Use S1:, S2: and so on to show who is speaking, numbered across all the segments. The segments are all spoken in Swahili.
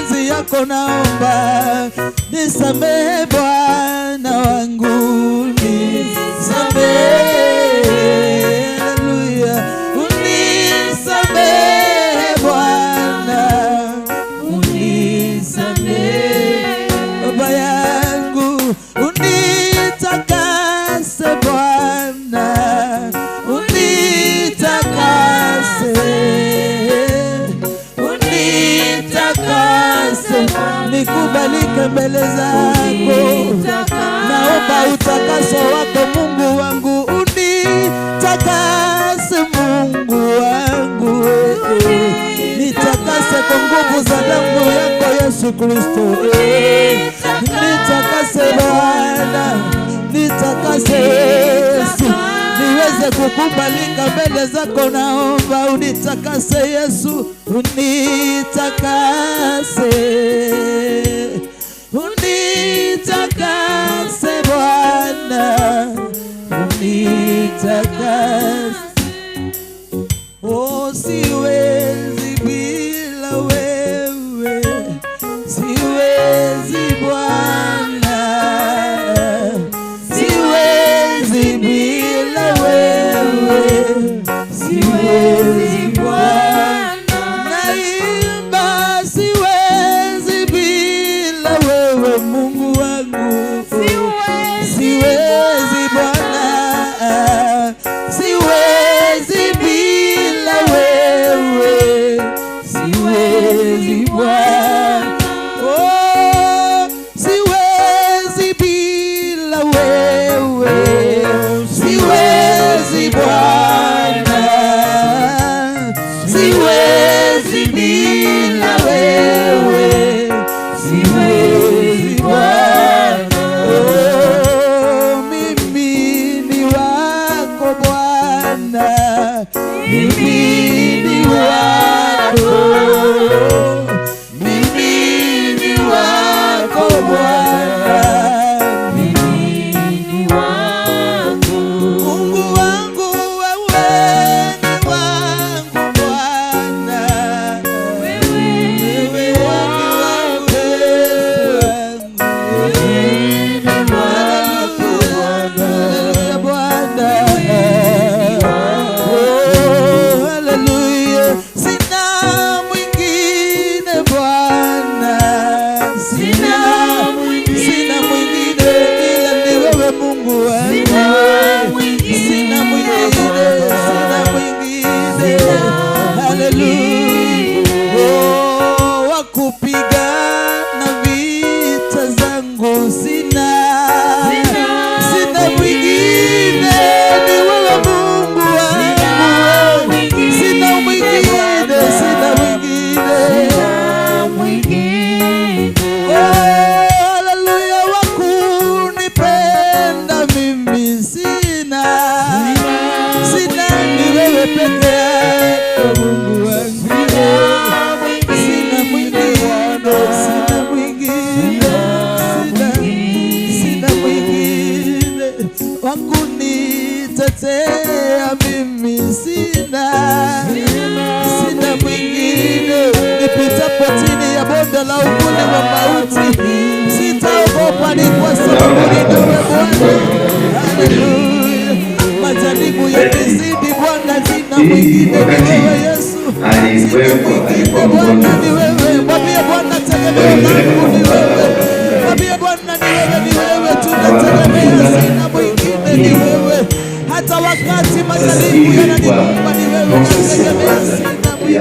S1: mapenzi yako, naomba nisamehe Bwana wangu, nisamehe. Haleluya, unisamehe Bwana, unisamehe Baba yangu, unitakase Bwana, unitakase, unitakase, nikubalike mbele zako. Naomba utakaso wako Mungu wangu, unitakase Mungu wangu, nitakase kwa nguvu za damu yako Yesu Kristo, nitakase Bwana, nitakase Yesu, niweze kukubalika mbele zako. Naomba unitakase Yesu, unitakase, unitakase Bwana, unitakase. Oh, siwezi bila wewe, siwezi Bwana, siwezi bila wewe, siwezi Bwana. Naimba, siwezi bila wewe Mungu wangu, siwezi Bwana, siwezi bila wewe, siwezi Bwana. Oh, siwezi bila wewe, siwezi Bwana, siwezi bila wewe, siwezi Bwana. Oh, mimi ni wako Bwana, mimi ni wako, mimi ni wako Bwana, Mungu wangu, wewe ni wangu Bwana, wewe ni wangu, Haleluya Bwana. Oh, haleluya. Sina mwingine Bwana, sina, sina mwingine ila ni wewe Mungu wangu. Sina mwingine, sina mwingine. Haleluya. Oh, wa kupigana vita zangu sina, sina mwingine, ni wewe Mungu wangu. Sina mwingine, sina mwingine. Oh, haleluya, wa kunipenda mimi sina, sina, ni wewe peke yako Mungu wangu. Sina mwingine, sina mwingine, sina, sina mwingine wa kunitetea mimi sina, sina mwingine. Nipitapo chini ya bonde la uvuli wa mauti, sitaogopa, ni kwa sababu ni wewe Bwana. Haleluya. Majaribu yakizidi, Bwana, sina
S2: Hii
S1: mwingine, ni
S2: wakati
S1: wewe Yesu. Sina
S2: alikuwepo,
S1: mwingine
S2: alikuwa
S1: Bwana,
S2: mgonjwa.
S1: ni wewe. Mwambie Bwana, tegemeo
S2: Walimpeleka
S1: langu
S2: kwa
S1: ni
S2: mganga
S1: wewe.
S2: wakafunga
S1: Mwambie Bwana, ni wewe, ni wewe
S2: na
S1: tunategemea,
S2: wakafunga
S1: sina mwingine, ni
S2: hii.
S1: wewe. Hata wakati
S2: Sasa
S1: majaribu
S2: hii ilikuwa
S1: yananikumba, ni wewe
S2: process ya
S1: nategemea,
S2: kwanza
S1: sina
S2: ya
S1: mwingine.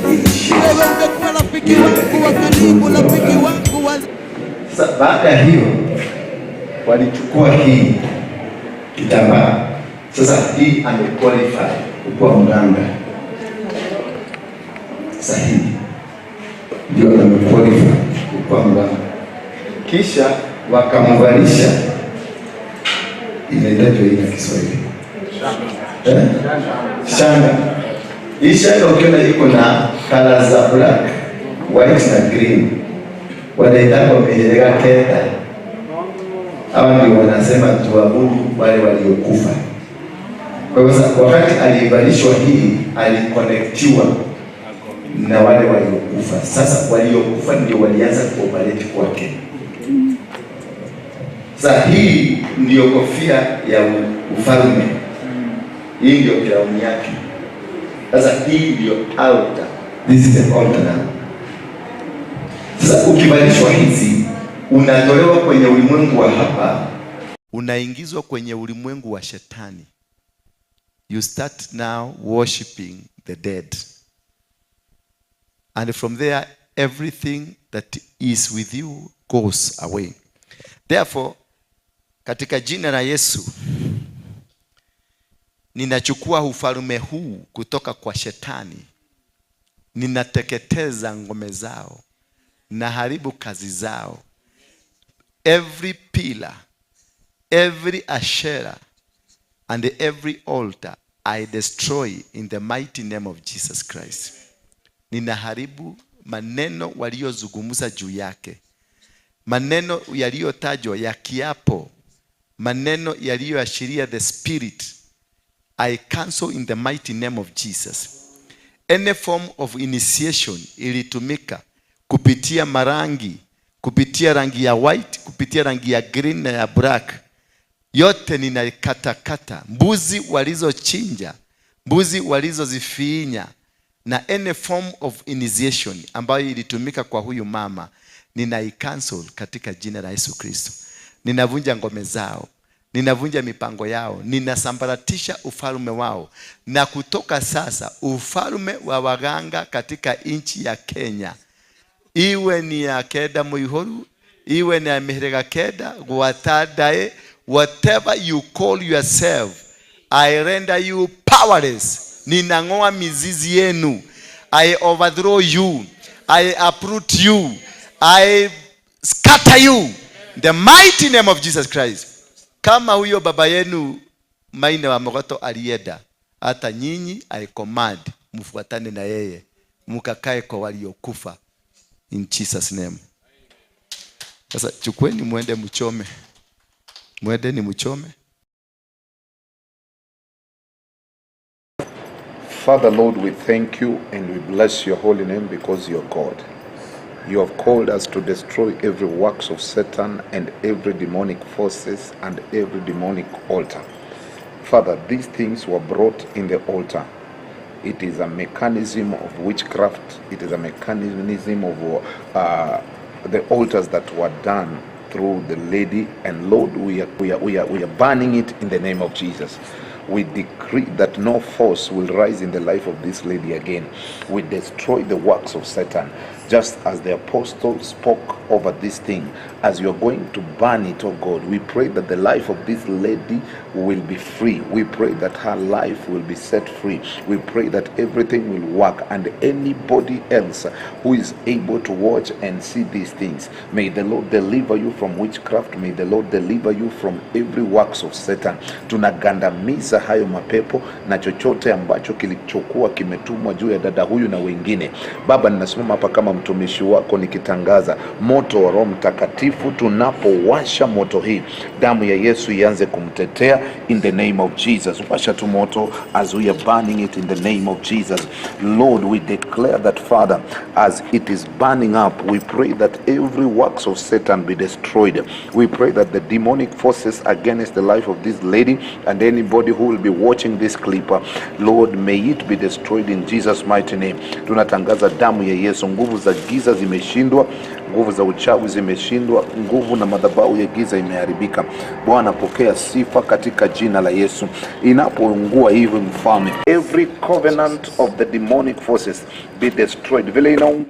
S2: initiation
S1: Wewe umekuwa rafiki
S2: ile
S1: wangu wa
S2: katika
S1: karibu,
S2: ulimwengu wa
S1: rafiki
S2: waganga.
S1: wangu wa
S2: Sasa baada ya hiyo walichukua hii kitambaa. Sasa hii amequalify kuwa mganga. Sasa hii ndio amequalify kuwa mganga. Kisha wakamvalisha, inaitwa hii na Kiswahili, eh? Shanga. Hii shanga ukiona iko na color za black, white na green, wanaitanga wameeleka kenda. Hawa ndio wanasema tuabudu wale waliokufa. Kwa hivyo sasa, wakati alivalishwa hii, aliconnectiwa na wale waliokufa. Sasa waliokufa ndio walianza kuoperate kwake. Sasa hii ndio kofia ya ufalme, hii ndio crown yake. Sasa hii ndio altar, this is the altar now. Sasa ukivalishwa hizi, unatolewa kwenye ulimwengu wa hapa, unaingizwa kwenye ulimwengu wa shetani. You start now worshiping the dead. And from there, everything that is with you goes away. Therefore, katika jina la Yesu, ninachukua ufalme huu kutoka kwa shetani. Ninateketeza ngome zao, naharibu kazi zao. Every pillar, every asherah, and every altar I destroy in the mighty name of Jesus Christ. Ninaharibu maneno waliozungumza juu yake, maneno yaliyotajwa ya kiapo, maneno yaliyoashiria the spirit. I cancel in the mighty name of Jesus. Any form of initiation ilitumika kupitia marangi, kupitia rangi ya white, kupitia rangi ya green na ya black, yote ninaikatakata. Mbuzi walizochinja, mbuzi walizozifinya, na any form of initiation ambayo ilitumika kwa huyu mama ninaicancel katika jina la Yesu Kristo. Ninavunja ngome zao, ninavunja mipango yao, ninasambaratisha ufalme wao, na kutoka sasa ufalme wa waganga katika nchi ya Kenya, iwe ni ya Keda Muihoru, iwe ni ya Mihirega Keda, Gwatadae, whatever you call yourself, I render you powerless. Ninang'oa mizizi yenu. I overthrow you. I uproot you. I scatter you. In the mighty name of Jesus Christ. Kama huyo baba yenu Maina wa Mogoto alienda, hata nyinyi I command mfuatane na yeye, mkakae kwa waliokufa in Jesus name. Sasa chukueni muende mchome, muende ni mchome.
S3: Father, Lord, we thank you and we bless your holy name because you're God. You have called us to destroy every works of Satan and every demonic forces and every demonic altar. Father, these things were brought in the altar. It is a mechanism of witchcraft. It is a mechanism of the altars that were done through the lady. And Lord, we are burning it in the name of Jesus. We decree that no force will rise in the life of this lady again. We destroy the works of Satan, just as the apostle spoke over this thing. As you are going to burn it, oh God, we pray that the life of this lady will be free. We pray that her life will be set free. We pray that everything will work, and anybody else who is able to watch and see these things, may the Lord deliver you from witchcraft. May the Lord deliver you from every works of Satan. Tunagandamiza hayo mapepo na chochote ambacho kilichokuwa kimetumwa juu ya dada huyu na wengine. Baba, ninasimama hapa kama mtumishi wako nikitangaza moto wa Roho Mtakatifu. Tunapowasha moto hii, damu ya Yesu ianze kumtetea in the name of Jesus. Washa tu moto as we are burning it in the name of Jesus. Lord, we declare that, Father, as it is burning up, we pray that every works of Satan be destroyed. We pray that the demonic forces against the life of this lady and anybody who will be watching this clip, Lord, may it be destroyed in Jesus' mighty name. Tunatangaza damu ya Yesu. Nguvu za giza zimeshindwa, nguvu za uchawi zimeshindwa, nguvu na madhabahu ya giza imeharibika. Bwana, pokea sifa katika jina la Yesu. Inapoungua hivi, mfalme, every covenant of the demonic forces be destroyed. Vile inaungua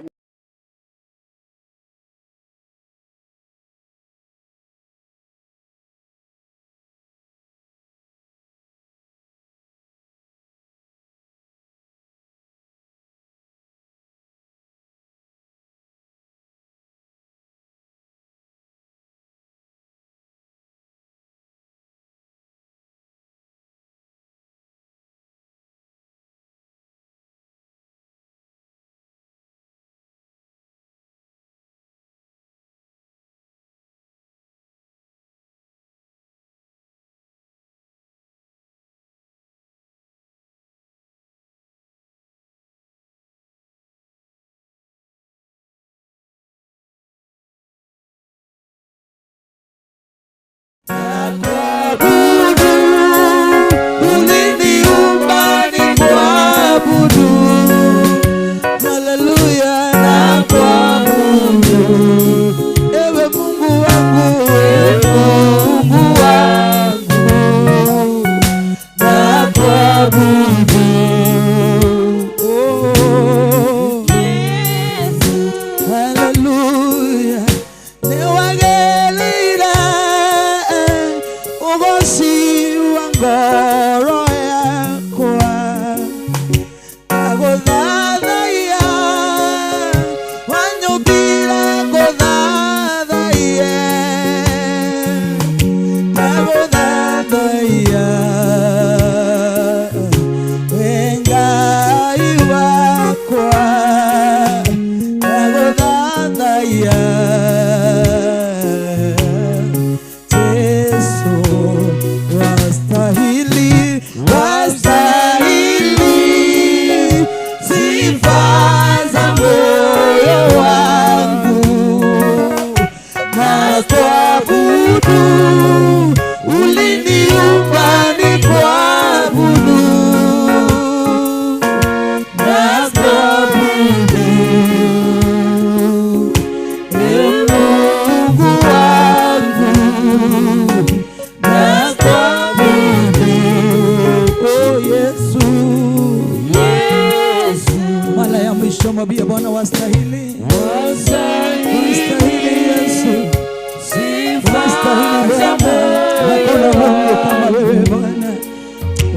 S1: Unastahili Bwana, hakuna Mungu kama wewe Bwana.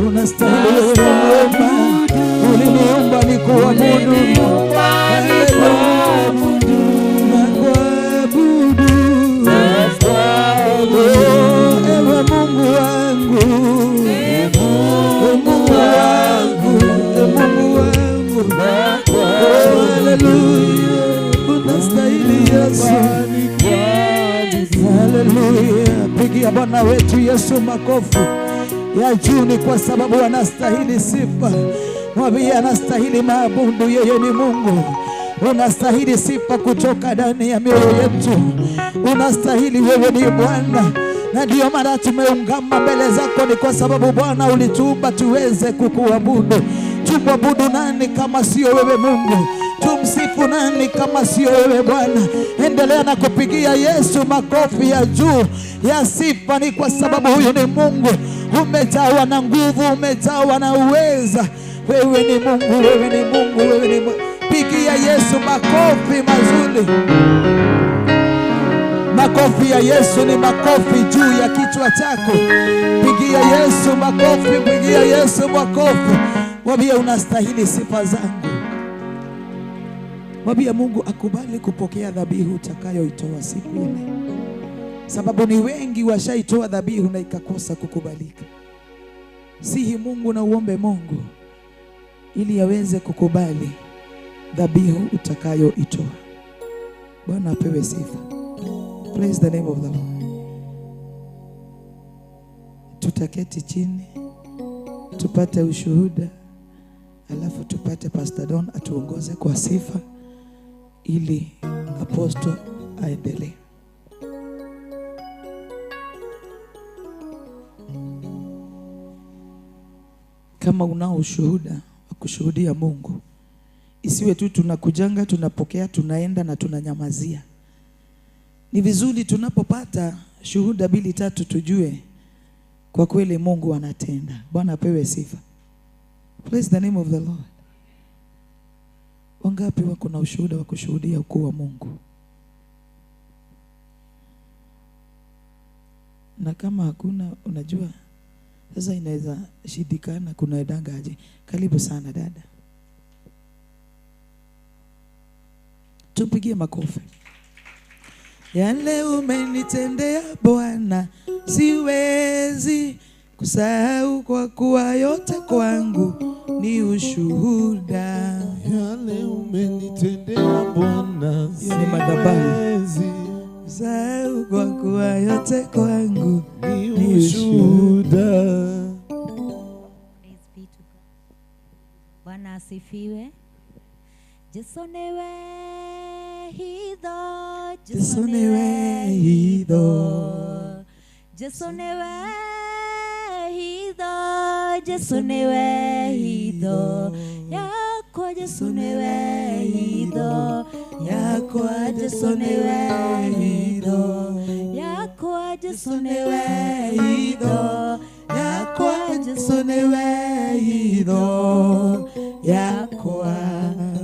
S1: Unastahili wewe mwema, uliniumba nikuabudu. Nakuabudu. Oh, ewe Mungu wangu, Mungu wangu, Mungu wangu. Oh, haleluya, unastahili Yesu. Haleluya. Pigia Bwana wetu Yesu makofi ya juu, ni kwa sababu anastahili sifa. Mwambie anastahili maabudu, yeye ni Mungu. Unastahili sifa kutoka ndani ya mioyo yetu, unastahili, wewe ni Bwana, na ndiyo maana tumeungama mbele zako, ni kwa sababu Bwana ulituumba tuweze kukuabudu. Tumwabudu nani kama sio wewe Mungu? Tumsifu nani kama sio wewe Bwana? Endelea na kupigia Yesu makofi ya juu ya sifa, ni kwa sababu huyu ni Mungu. Umejawa na nguvu, umejawa na uweza. Wewe ni Mungu, wewe ni Mungu, wewe ni Mungu. Pigia Yesu makofi mazuri. Makofi ya Yesu ni makofi juu ya kichwa chako. Pigia Yesu makofi, pigia Yesu makofi. Mwambie unastahili sifa zangu. Mwambie Mungu akubali kupokea dhabihu utakayoitoa siku ile, sababu ni wengi washaitoa dhabihu na ikakosa kukubalika. Sihi Mungu na uombe Mungu ili aweze kukubali dhabihu utakayoitoa. Bwana apewe sifa. Praise the name of the Lord. Tutaketi chini tupate ushuhuda, alafu tupate Pastor Don atuongoze kwa sifa ili apostle aendelee. Kama unao ushuhuda wa kushuhudia Mungu, isiwe tu tunakujanga, tunapokea, tunaenda na tunanyamazia. Ni vizuri tunapopata shuhuda mbili tatu tujue kwa kweli Mungu anatenda. Bwana apewe sifa. Praise the name of the Lord. Wangapi wako na ushuhuda wa kushuhudia ukuu wa Mungu? Na kama hakuna, unajua sasa inaweza shindikana, kunaendanga aje? Karibu sana dada, tumpigie makofi. Yale umenitendea Bwana siwezi kusahau, kwa kuwa yote kwangu ni ushuhuda.
S4: Yale umenitendea Bwana
S1: Hiyo ni madhabahu.
S4: siwezi
S1: Kusahau, kwa kuwa yote kwangu
S4: ni
S1: ni ushuhuda.
S4: ushuhuda.
S5: Praise be to God. Bwana asifiwe. Jesu niwe hitho,
S1: Jesu niwe hitho.
S5: Jesu niwe hitho, Jesu niwe hitho. Yakwa Jesu niwe hitho, yakwa Jesu niwe hitho, yakwa Jesu niwe hitho,
S1: Yakwa Jesu niwe hitho, yakwa.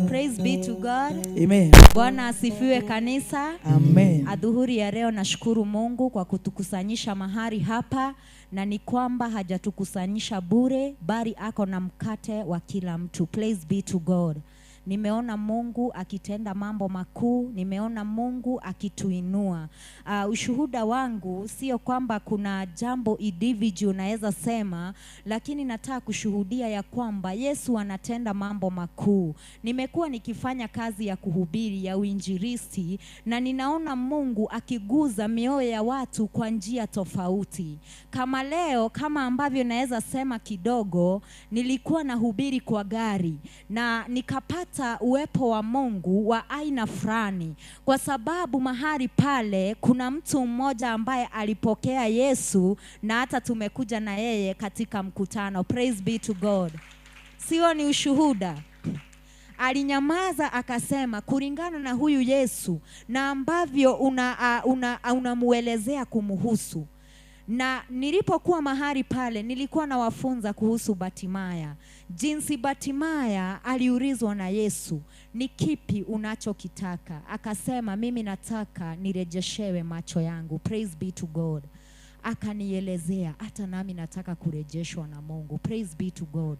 S5: Praise be to God.
S1: Amen.
S5: Bwana asifiwe kanisa.
S1: Amen.
S5: Adhuhuri ya leo nashukuru Mungu kwa kutukusanyisha mahali hapa, na ni kwamba hajatukusanyisha bure, bali ako na mkate wa kila mtu. Praise be to God. Nimeona Mungu akitenda mambo makuu, nimeona Mungu akituinua. Ushuhuda wangu sio kwamba kuna jambo individual naweza sema, lakini nataka kushuhudia ya kwamba Yesu anatenda mambo makuu. Nimekuwa nikifanya kazi ya kuhubiri ya uinjilisti, na ninaona Mungu akiguza mioyo ya watu kwa njia tofauti. Kama leo, kama ambavyo naweza sema kidogo, nilikuwa nahubiri kwa gari na nikapata uwepo wa Mungu wa aina fulani, kwa sababu mahali pale kuna mtu mmoja ambaye alipokea Yesu na hata tumekuja na yeye katika mkutano. Praise be to God. Sio ni ushuhuda? Alinyamaza akasema, kulingana na huyu Yesu na ambavyo unamuelezea kumuhusu, Na nilipokuwa mahali pale nilikuwa nawafunza kuhusu Batimaya. Jinsi Batimaya aliulizwa na Yesu, ni kipi unachokitaka? Akasema, mimi nataka nirejeshewe macho yangu. Praise be to God. Akanielezea, hata nami nataka kurejeshwa na Mungu. Praise be to God.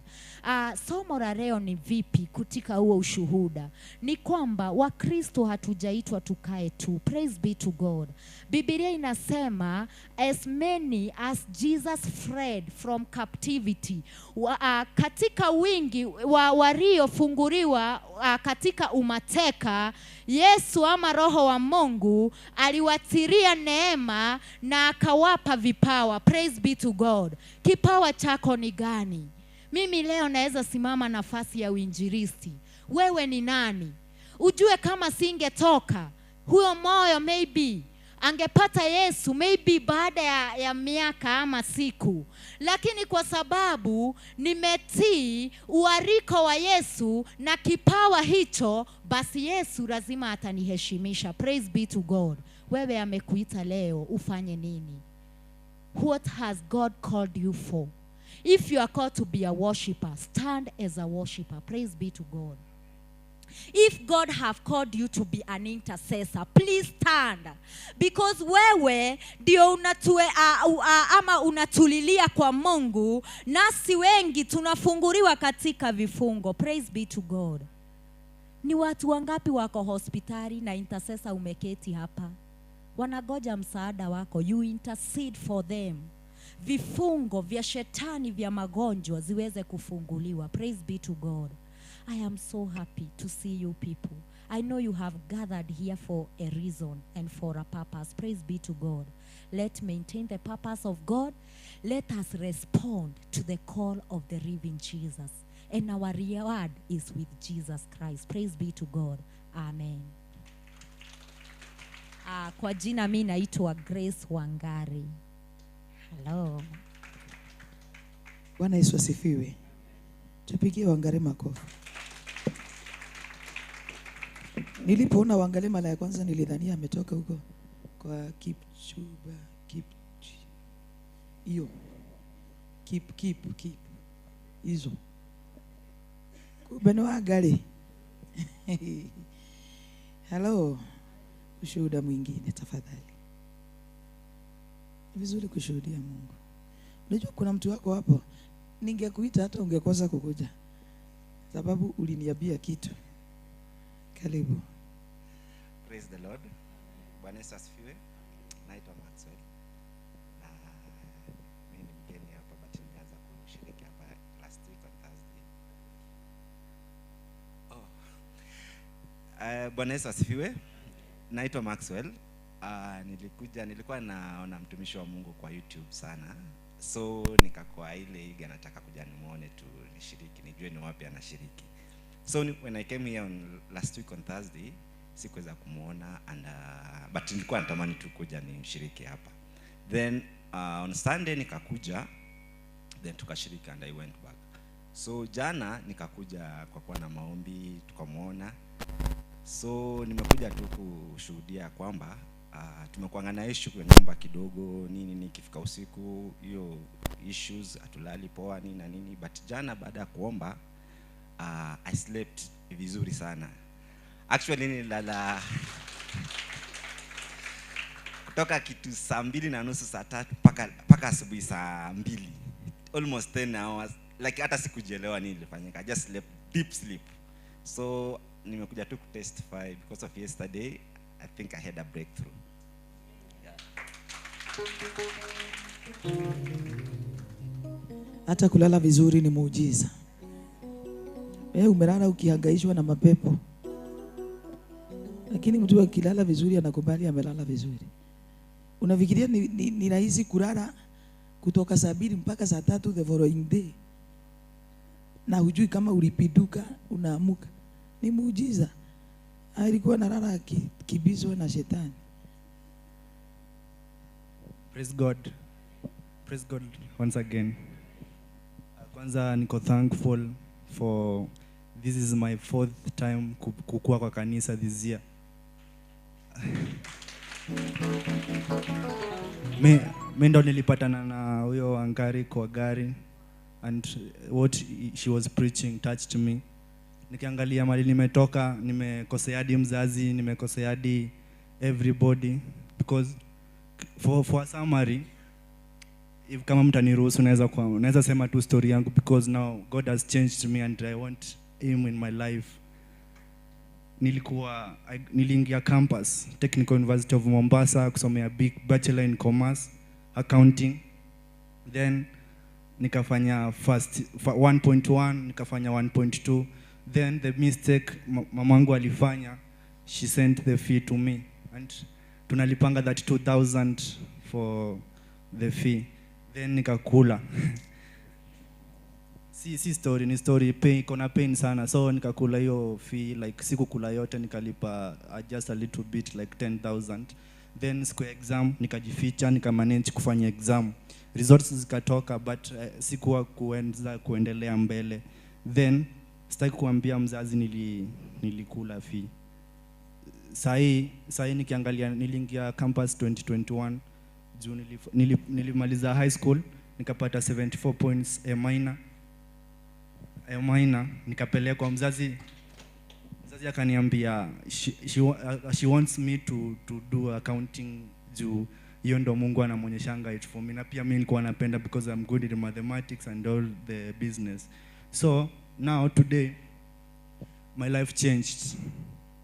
S5: Somo la leo ni vipi kutika huo ushuhuda? Ni kwamba Wakristo hatujaitwa tukae tu. Praise be to God. Biblia inasema as many as Jesus freed from captivity, katika wingi wa waliofunguliwa katika umateka, Yesu ama Roho wa Mungu aliwatiria neema na akawapa vipawa. Praise be to God. Kipawa chako ni gani? Mimi leo naweza simama nafasi ya uinjilisti. Wewe ni nani? Ujue kama singetoka huyo moyo, maybe angepata Yesu maybe baada ya miaka ama siku. Lakini kwa sababu nimetii uariko wa Yesu na kipawa hicho, basi Yesu lazima ataniheshimisha. Praise be to God. Wewe amekuita leo ufanye nini? What has God called you for? If you are called to be a worshiper, stand as a worshiper. Praise be to God. If God have called you to be an intercessor, please stand. Because wewe ndio ama unatulilia kwa Mungu, nasi wengi tunafunguliwa katika vifungo. Praise be to God. Ni watu wangapi wako hospitali na intercessor umeketi hapa? Wanagoja msaada wako. You intercede for them. Vifungo vya shetani vya magonjwa ziweze kufunguliwa. Praise be to God. I am so happy to see you people. I know you have gathered here for a reason and for a purpose. Praise be to God. Let's maintain the purpose of God. Let us respond to the call of the living Jesus. And our reward is with Jesus Christ. Praise be to God. Amen. Kwa jina mimi naitwa Grace Wangari. Hello.
S1: Bwana Yesu asifiwe. Tupigie Wangari makofi. Nilipoona Wangari mara ya kwanza nilidhania ametoka huko kwa Kipchuba, hiyo. Kip hizo. Kumbe ni Wangari. Hello. Ushuhuda mwingine tafadhali. Ni vizuri kushuhudia Mungu. Unajua kuna mtu wako hapo, ningekuita hata ungekosa kukuja, sababu uliniambia kitu. Karibu.
S6: Praise the Lord. Bwana Yesu asifiwe. Naitwa Maxwell. Na mimi ni mgeni hapa, but nilianza kushiriki hapa last week on Thursday. Bwana Yesu asifiwe. Naitwa Maxwell. Nilikuwa naona mtumishi wa Mungu kwa YouTube sana. So nikakuwa ile iga nataka kuja nimuone tu nishiriki, nijue ni wapi anashiriki. So when I came here on last week on Thursday, sikuweza kumuona and but nilikuwa natamani tu kuja nimshiriki hapa. Then on Sunday nikakuja, then tukashiriki and I went back. So jana nikakuja kwa kuwa na maombi, tukamuona. So nimekuja tu kushuhudia kwamba tumekuwa na issue kwa nyumba kidogo, nini nikifika usiku hiyo issues hatulali poa nini na nini, but jana baada ya kuomba I slept vizuri sana. Actually nililala kutoka kitu 2:30 saa 3 paka asubuhi saa 2. Almost 10 hours. Like hata sikujielewa nini ilifanyika. I just slept deep sleep. So nimekuja tu kutestify because of yesterday I think I had a breakthrough. Yeah.
S1: Hata kulala vizuri ni muujiza. Wewe umelala ukihangaishwa na mapepo. Lakini mtu akilala vizuri anakubali amelala vizuri. Unafikiria ni rahisi kulala kutoka saa 2 mpaka saa 3 the following day? Na hujui kama ulipiduka unaamuka. Ni muujiza. Alikuwa analala akikibizwa na shetani.
S7: Praise God. Praise God once again. Kwanza niko thankful for this is my 4th time kukua kwa kanisa this year. Mimi ndo nilipatana na huyo Wangari kwa gari, and what she was preaching touched me. Nikiangalia mali nimetoka, nimekosea hadi mzazi, nimekosea hadi everybody, because for a summary, if kama mtaniruhusu naweza sema tu story yangu, because now God has changed me and I want him in my life. Niliingia campus Technical University of Mombasa kusomea big bachelor in commerce accounting, then nikafanya first 1.1, nikafanya 1.2. Then the mistake mamangu alifanya, she sent the fee to me, and tunalipanga that 2000 for the fee. Then nikakula. Si story, ni story pain, iko pain sana. So nikakula hiyo fee, like sikukula yote, nikalipa just a little bit like 10,000. Then siku ya exam nikajificha, nikamanage kufanya exam. Results zikatoka, but sikuwa kuendelea mbele. Then sitaki kuambia mzazi nilikula fee. Sahi nikiangalia, niliingia campus 2021 juu nilimaliza high school nikapata 74 points A minor. A minor nikapelekwa, mzazi akaniambia she wants me to do accounting juu hiyo ndo Mungu anamuonyeshanga it for me, na pia mimi nilikuwa napenda because I'm good in mathematics and all the business. So now today my life changed.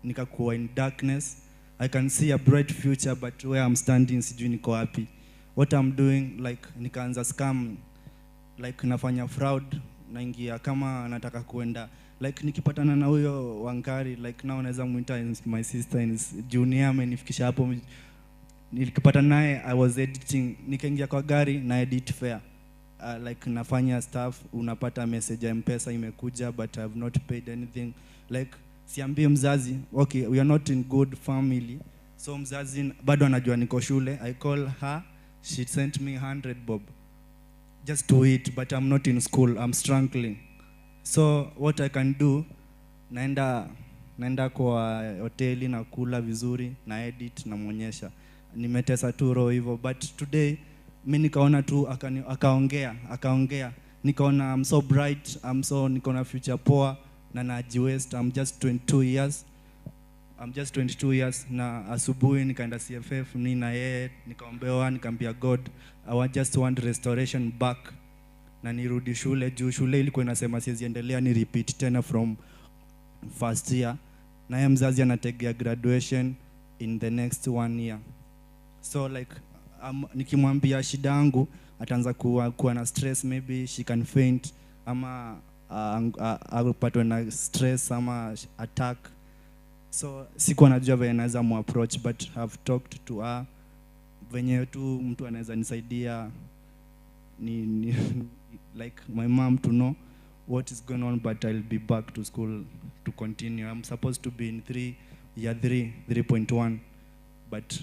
S7: Nikakuwa in darkness. I can see a bright future, but where I'm standing sijui niko wapi. What I'm doing, like nikaanza scam, like nafanya fraud, naingia kama nataka kuenda, like nikipatana na huyo Wangari, like now naweza muita my sister in junior, amenifikisha hapo. Nilikipata naye I was editing, nikaingia kwa gari na edit fair. Like nafanya stuff, unapata message ya M-Pesa imekuja, but I have not paid anything. Like siambii mzazi, okay, we are not in good family, so mzazi bado anajua niko shule. I call her, she sent me 100 bob just to eat, but I'm not in school, I'm struggling. So what I can do, naenda kwa hoteli na kula vizuri, na edit, na muonyesha nimetesa tu roho hivyo. But today mimi nikaona tu akaongea, nikaona I'm so bright, nikaona future poa na najiwaste. I'm just 22 years. I'm just 22 years. Na asubuhi nikaenda CFF ni na yeye, nikaombewa, nikaambia God I just want restoration back, na nirudi shule juu shule ilikuwa inasema siwezi endelea, ni repeat tena from first year. Na yeye mzazi anategea graduation in the next 1 year. So like nikimwambia shida yangu ataanza kuwa na stress, maybe she can faint ama apatwe na stress ama attack. So sikuwa najua venye naweza mu approach, but I've talked to her venye tu mtu anaweza nisaidia ni like my mom to know what is going on, but I'll be back to school to continue. I'm supposed to be in year 3, 3.1, but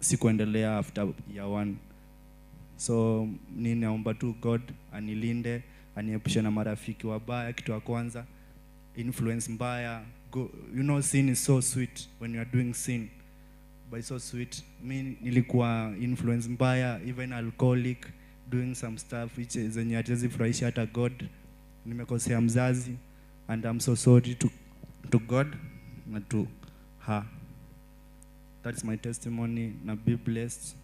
S7: sikuendelea after year 1. So ninaomba tu God anilinde, aniepushe na marafiki wabaya, kitu ya kwanza influence mbaya. Go, you know, sin is so sweet when you are doing sin, but it's so sweet. Mi nilikuwa influence mbaya, even alcoholic, doing some stuff which zenye hatuwezi furahisha hata God. Nimekosea mzazi and I'm so sorry to God na to her. That's my testimony. Na be blessed.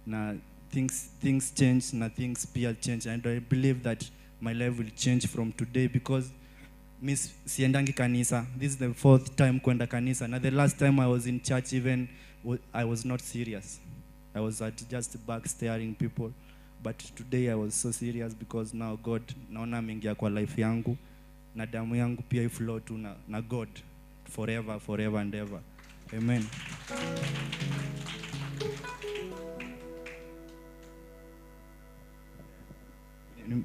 S7: Na things change, na things pia change, and I believe that my life will change from today, because miss siendangi kanisa. This is the 4th time kwenda kanisa. Na the last time I was in church, even I was not serious. I was at just back staring people. But today I was so serious because now God naona ameingia kwa life yangu, na damu yangu pia iflow tu na God forever, forever and ever. Amen.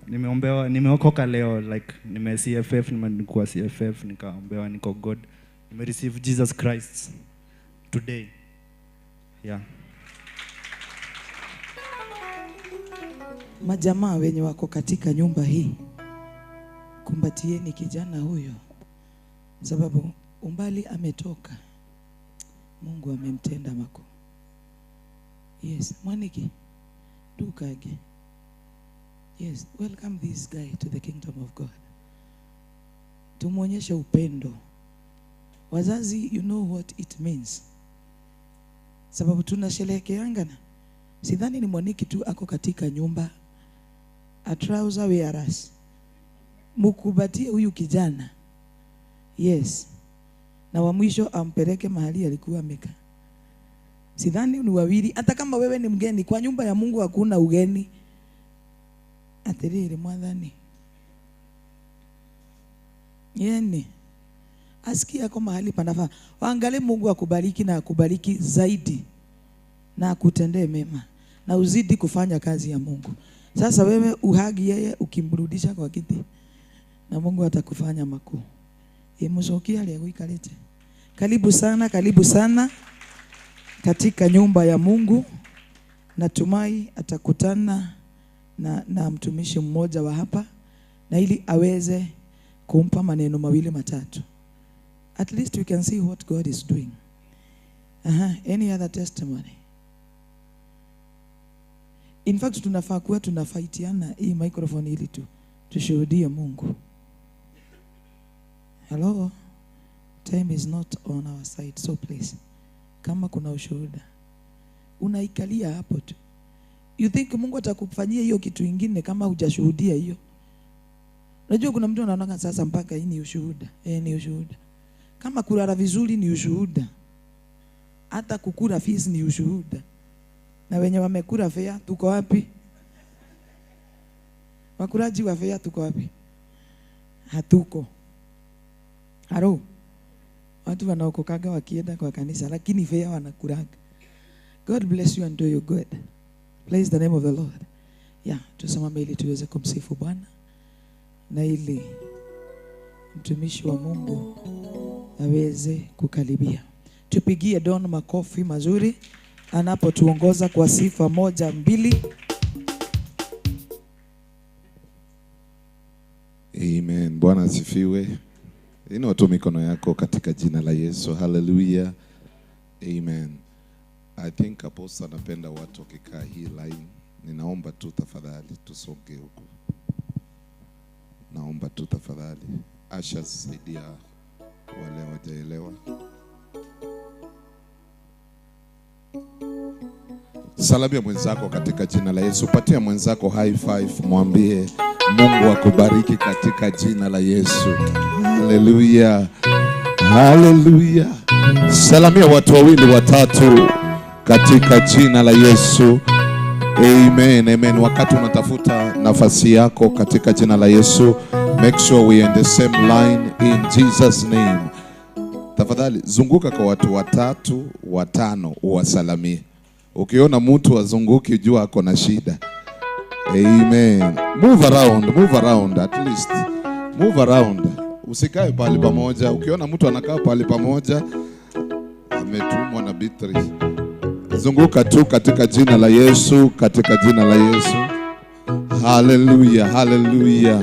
S7: Nimeombewa, nimeokoka leo, like nime CFF, nimekuwa CFF, nikaombewa, niko God. Nime receive Jesus Christ today. Yeah.
S1: Majamaa wenye wako katika nyumba hii, kumbatieni kijana huyo, sababu umbali ametoka, Mungu amemtenda makuu. Yes, Mwaniki,
S8: Dukage. Yes, welcome this guy to the kingdom of God. Tumuonyeshe upendo. Wazazi, you know what it means. Sababu tunasherehekeanga na sidhani ni Mwaniki tu ako katika nyumba. A trouser wearers. Mukubatie huyu kijana. Yes. Na wa mwisho ampeleke mahali alikuwa amekaa. Sidhani ni wawili, hata kama wewe ni mgeni, kwa nyumba ya Mungu hakuna ugeni. Atiriri mwathani. Yeni. Asikia ako mahali panafaa. Waangalie Mungu akubariki na akubariki zaidi. Na akutendee mema. Na uzidi kufanya kazi ya Mungu. Sasa wewe uhagi yeye ukimrudisha kwa kiti. Na Mungu atakufanya makuu. Yemusokia aliyeguikalete. Karibu sana, karibu sana katika nyumba ya Mungu. Natumai atakutana na mtumishi mmoja wa hapa na ili aweze kumpa maneno mawili matatu. At least we can see what God is doing. Any other testimony? In fact, tunafaa kuwa tunafaitiana hii microphone ili tu tushuhudie Mungu. Hello? Time is not on our side, so please. Kama kuna ushuhuda, unaikalia hapo tu. You think Mungu atakufanyia hiyo kitu ingine kama hujashuhudia hiyo? Unajua kuna mtu anaona sasa mpaka hii ni ushuhuda. Ni ushuhuda. Kama kulala vizuri ni ushuhuda. Hata kukula fees ni ushuhuda. Na wenye wamekula fea tuko wapi? Wakulaji wa fea tuko wapi? Hatuko. Haro. Watu wanaokokaga wakienda kwa kanisa lakini fea wanakulaga. God bless you and do you good. Praise the name of the Lord. Yeah, tusimame ili tuweze kumsifu Bwana na ili mtumishi wa Mungu aweze kukaribia. Tupigie Don makofi mazuri anapotuongoza kwa sifa 1, 2.
S4: Amen. Bwana asifiwe. Inua tu mikono yako katika jina la Yesu. Hallelujah. Amen. I think Apostle anapenda watu wakikaa hii line. Ninaomba tu tafadhali tusonge huku. Naomba tu tafadhali. Asha, saidia wale hawajaelewa. Salamia mwenzako katika jina la Yesu. Patia mwenzako high five, mwambie Mungu akubariki katika jina la Yesu. Hallelujah. Hallelujah. Salamia watu wawili watatu katika jina la Yesu. Amen, amen. Wakati unatafuta nafasi yako katika jina la Yesu, make sure we are in the same line in Jesus name. Tafadhali zunguka kwa watu watatu, watano uwasalamie. Ukiona mtu azunguki jua ako na shida. Amen. Move around, move around at least. Move around. Usikae pahali pamoja. Ukiona mtu anakaa pahali pamoja, ametumwa na Beatrice. Zunguka tu katika jina la Yesu, katika jina la Yesu. Hallelujah, hallelujah.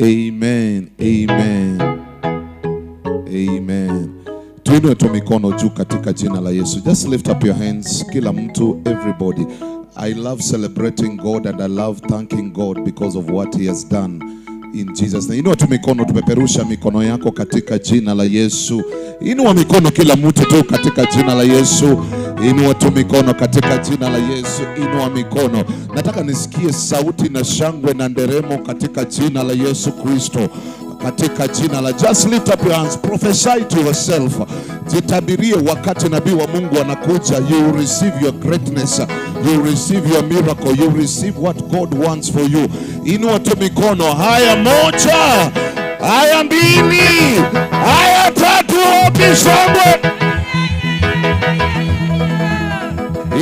S4: Amen, amen. Amen. Tuinue tu mikono juu katika jina la Yesu. Just lift up your hands, kila mtu, everybody. I love celebrating God and I love thanking God because of what he has done in Jesus name. Inua tu mikono, tupeperusha mikono yako katika jina la Yesu. Inua mikono kila mtu tu katika jina la Yesu. Inua tu mikono katika jina la Yesu. Inua mikono. Nataka nisikie sauti na shangwe na nderemo katika jina la Yesu Kristo. Katika jina la, just lift up your hands, prophesy to yourself. Jitabirie wakati nabii wa Mungu anakuja, you will receive your greatness, you will receive your miracle, you will receive what God wants for you. Inua tu mikono, haya 1, haya 2, haya 3, opi shangwe.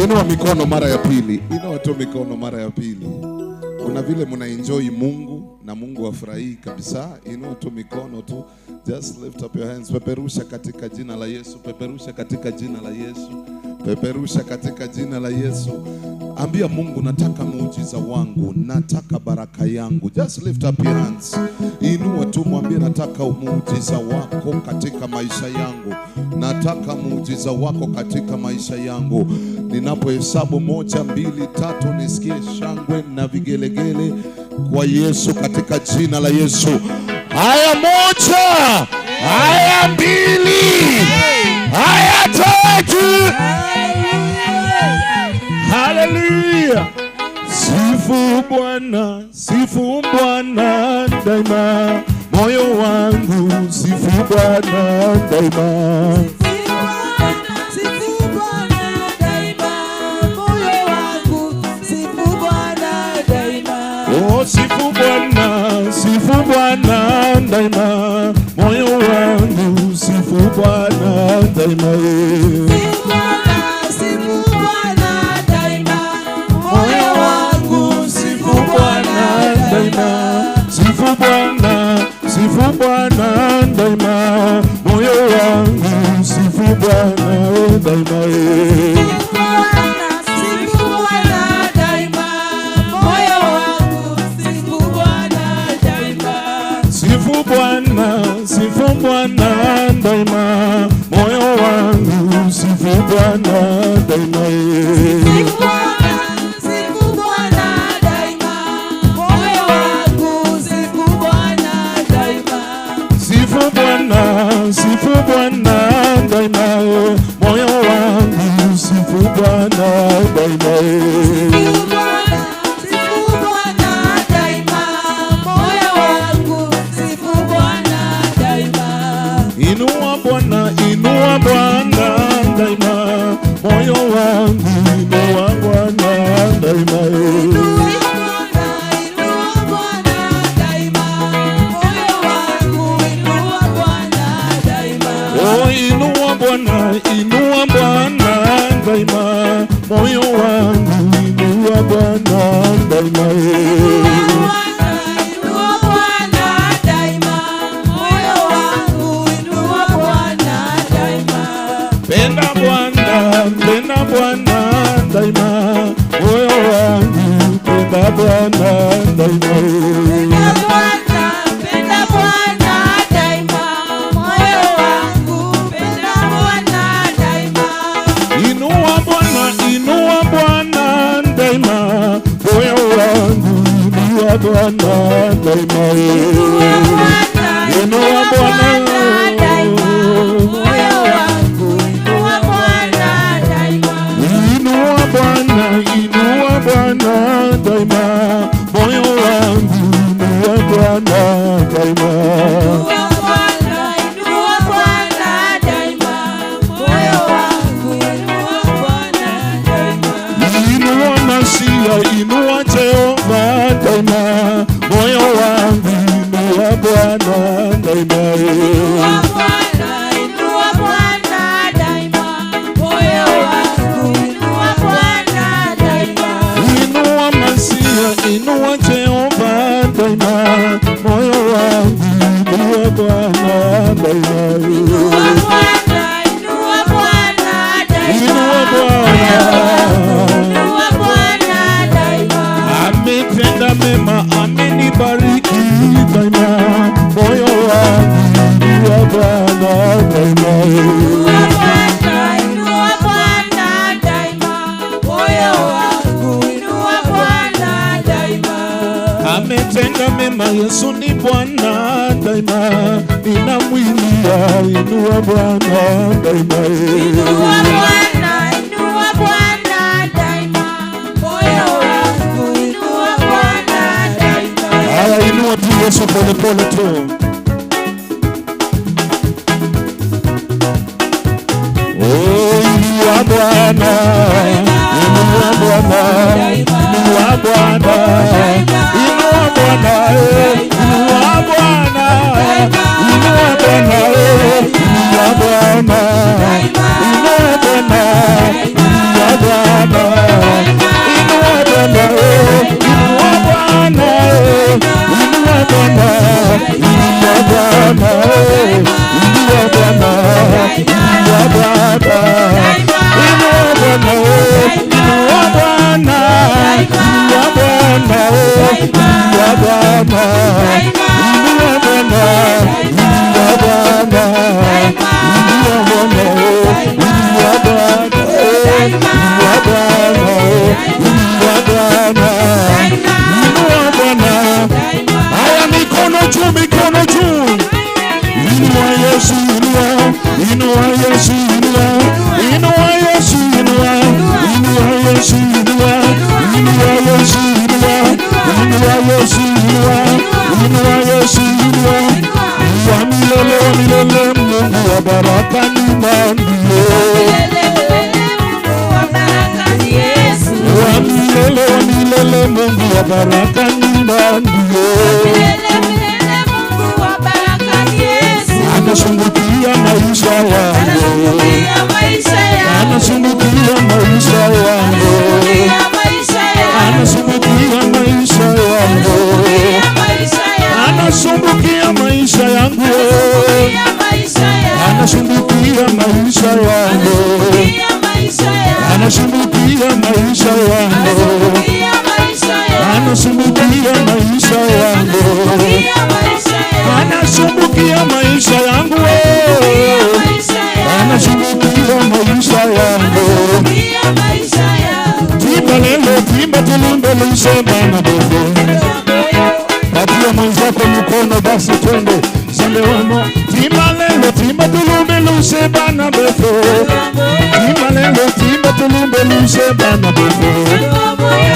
S4: Inua mikono mara ya pili, inua tu mikono mara ya pili. Kuna vile mna enjoy Mungu na Mungu afurahi kabisa. Inua tu mikono tu. Just lift up your hands. Peperusha katika jina la Yesu. Peperusha katika jina la Yesu. Peperusha katika jina la Yesu. Ambia Mungu, nataka muujiza wangu, nataka baraka yangu. Just lift up your hands. Inua tu, mwambie nataka muujiza wako katika maisha yangu. Nataka muujiza wako katika maisha yangu. Ninapohesabu 1, 2, 3, nisikie shangwe na vigelegele kwa Yesu katika jina la Yesu. Haya 1, haya 2, haya 3. Hallelujah. Sifu Bwana, sifu Bwana daima, moyo wangu sifu Bwana daima.
S1: Sifu Bwana daima, moyo wangu sifu Bwana daima.
S4: Oh, sifu Bwana, sifu Bwana daima, moyo wangu sifu Bwana daima.
S1: Sifu Bwana, sifu Bwana daima, moyo wangu sifu Bwana daima.
S4: Sifu Bwana, sifu Bwana daima, moyo wangu sifu Bwana daima.
S1: Sifu Bwana daima, moyo wangu sifu Bwana daima.
S4: Sifu Bwana, sifu Bwana daima, moyo wangu sifu Bwana daima.
S1: Sifu Bwana, sifu Bwana daima, moyo wangu sifu Bwana daima.
S4: Sifu Bwana, sifu Bwana daima, moyo wangu sifu Bwana daima.
S1: Sifu Bwana, sifu Bwana daima, moyo wangu sifu Bwana daima.
S4: Inua Bwana, inua Bwana daima, moyo wangu inua Bwana daima.
S1: Inua Bwana daima, moyo wangu inua Bwana daima.
S4: Oh, inua Bwana, inua Bwana daima, moyo wangu inua Bwana daima.
S1: Inua Bwana daima, moyo wangu inua Bwana daima.
S4: Penda Bwana, penda Bwana daima, moyo wangu penda Bwana daima.
S1: Penda Bwana, penda Bwana daima, moyo wangu penda Bwana daima.
S4: Inua Bwana, inua Bwana daima, moyo wangu inua Bwana daima.
S1: Inua Bwana daima, moyo wangu inua Bwana daima.
S4: Inua Bwana, inua Bwana daima, moyo wangu inua Bwana daima.
S1: Inua Bwana, inua Bwana daima, moyo wangu inua Bwana daima.
S4: Inua Masia, inua Jehova daima, moyo wangu inua Bwana daima.
S1: Inua Bwana, inua Bwana daima, moyo wangu inua Bwana daima.
S4: Inua Masia, inua Jehova daima, moyo wangu inua Bwana daima.
S1: Inua Bwana, inua Bwana daima,
S4: Inua Bwana.
S1: inua Bwana daima.
S4: Ametenda mema, amenibariki daima, moyo wangu inua Bwana daima.
S1: Inua Bwana, inua Bwana daima, moyo wangu inua Bwana daima.
S4: Ametenda mema, Yesu ni Bwana daima, ninamwimbia inua Bwana daima.
S1: Inua Bwana, inua Bwana daima, moyo wangu inua Bwana daima.
S4: Haya, inua tu Yesu pole pole tu. Oh, inua Bwana, inua Bwana, inua Bwana, inua Bwana, inua Bwana, inua Bwana, inua Bwana, inua Bwana, inua Bwana, inua Bwana, inua Bwana, inua Bwana, inua Bwana, inua Bwana, inua Bwana, inua Bwana, inua Bwana, Inua Bwana, inua Bwana. Haya, mikono juu, mikono juu. Inua Yesu, inua, inua Yesu, inua, inua Yesu, inua, inua Yesu, inua, inua Yesu, inua, inua Yesu, inua, inua Yesu, inua. Wa milele, wa milele, Mungu wa baraka ni nani? Wa milele, wa milele, Mungu wa baraka ni nani? Anasumbukia maisha yangu, anasumbukia maisha yangu, anasumbukia maisha yangu, anasumbukia maisha yangu, anasumbukia maisha yangu, anasumbukia maisha yangu, anasumbukia maisha yangu, anasumbukia maisha yangu, anasumbukia maisha yangu. Timba lelo, timba tulumbe lusema na bebe. Patia mwenzako mkono basi twende zembe wamo. Timba lelo, timba tulumbe lusema na bebe. Timba lelo, timba tulumbe lusema na bebe.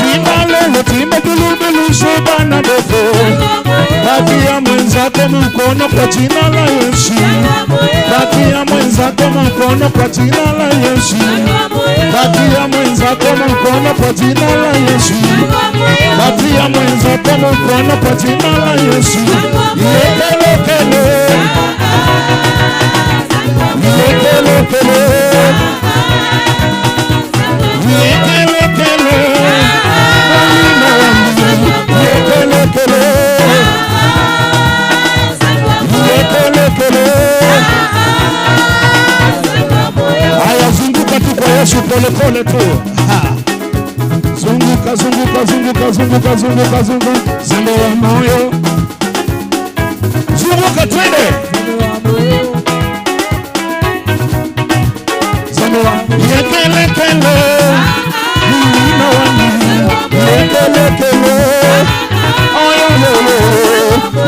S4: Timba lelo, timba tulumbe lusema na bebe. Patia mwenzako mkono kwa jina la Yesu. Patia mwenzako mkono kwa jina la Yesu. Patia mwenzako mkono kwa jina la Yesu. Patia mwenzako mkono kwa jina la Yesu. Yekelekele, yekelekele, yekelekele, yekelekele, yekelekele. Haya, zunguka tu kwa Yesu pole pole tu. Zunguka, zunguka, zunguka, zunguka, zunguka, zunguka. Zembe wa moyo. Zunguka twende. Zembe wa yekelekele. Nina wani. Yekelekele. Oyololo.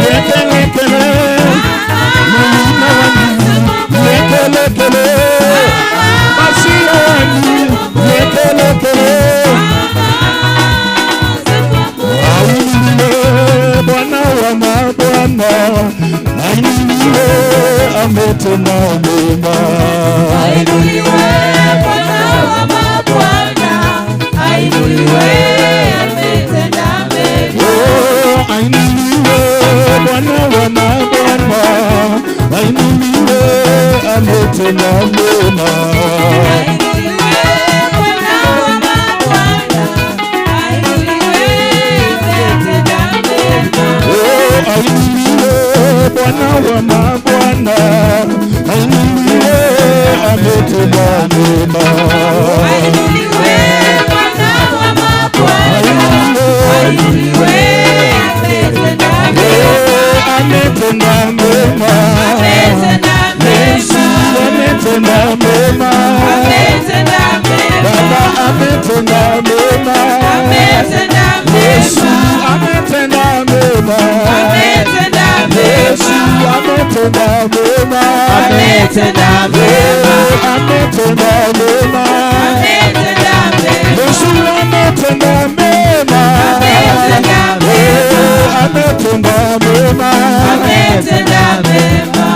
S4: Yekelekele. Nina wani. Yekelekele. Masia wani. Yekelekele. Ainuliwe Bwana wa mabwana, ainuliwe ametenda mema.
S1: Ainuliwe Bwana wa mabwana, ainuliwe ametenda mema.
S4: Oh, ainuliwe Bwana wa mabwana, ainuliwe ametenda mema.
S1: Ainuliwe Bwana wa mabwana, ainuliwe ametenda mema.
S4: Oh, ainuliwe Bwana wa mabwana, ainuliwe ametenda mema.
S1: Ainuliwe Bwana wa mabwana, ainuliwe ametenda mema.
S4: Ametenda mema.
S1: Ametenda
S4: Yesu
S1: mema.
S4: ametenda mema.
S1: Ametenda mema.
S4: Baba ametenda mema.
S1: Ametenda
S4: Yesu
S1: mema.
S4: ametenda mema.
S1: Ametenda
S4: Yesu
S1: mema.
S4: ametenda mema.
S1: Ametenda mema.
S4: Ametenda mema.
S1: Ametenda mema.
S4: Yesu ametenda mema.
S1: Ametenda mema.
S4: Ametenda mema.
S1: Ametenda mema.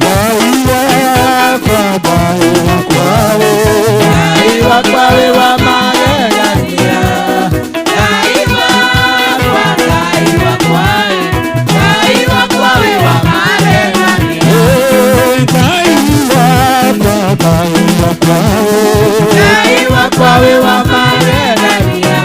S4: Gaiwa kwa gaiwa kwawe.
S1: Gaiwa kwawe wa magegania. Gaiwa kwa gaiwa kwawe. Gaiwa kwawe wa magegania.
S4: Gaiwa kwa gaiwa kwawe.
S1: Gaiwa kwawe wa magegania.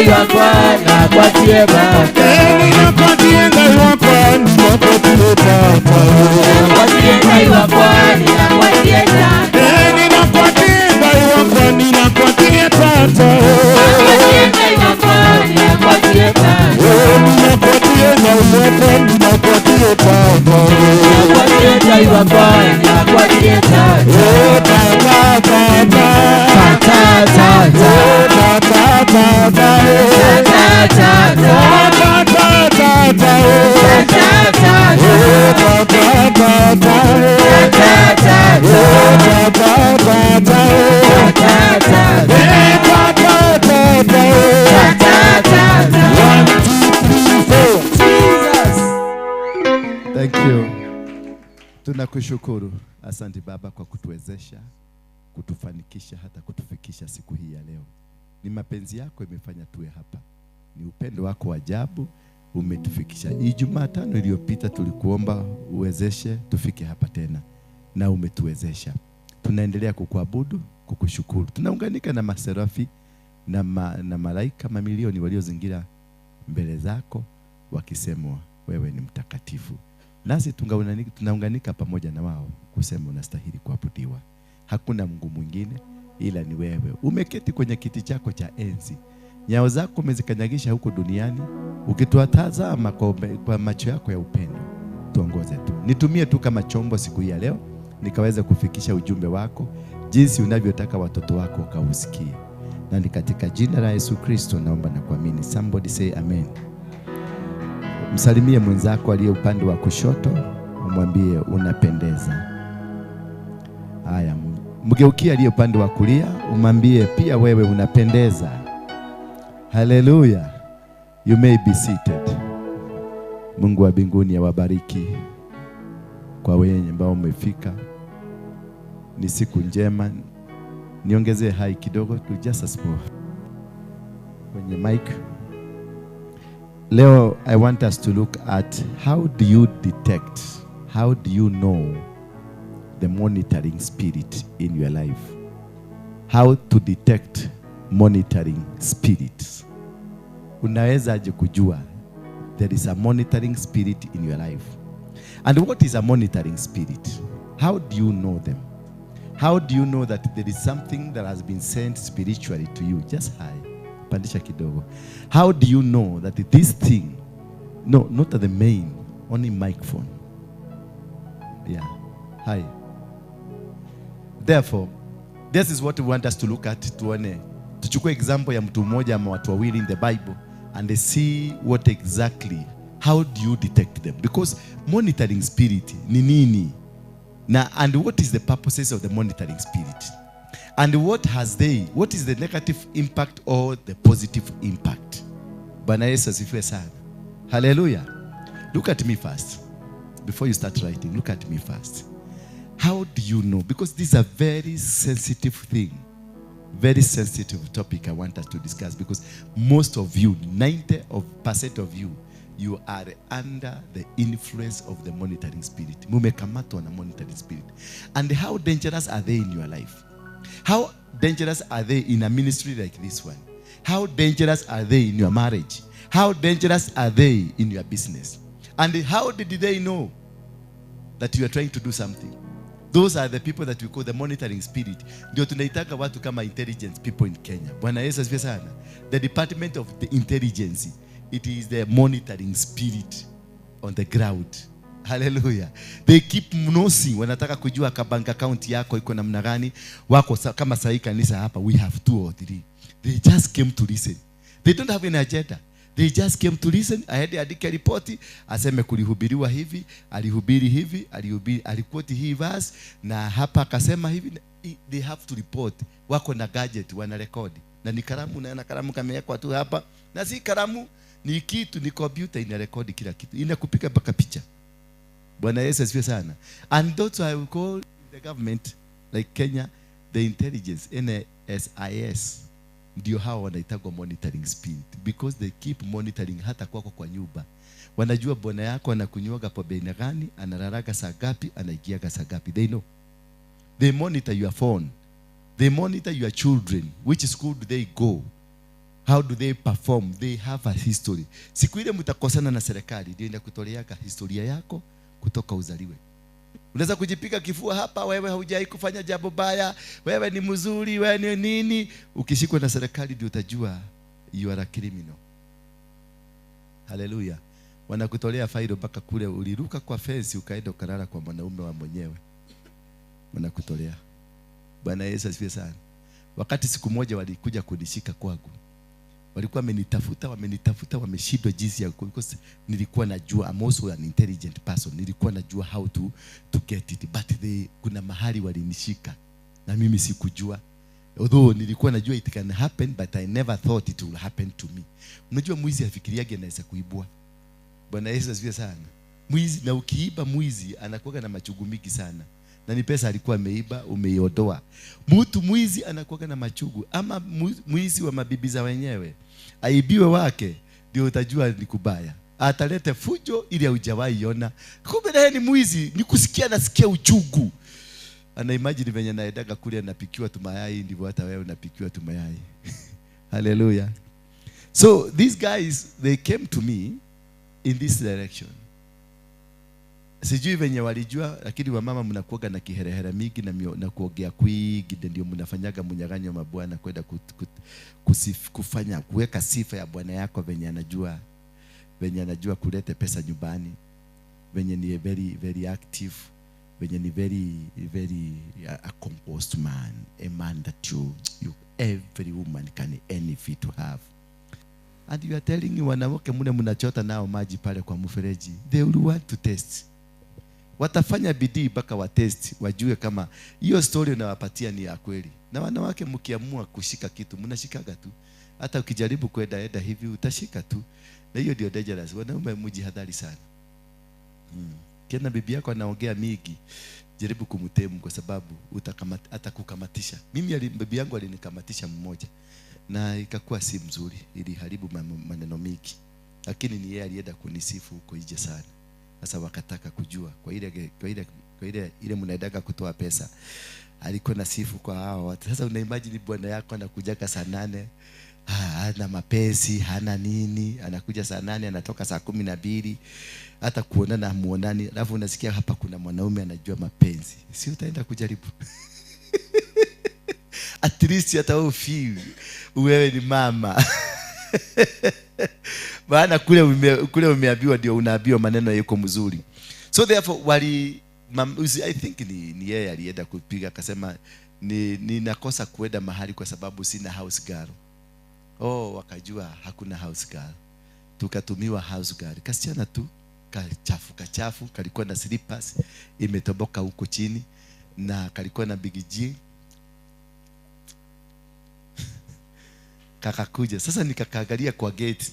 S1: Ngai wakwa nakwatie Baba. Ninakwatie Ngai wakwa ninakwatie Baba. Nakwatie Ngai wakwa ninakwatie Tata. Ninakwatie Ngai wakwa ninakwatie Tata. Nakwatie Ngai wakwa ninakwatie Tata. Ninakwatie Ngai wakwa ninakwatie Baba. Nakwatie Ngai wakwa ninakwatie Tata. Baba Baba Tata Tata Baba Baba Tata Tata Tata Tata Baba Tata Baba Tata Tata 1 2 3 4. Jesus.
S2: Thank you. Tunakushukuru. Asante Baba kwa kutuwezesha, kutufanikisha hata kutufikisha siku hii ya leo. Ni mapenzi yako imefanya tuwe hapa. Ni upendo wako ajabu umetufikisha. Hii Jumatano iliyopita tulikuomba uwezeshe tufike hapa tena, na umetuwezesha. Tunaendelea kukuabudu, kukushukuru. Tunaunganika na maserafi na, na malaika mamilioni waliozingira mbele zako wakisema wewe ni mtakatifu. Nasi tunaunganika pamoja na wao kusema unastahili kuabudiwa. Hakuna Mungu mwingine ila ni wewe. Umeketi kwenye kiti chako cha enzi. Nyayo zako umezikanyagisha huko duniani, ukituatazama kwa macho yako ya upendo. Tuongoze tu. Nitumie tu kama chombo siku hii ya leo, nikaweza kufikisha ujumbe wako jinsi unavyotaka watoto wako wakausikie. Na ni katika jina la Yesu Kristo naomba na kuamini. Somebody say amen. Msalimie mwenzako aliye upande wa kushoto, umwambie unapendeza. Haya, mgeukie aliye upande wa kulia, umwambie pia wewe unapendeza. Hallelujah. You may be seated. Mungu wa mbinguni awabariki kwa wenye ambao umefika. Ni siku njema. Niongezee hai kidogo tu, just a small kwenye mic. Leo I want us to look at how do you detect, how do you know the monitoring spirit in your life? How to detect monitoring spirits. Unaweza aje kujua there is a monitoring spirit in your life? And what is a monitoring spirit? How do you know them? How do you know that there is something that has been sent spiritually to you? Just high. Pandisha kidogo. How do you know that this thing, no, not at the main, only microphone. Yeah. Hi. Therefore, this is what we want us to look at. Tuone. Tuchukue example ya mtu mmoja ama watu wawili in the Bible and they see what exactly, how do you detect them? Because monitoring spirit ni nini? Na, and what is the purposes of the monitoring spirit? And what has they, what is the negative impact or the positive impact? Bwana Yesu asifiwe sana. Hallelujah. Look at me first. Before you start writing, look at me first. How do you know? Because this is a very sensitive thing. Very sensitive topic I want us to discuss, because most of you, 90% of you, you are under the influence of the monitoring spirit. Mumekamatwa na monitoring spirit. And how dangerous are they in your life? How dangerous are they in a ministry like this one? How dangerous are they in your marriage? How dangerous are they in your business? And how did they know that you are trying to do something? Those are the people that we call the monitoring spirit. Ndio tunaitaka watu kama intelligence people in Kenya. Bwana Yesu asifiwe sana. The department of the intelligence, it is the monitoring spirit on the ground. Hallelujah. They keep nosing. Wanataka kujua ka bank account yako iko namna gani. Wako kama sahi kanisa hapa, we have 2 or 3. They just came to listen. They don't have any agenda. They just came to listen. Aende andike ripoti, aseme kulihubiriwa hivi, alihubiri hivi, alihubiri, aliquote hii verse na hapa akasema hivi. They have to report. Wako na gadget, wana rekodi. Na ni kalamu, na kalamu kamewekwa tu hapa. Na si kalamu, ni kitu, ni computer inarekodi kila kitu. Inakupika mpaka picha. Bwana Yesu asifiwe sana. And those I will call the government like Kenya, the intelligence, NSIS. Ndio hao wanaitagwa monitoring spirit, because they keep monitoring hata kwako kwa nyumba. Wanajua bwana yako anakunywaga pombe aina gani, analalaga saa ngapi, anaingiaga saa ngapi. They know. They monitor your phone. They monitor your children. Which school do they go? How do they perform? They have a history. Siku ile mtakosana na serikali, ndio inakutoleaga historia yako kutoka uzaliwe. Unaweza kujipiga kifua hapa, wewe haujai kufanya jambo baya, wewe ni mzuri, wewe ni nini. Ukishikwa na serikali ndio utajua you are a criminal. Haleluya. Wanakutolea failo mpaka kule uliruka kwa fence ukaenda ukalala kwa mwanaume wa mwenyewe. Wanakutolea. Bwana Yesu asifiwe sana. Wakati siku moja walikuja kunishika kwangu. Walikuwa wamenitafuta, wameshindwa jinsi ya, because nilikuwa najua, I'm also an intelligent person. Nilikuwa najua how to get it, but kuna mahali walinishika na mimi sikujua. Although nilikuwa najua it can happen, but I never thought it will happen to me. Unajua mwizi afikiriage anaweza kuibua. Bwana Yesu asifiwe sana. Mwizi, na ukiiba mwizi anakuwa na machugu mingi sana. Na ni pesa alikuwa ameiba, umeiondoa. Mtu mwizi anakuwa na machugu, ama mwizi wa mabibi za wenyewe. Aibiwe wake ndio utajua ni kubaya. Atalete fujo ili hujawahi iona. Kumbe naye ni mwizi, ni kusikia nasikia uchungu. Ana imagine venye naendaga kule anapikiwa tu mayai, ndivyo hata wewe unapikiwa tu mayai. Hallelujah. So these guys, they came to me in this direction. Sijui venye walijua, lakini wamama mnakuoga na kiherehere mingi na kuogea kwingi, ndio mnafanyaga mnyaganyo mabwana kwenda kufanya kuweka sifa ya bwana yako venye anajua kulete pesa nyumbani, venye ni very very active, venye ni very very a composed man, a man that you every woman can envy to have. And you are telling you wanawake mune mnachota nao maji pale kwa mfereji, they will want to test. Watafanya bidii mpaka watest, wajue kama hiyo story unawapatia ni ya kweli. Na wanawake mkiamua kushika kitu, mnashikaga tu. Hata ukijaribu kwenda enda hivi utashika tu. Na hiyo ndio dangerous. Wanaume mjihadhari sana. Kiona bibi yako anaongea mingi, jaribu kumtemu kwa sababu atakukamatisha. Mimi bibi yangu alinikamatisha mmoja na ikakuwa si mzuri, iliharibu maneno mingi. Lakini ni yeye alienda kunisifu huko nje sana. Sasa wakataka kujua kwa ile mnaendaga kutoa pesa. Alikuwa na sifu kwa hao watu. Sasa unaimagine bwana yako anakujaga saa 8, hana mapesi, hana nini, anakuja saa 8, anatoka saa 12, hata kuonana hamuonani. Alafu unasikia hapa kuna mwanaume anajua mapenzi. Si utaenda kujaribu? At least hata wewe feel wewe ni mama. Maana kule umeambiwa ndio unaambiwa maneno yako mzuri. So therefore I think ni yeye alienda kupiga akasema ninakosa kuenda mahali kwa sababu sina house girl. Oh, wakajua hakuna house girl. Tukatumiwa house girl. Kasichana tu kachafu kalikuwa na slippers imetoboka huko chini na kalikuwa na big G. Kakakuja. Sasa nikakaangalia kwa gate,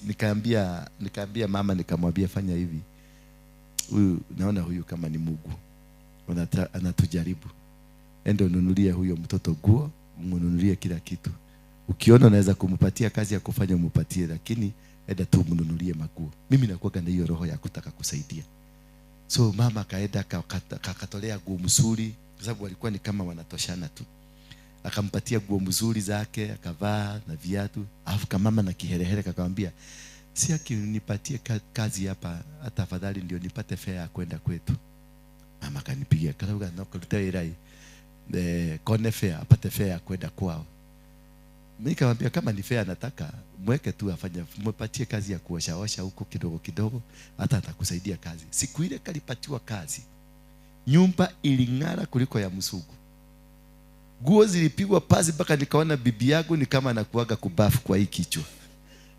S2: nikaambia mama, nikamwambia fanya hivi. Huyu naona huyu kama ni Mungu. Anatujaribu. Endo nunulie huyo mtoto nguo, mnunulie kila kitu. Ukiona unaweza kumpatia kazi ya kufanya umpatie, lakini enda tu mnunulie maguo. Mimi nakuwa na hiyo roho ya kutaka kusaidia. So mama akaenda akatolea nguo mzuri, kwa sababu walikuwa ni kama wanatoshana tu. Akampatia nguo mzuri zake, akavaa na viatu. Alafu kama mama na kiherehere akamwambia, si akinipatie kazi hapa, hata afadhali ndio nipate fare ya kwenda kwetu. Mama akanipigia, akauga no kuruta irai. Kone fare, apate fare ya kwenda kwao. Mimi nikamwambia kama ni fare anataka, mweke tu afanye, mpatie kazi ya kuosha huko kidogo kidogo, hata atakusaidia kazi. Siku ile kalipatiwa kazi, nyumba iling'ara kuliko ya msugu. Nguo zilipigwa pasi mpaka nikaona bibi yangu ni kama anakuaga kubafu kwa hii kichwa.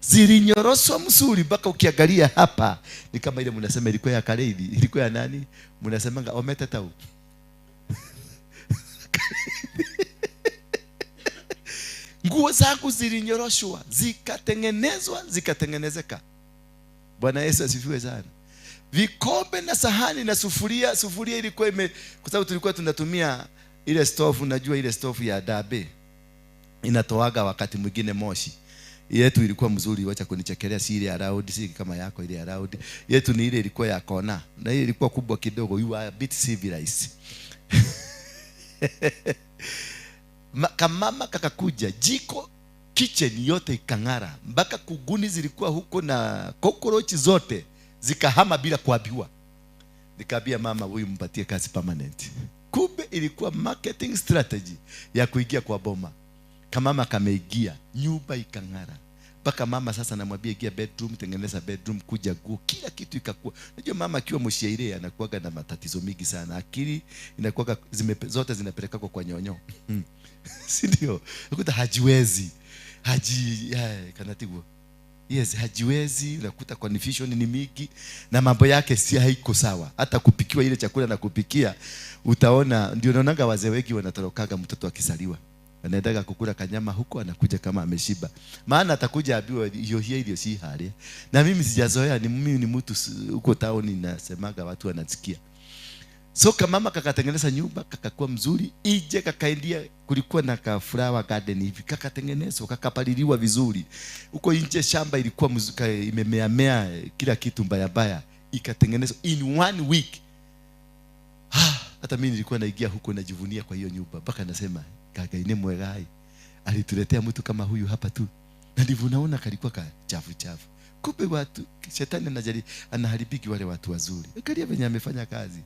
S2: Zilinyoroswa msuri mpaka ukiangalia hapa ni kama ile mnasema ilikuwa ya Kaleidi, ilikuwa ya nani? Mnasemanga ometetau. Nguo zangu zilinyoroshwa, zikatengenezwa, zikatengenezeka. Bwana Yesu asifiwe sana. Vikombe na sahani na sufuria, sufuria ilikuwa kwa sababu tulikuwa tunatumia ile stove, unajua ile stove ya dabe inatoaga wakati mwingine moshi. Yetu ilikuwa mzuri, wacha kunichekelea, si ile ya round, si kama yako ile ya round. Yetu ni ile ilikuwa ya kona, na ile ilikuwa kubwa kidogo, you are a bit civilized. Kamama kakakuja, jiko Kitchen yote ikang'ara, mpaka kuguni zilikuwa huko na kokorochi zote zikahama bila kuambiwa. Nikaambia mama, huyu mpatie kazi permanent. Kumbe ilikuwa marketing strategy ya kuingia kwa boma. Kamama kameingia, nyumba ikang'ara. Mpaka mama sasa namwambia ingia bedroom, tengeneza bedroom, kuja nguo, kila kitu ikakuwa. Unajua mama akiwa mshairi anakuwaga na matatizo mingi sana. Akili inakuwaga zote zinapelekwa kwa nyonyo. Si ndio? Unakuta hajiwezi. Kanatibu. Yes, hajiwezi, unakuta confusion ni mingi na mambo yake si haiko sawa. Hata kupikiwa ile chakula na kupikia utaona, ndio naonanga wazee wengi wanatorokaga mtoto akisaliwa. Anaendaga kukula kanyama huko, anakuja kama ameshiba. Maana atakuja abiwe hiyo hiyo ile si hali. Na mimi sijazoea, ni mimi ni mtu huko town nasemaga watu wanasikia. So kama mama kakatengeneza nyumba kakakuwa mzuri, ije kakaindia, kulikuwa na ka flower garden hivi, kakatengenezwa, kakapaliliwa vizuri. Huko nje shamba ilikuwa mzuka, imemeamea kila kitu mbaya mbaya, ikatengenezwa in 1 week. Hata mimi nilikuwa naingia huko najivunia kwa hiyo nyumba, mpaka nasema kaka ine mwegai alituletea mtu kama huyu hapa tu. Na ndivyo unaona kalikuwa ka chafu chafu. Kumbe watu shetani anajali, anaharibiki wale watu wazuri. Angalia venye amefanya kazi.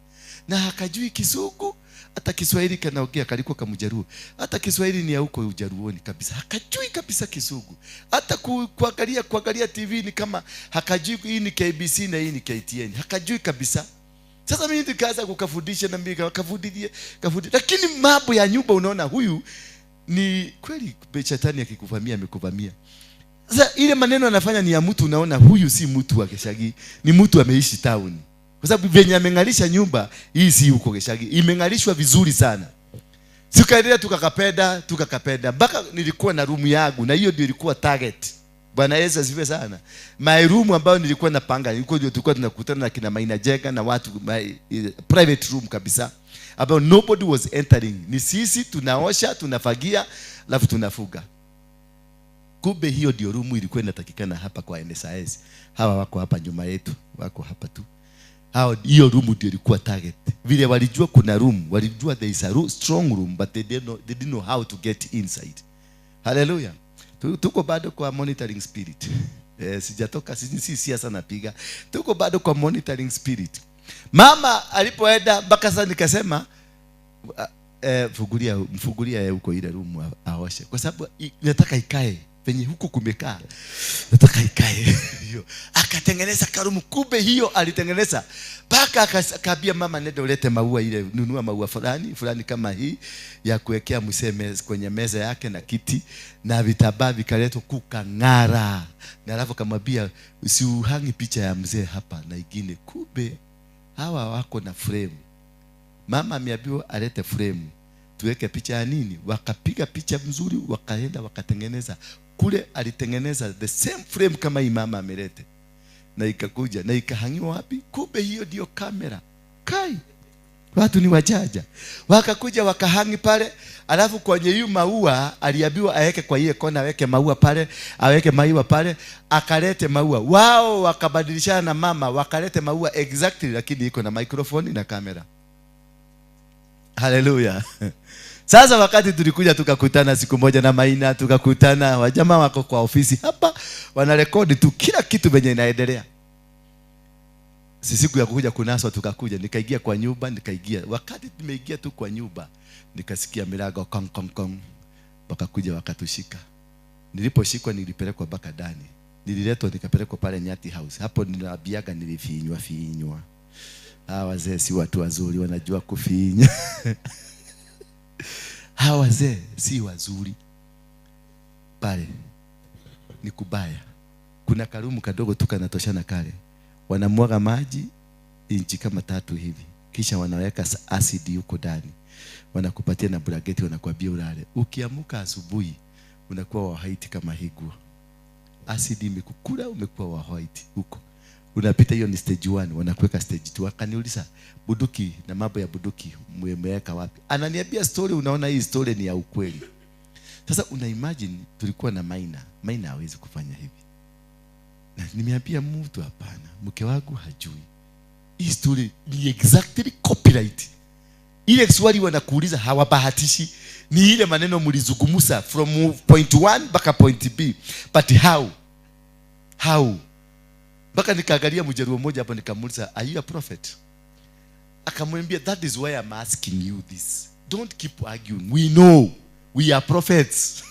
S2: Na hakajui Kisugu, hata Kiswahili kanaongea kalikuwa kamjaruo. Hata Kiswahili ni ya huko Ujaruoni kabisa. Hakajui kabisa Kisugu. Hata kuangalia TV ni kama hakajui hii ni KBC na hii ni KTN. Hakajui kabisa. Sasa mimi nikaanza kukafundisha na mimi kafundie. Lakini mambo ya nyumba unaona huyu ni kweli shetani akikuvamia amekuvamia. Sasa ile maneno anafanya ni ya mtu, unaona huyu si mtu wa Geshagi, ni mtu ameishi town. Kwa sababu venye amengalisha nyumba hii si huko Geshagi, imengalishwa vizuri sana. Tukaendelea tukakapenda mpaka nilikuwa na room yangu, na hiyo ndio ilikuwa target. Bwana Yesu asifiwe sana. My room ambayo nilikuwa napanga, ilikuwa ndio tulikuwa tunakutana na kina Maina Jenga na watu, my private room kabisa, ambayo nobody was entering. Ni sisi tunaosha, tunafagia, alafu tunafuga. Kumbe hiyo ndio room ilikuwa inatakikana hapa kwa NSIS. Hawa wako hapa nyuma yetu, wako hapa tu. Hao hiyo room ndio ilikuwa target. Vile walijua kuna room, walijua there is a strong room, but they didn't know how to get inside. Hallelujah. Tuko bado kwa monitoring spirit. Sijatoka, si siasa napiga. Tuko bado kwa monitoring spirit. Mama alipoenda mpaka sasa nikasema mfugulia huko ile room aoshe. Kwa sababu nataka ikae penye huko kumekaa. Nataka ikae hiyo. Akatengeneza karumu, kumbe hiyo alitengeneza. Paka akaambia mama nenda ulete maua ile, nunua maua fulani fulani kama hii ya kuwekea mseme kwenye meza yake na kiti na vitambaa vikaletwa kukang'ara. Na alafu akamwambia usiuhangi picha ya mzee hapa na ingine. Kumbe hawa wako na frame. Mama ameambiwa alete frame. Tuweke picha ya nini? Wakapiga picha mzuri, wakaenda wakatengeneza. Kule alitengeneza the same frame kama hii mama amelete. Na ikakuja na ikahangiwa wapi? Kumbe hiyo ndio kamera. Kai. Watu ni wajaja. Wakakuja wakahangi pale, alafu kwenye hiyo maua aliambiwa aweke kwa ile kona, aweke maua pale, aweke maua pale, akalete maua. Wao wakabadilishana na mama, wakalete maua exactly, lakini iko na microphone na kamera. Hallelujah. Sasa wakati tulikuja tukakutana siku moja na Maina, tukakutana wajamaa wako kwa ofisi hapa wanarekodi tu kila kitu venye inaendelea. Siku ya kuja kunaswa tukakuja, nikaingia kwa nyumba, nikaingia. Wakati nimeingia tu kwa nyumba, nikasikia milango kong kong kong. Wakakuja wakatushika. Niliposhikwa nilipelekwa mpaka ndani. Nililetwa nikapelekwa pale Nyati House. Hapo niliambiaga nilifinywa finywa. Hawa wazee si watu wazuri, wanajua kufinya. Hawa wazee si wazuri. Pale ni kubaya. Kuna karumu kadogo tu kanatoshana kale. Wanamwaga maji inchi kama 3 hivi. Kisha wanaweka asidi huko ndani. Wanakupatia na blanketi, wanakuambia ulale. Ukiamka asubuhi unakuwa wa white kama higuo. Asidi imekukula, umekuwa wa white huko. Unapita hiyo ni stage 1, wanakuweka stage 2. Akaniuliza buduki na mambo ya buduki mmeweka wapi? Ananiambia story, unaona hii story ni ya ukweli. Sasa una imagine tulikuwa na Maina. Maina hawezi kufanya hivi. Na nimeambia mtu hapana, mke wangu hajui. Hii story ni exactly copyright. Ile swali wanakuuliza hawabahatishi, ni ile maneno mlizungumza from point 1 mpaka point B. But how? How? Mpaka nikaangalia mjaluo mmoja hapo nikamuuliza, are you a prophet? Akamwambia, that is why I'm asking you this. Don't keep arguing. We know we are prophets.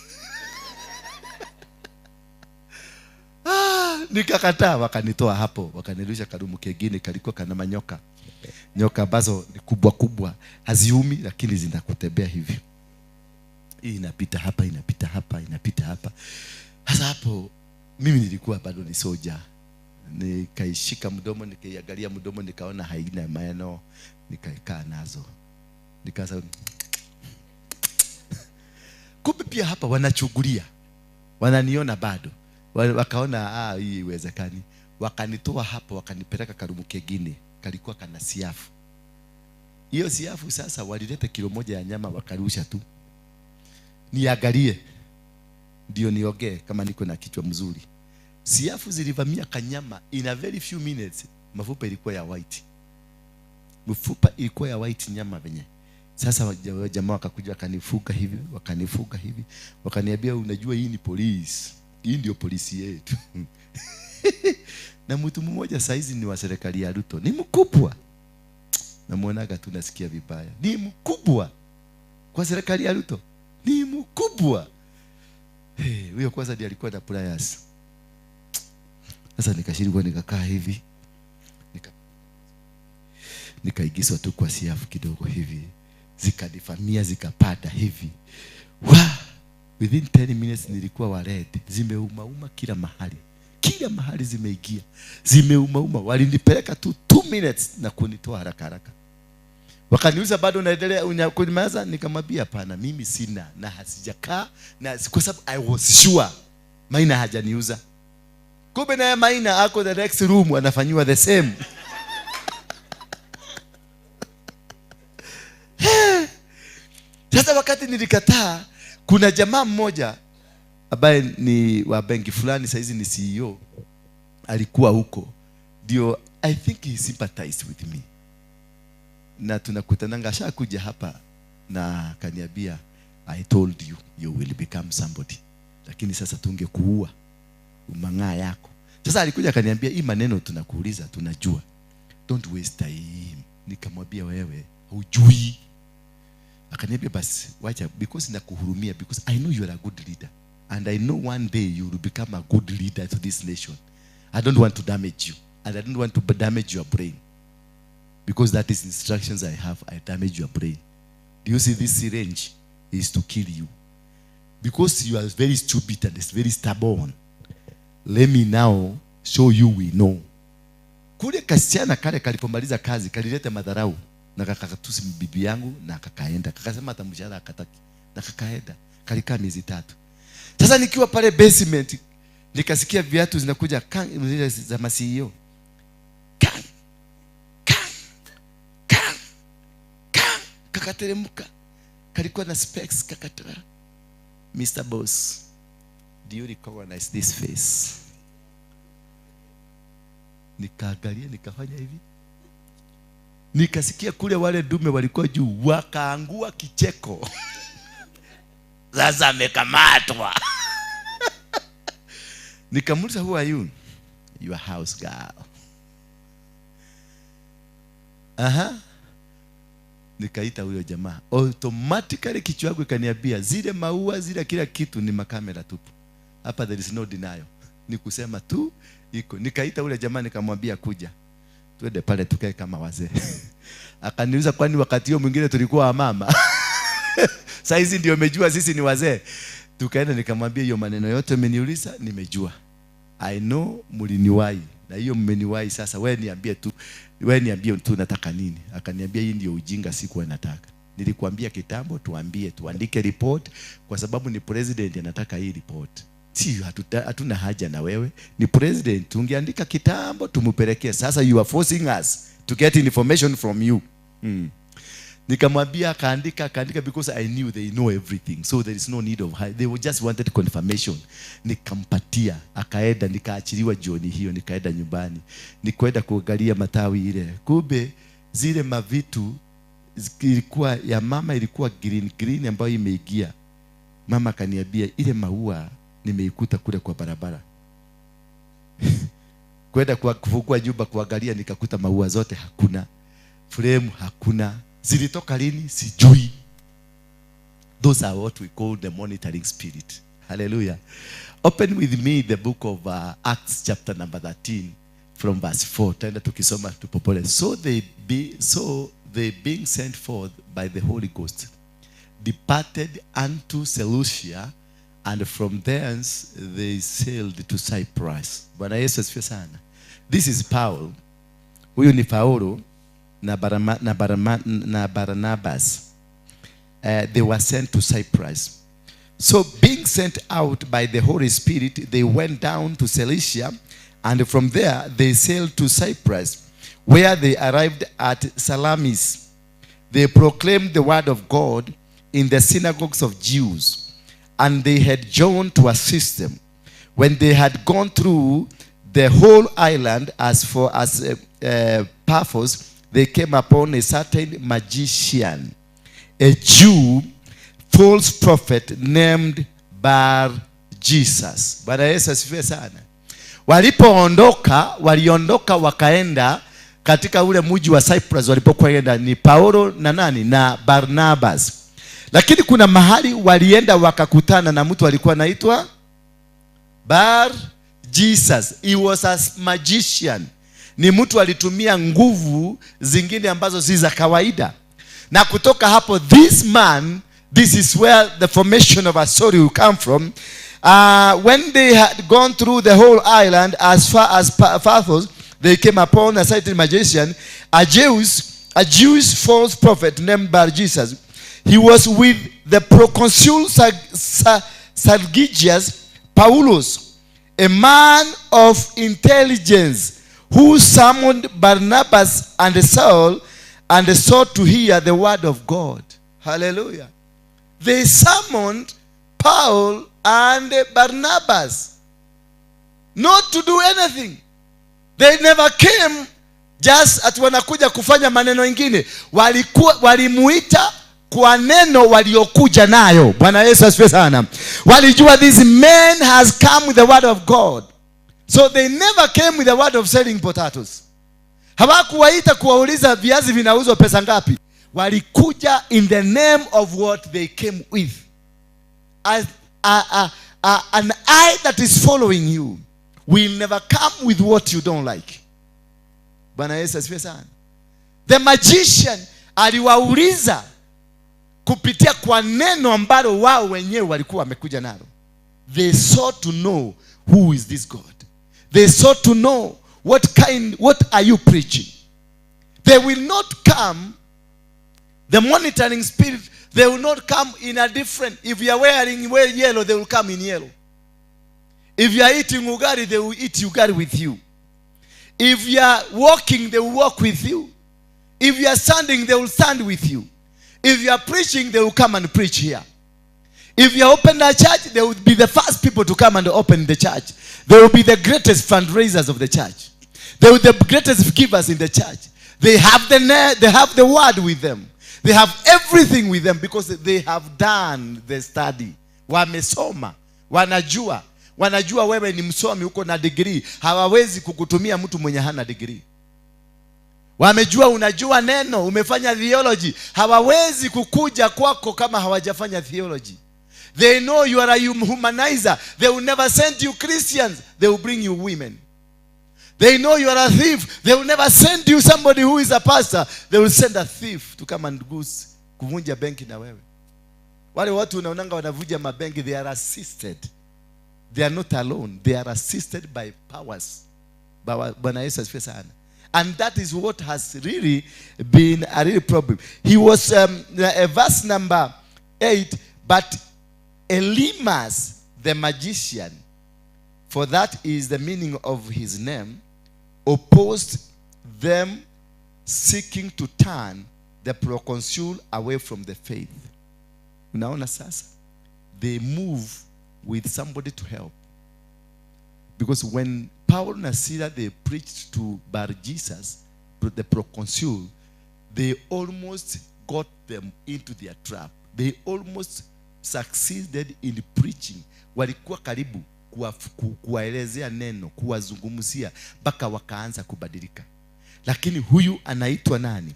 S2: Nikakataa, wakanitoa hapo, wakanirusha karumu kengine kalikuwa kana manyoka. Nyoka ambazo ni kubwa kubwa, haziumi lakini zinakutembea hivi. Hii inapita hapa, inapita hapa, inapita hapa. Sasa hapo mimi nilikuwa bado ni soja. Nikaishika mdomo, nikaiangalia mdomo, nikaona haina meno, nikaikaa nazo. Nikaanza kumbe pia hapa wanachugulia. Wananiona bado. Wakaona hii haiwezekani. Wakanitoa hapo wakanipeleka karumu kengine, kalikuwa kana siafu. Hiyo siafu sasa walileta kilo moja ya nyama wakarusha tu. Niangalie ndio niogee kama niko na kichwa mzuri. Siafu zilivamia kanyama in a very few minutes. Mafupa ilikuwa ya white. Mfupa ilikuwa ya white nyama venye. Sasa jamaa wakakuja wakanifuka hivi, wakanifuka hivi, wakaniambia unajua hii ni polisi. Hii ndio polisi yetu. Na mtu mmoja saizi ni wa serikali ya Ruto. Ni mkubwa. Namuonaga tu nasikia vibaya. Ni mkubwa. Kwa serikali ya Ruto. Ni mkubwa. Hey, huyo kwanza ndiye alikuwa na pliers. Sasa nikashirikwa nikakaa hivi. Nikaigizwa tu kwa siafu kidogo hivi. Zikanifamia zikapata hivi. Wa! Within 10 minutes nilikuwa wa red. Zimeumauma kila mahali. Kila mahali zimeingia. Zimeumauma. Walinipeleka tu 2 minutes na kunitoa haraka haraka. Wakaniuliza bado unaendelea kunimaliza? Nikamwambia hapana, mimi sina na hasijakaa na kwa sababu I was sure Maina hajaniuza. Kumbe naye Maina ako the next room anafanywa the same. Sasa wakati nilikataa, kuna jamaa mmoja ambaye ni wa benki fulani saizi ni CEO alikuwa huko. Ndio I think he sympathized with me. Na tunakutananga ashakuja hapa na akaniambia I told you you will become somebody. Lakini sasa tungekuua umang'aa yako. Sasa alikuja akaniambia hii maneno tunakuuliza tunajua. Don't waste time. Nikamwambia wewe hujui. Akaniambia basi wacha because nakuhurumia because I know you are a good leader and I know one day you will become a good leader to this nation. I don't want to damage you and I don't want to damage your brain. Because that is instructions I have, I damage your brain. Do you see this syringe is to kill you? Because you are very stupid and it's very stubborn. Let me now show you we know. Kule kasichana kale kalipomaliza kazi, kalileta madharau. Na kakatusi bibi yangu na kakaenda. Kakasema hata mshahara akataki. Na kakaenda. Kalikaa miezi 3. Sasa nikiwa pale basement, nikasikia viatu zinakuja za ma CEO. Kang, kang, kang, kang. Kakateremka. Kalikuwa na specs kakatoa. Mr. Boss, do you recognize this face? Nikaangalia nikafanya hivi. Nikasikia kule wale dume walikuwa juu wakaangua kicheko. Sasa amekamatwa. Nikamuuliza who are you? Your house girl. Aha. Nikaita huyo jamaa. Automatically kichwa yangu ikaniambia zile maua zile kila kitu ni makamera tupu. Hapa there is no denial. Ni kusema tu iko. Nikaita ule jamaa nikamwambia kuja. Twende pale tukae kama wazee. Akaniuliza kwani wakati huo mwingine tulikuwa wamama? Saizi ndio umejua sisi ni wazee. Tukaenda nikamwambia hiyo maneno yote umeniuliza nimejua. I know mliniwahi na hiyo mmeniwahi sasa wewe niambie tu. Wewe niambie tu nataka nini. Akaniambia hii ndio ujinga sikuwa nataka. Nilikwambia kitambo tuambie tuandike report kwa sababu ni president anataka hii report. Si hatuna haja na wewe, ni president tungeandika kitambo tumupelekee. Sasa you are forcing us to get information from you. Nikamwambia akaandika because I knew they know everything. So there is no need of, they just wanted confirmation. Nikampatia, akaenda, nikaachiliwa jioni hiyo, nikaenda nyumbani. Nikaenda kuangalia matawi ile. Kumbe zile mavitu Ilikuwa ya mama, ilikuwa green green ambayo imeingia. Mama akaniambia ile maua nimeikuta kule kwa barabara. Kwenda kwa kufungua nyumba kuangalia, nikakuta maua zote hakuna, frame hakuna. Zilitoka lini sijui. Those are what we call the monitoring spirit. Hallelujah. Open with me the book of Acts chapter number 13 from verse 4. Tenda tukisoma tupopole. So they being sent forth by the Holy Ghost departed unto Seleucia, and from thence they sailed to Cyprus. Bwana Yesu asifiwe sana. This is Paul. Huyu ni Paulo na Barnabas. They were sent to Cyprus. So being sent out by the Holy Spirit, they went down to Cilicia, and from there they sailed to Cyprus, where they arrived at Salamis. They proclaimed the word of God in the synagogues of Jews, and they had John to assist them. When they had gone through the whole island as far as Paphos, they came upon a certain magician, a Jew, false prophet named Bar Jesus. Bwana Yesu asifiwe sana. Walipoondoka, waliondoka wakaenda katika ule mji wa Cyprus. Walipokwenda ni Paulo na nani na Barnabas. Lakini kuna mahali walienda wakakutana na mtu alikuwa anaitwa Bar Jesus. He was a magician. Ni mtu alitumia nguvu zingine ambazo si za kawaida. Na kutoka hapo, this man, this is where the formation of a story will come from. When they had gone through the whole island as far as Paphos, they came upon a certain magician, a Jewish false prophet named Bar Jesus. He was with the proconsul Sergius Paulus, a man of intelligence, who summoned Barnabas and Saul and sought to hear the word of God. Hallelujah. They summoned Paul and Barnabas not to do anything. They never came just ati wanakuja kufanya maneno ingine. Walikuwa walimuita kwa neno waliokuja nayo. Bwana Yesu asifiwe sana. Walijua this man has come with the word of God. So they never came with the word of selling potatoes. Hawakuwaita kuwauliza viazi vinauzwa pesa ngapi. Walikuja in the name of what they came with. As an eye that is following you will never come with what you don't like. Bwana Yesu asifiwe sana. The magician aliwauliza kupitia kwa neno ambalo wao wenyewe walikuwa wamekuja nalo. They sought to know who is this God. They sought to know what are you preaching? They will not come, the monitoring spirit, they will not come in a different. If you are wearing well yellow, they will come in yellow. If you are eating ugali, they will eat ugali with you. If you are walking, they will walk with you. If you are standing, they will stand with you. If you are preaching, they will come and preach here. If you open a church, they will be the first people to come and open the church. They will be the greatest fundraisers of the church. They will be the greatest givers in the church. They have the word with them. They have everything with them because they have done the study. Wamesoma, wanajua. Wanajua wewe ni msomi, uko na degree. Hawawezi kukutumia mtu mwenye hana degree. Wamejua unajua neno, umefanya theology. Hawawezi kukuja kwako kama hawajafanya theology. They know you are a humanizer. They will never send you Christians. They will bring you women. They know you are a thief. They will never send you somebody who is a pastor. They will send a thief to come and goose kuvunja benki na wewe. Wale watu unaonanga wanavunja mabenki, they are assisted. They are not alone. They are assisted by powers. Bwana Yesu asifiwe sana. And that is what has really been a real problem. He was, verse number 8, but Elymas the magician, for that is the meaning of his name, opposed them, seeking to turn the proconsul away from the faith. Unaona sasa? They move with somebody to help. Because when Paul and Sila, they preached to Bar Jesus, the proconsul, they almost got them into their trap. They almost succeeded in preaching. Walikuwa karibu kuwaelezea neno, kuwazungumzia mpaka wakaanza kubadilika. Lakini huyu anaitwa nani?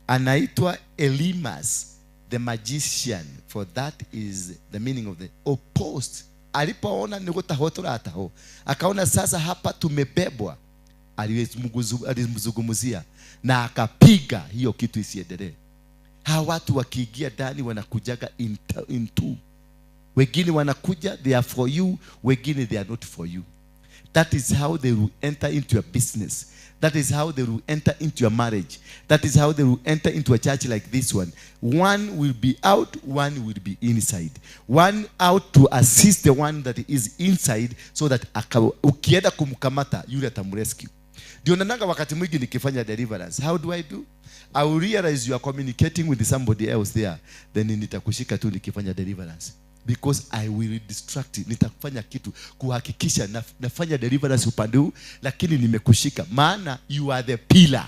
S2: Anaitwa Elimas the magician, for that is the meaning of the opposed. Alipoona ni gutaho turataho, akaona sasa hapa tumebebwa, alimzungumzia na akapiga hiyo kitu isiendelee. Hawa watu wakiingia ndani wanakujaga into. Wengine wanakuja they are for you, wengine they are not for you. That is how they will enter into your business. That is how they will enter into your marriage. That is how they will enter into a church like this one. One will be out, one will be inside. One out to assist the one that is inside so that ukienda kumkamata yule atamrescue. Ndio naonanga wakati mwingi nikifanya deliverance. How do I do? I will realize you are communicating with somebody else there. Then nitakushika tu nikifanya deliverance. Because I will distract you. Nitakufanya kitu kuhakikisha nafanya deliverance upande huu, lakini nimekushika. Maana you are the pillar.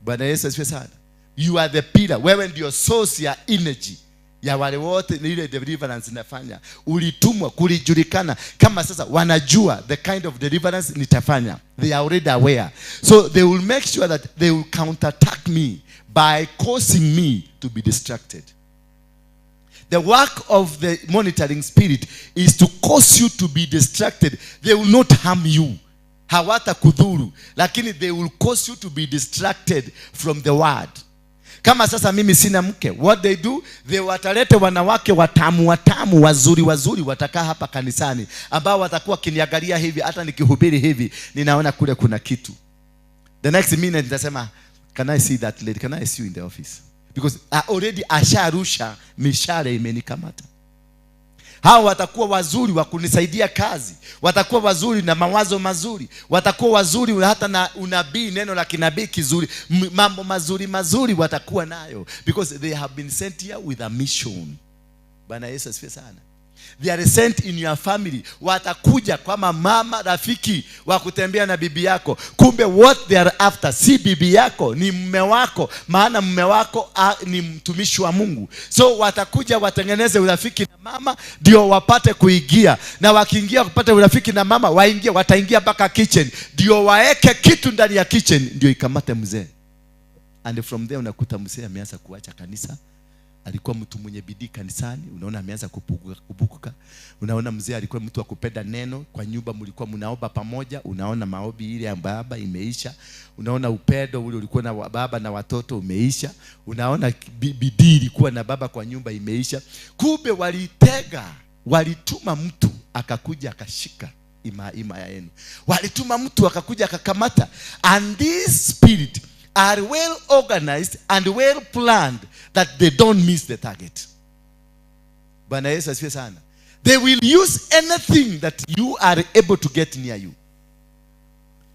S2: Bwana Yesu asifiwe sana. You are the pillar. Wewe ndio source ya energy ya wale wote ile deliverance nafanya. Ulitumwa kulijulikana. Kama sasa wanajua the kind of deliverance nitafanya. They are already aware. So they will make sure that they will counterattack me by causing me to be distracted. The work of the monitoring spirit is to cause you to be distracted. They will not harm you. Hawata kudhuru. Lakini they will cause you to be distracted from the word. Kama sasa mimi sina mke, what they do, they watalete wanawake watamu watamu, wazuri wazuri, watakaa hapa kanisani, ambao watakuwa kiniangalia hivi, hata nikihubiri hivi, ninaona kule kuna kitu. The next minute nitasema, can I see that lady? Can I see you in the office? Because I already asharusha mishale imenikamata. Hao watakuwa wazuri wa kunisaidia kazi, watakuwa wazuri na mawazo mazuri, watakuwa wazuri hata na unabii, neno la kinabii kizuri, mambo mazuri mazuri watakuwa nayo, because they have been sent here with a mission. Bwana Yesu asifiwe sana. They are sent in your family. Watakuja kama mama rafiki wa kutembea na bibi yako. Kumbe what they are after si bibi yako, ni mume wako. Maana mume wako ni mtumishi wa Mungu. So watakuja watengeneze urafiki na mama ndio wapate kuingia. Na wakiingia kupata urafiki na mama, waingie, wataingia mpaka kitchen. Ndio waeke kitu ndani ya kitchen ndio ikamate mzee. And from there unakuta mzee ameanza kuacha kanisa. Alikuwa mtu mwenye bidii kanisani, unaona ameanza kubukuka. Unaona mzee alikuwa mtu wa kupenda neno, kwa nyumba mlikuwa mnaomba pamoja, unaona maombi ile ya baba imeisha. Unaona upendo ule ulikuwa na baba na watoto umeisha. Unaona bidii ilikuwa na baba kwa nyumba imeisha. Kumbe walitega, walituma mtu akakuja akashika ima ya yenu. Walituma mtu akakuja akakamata. And this spirit are well organized and well planned that they don't miss the target. Bwana Yesu asifiwe sana. They will use anything that you are able to get near you.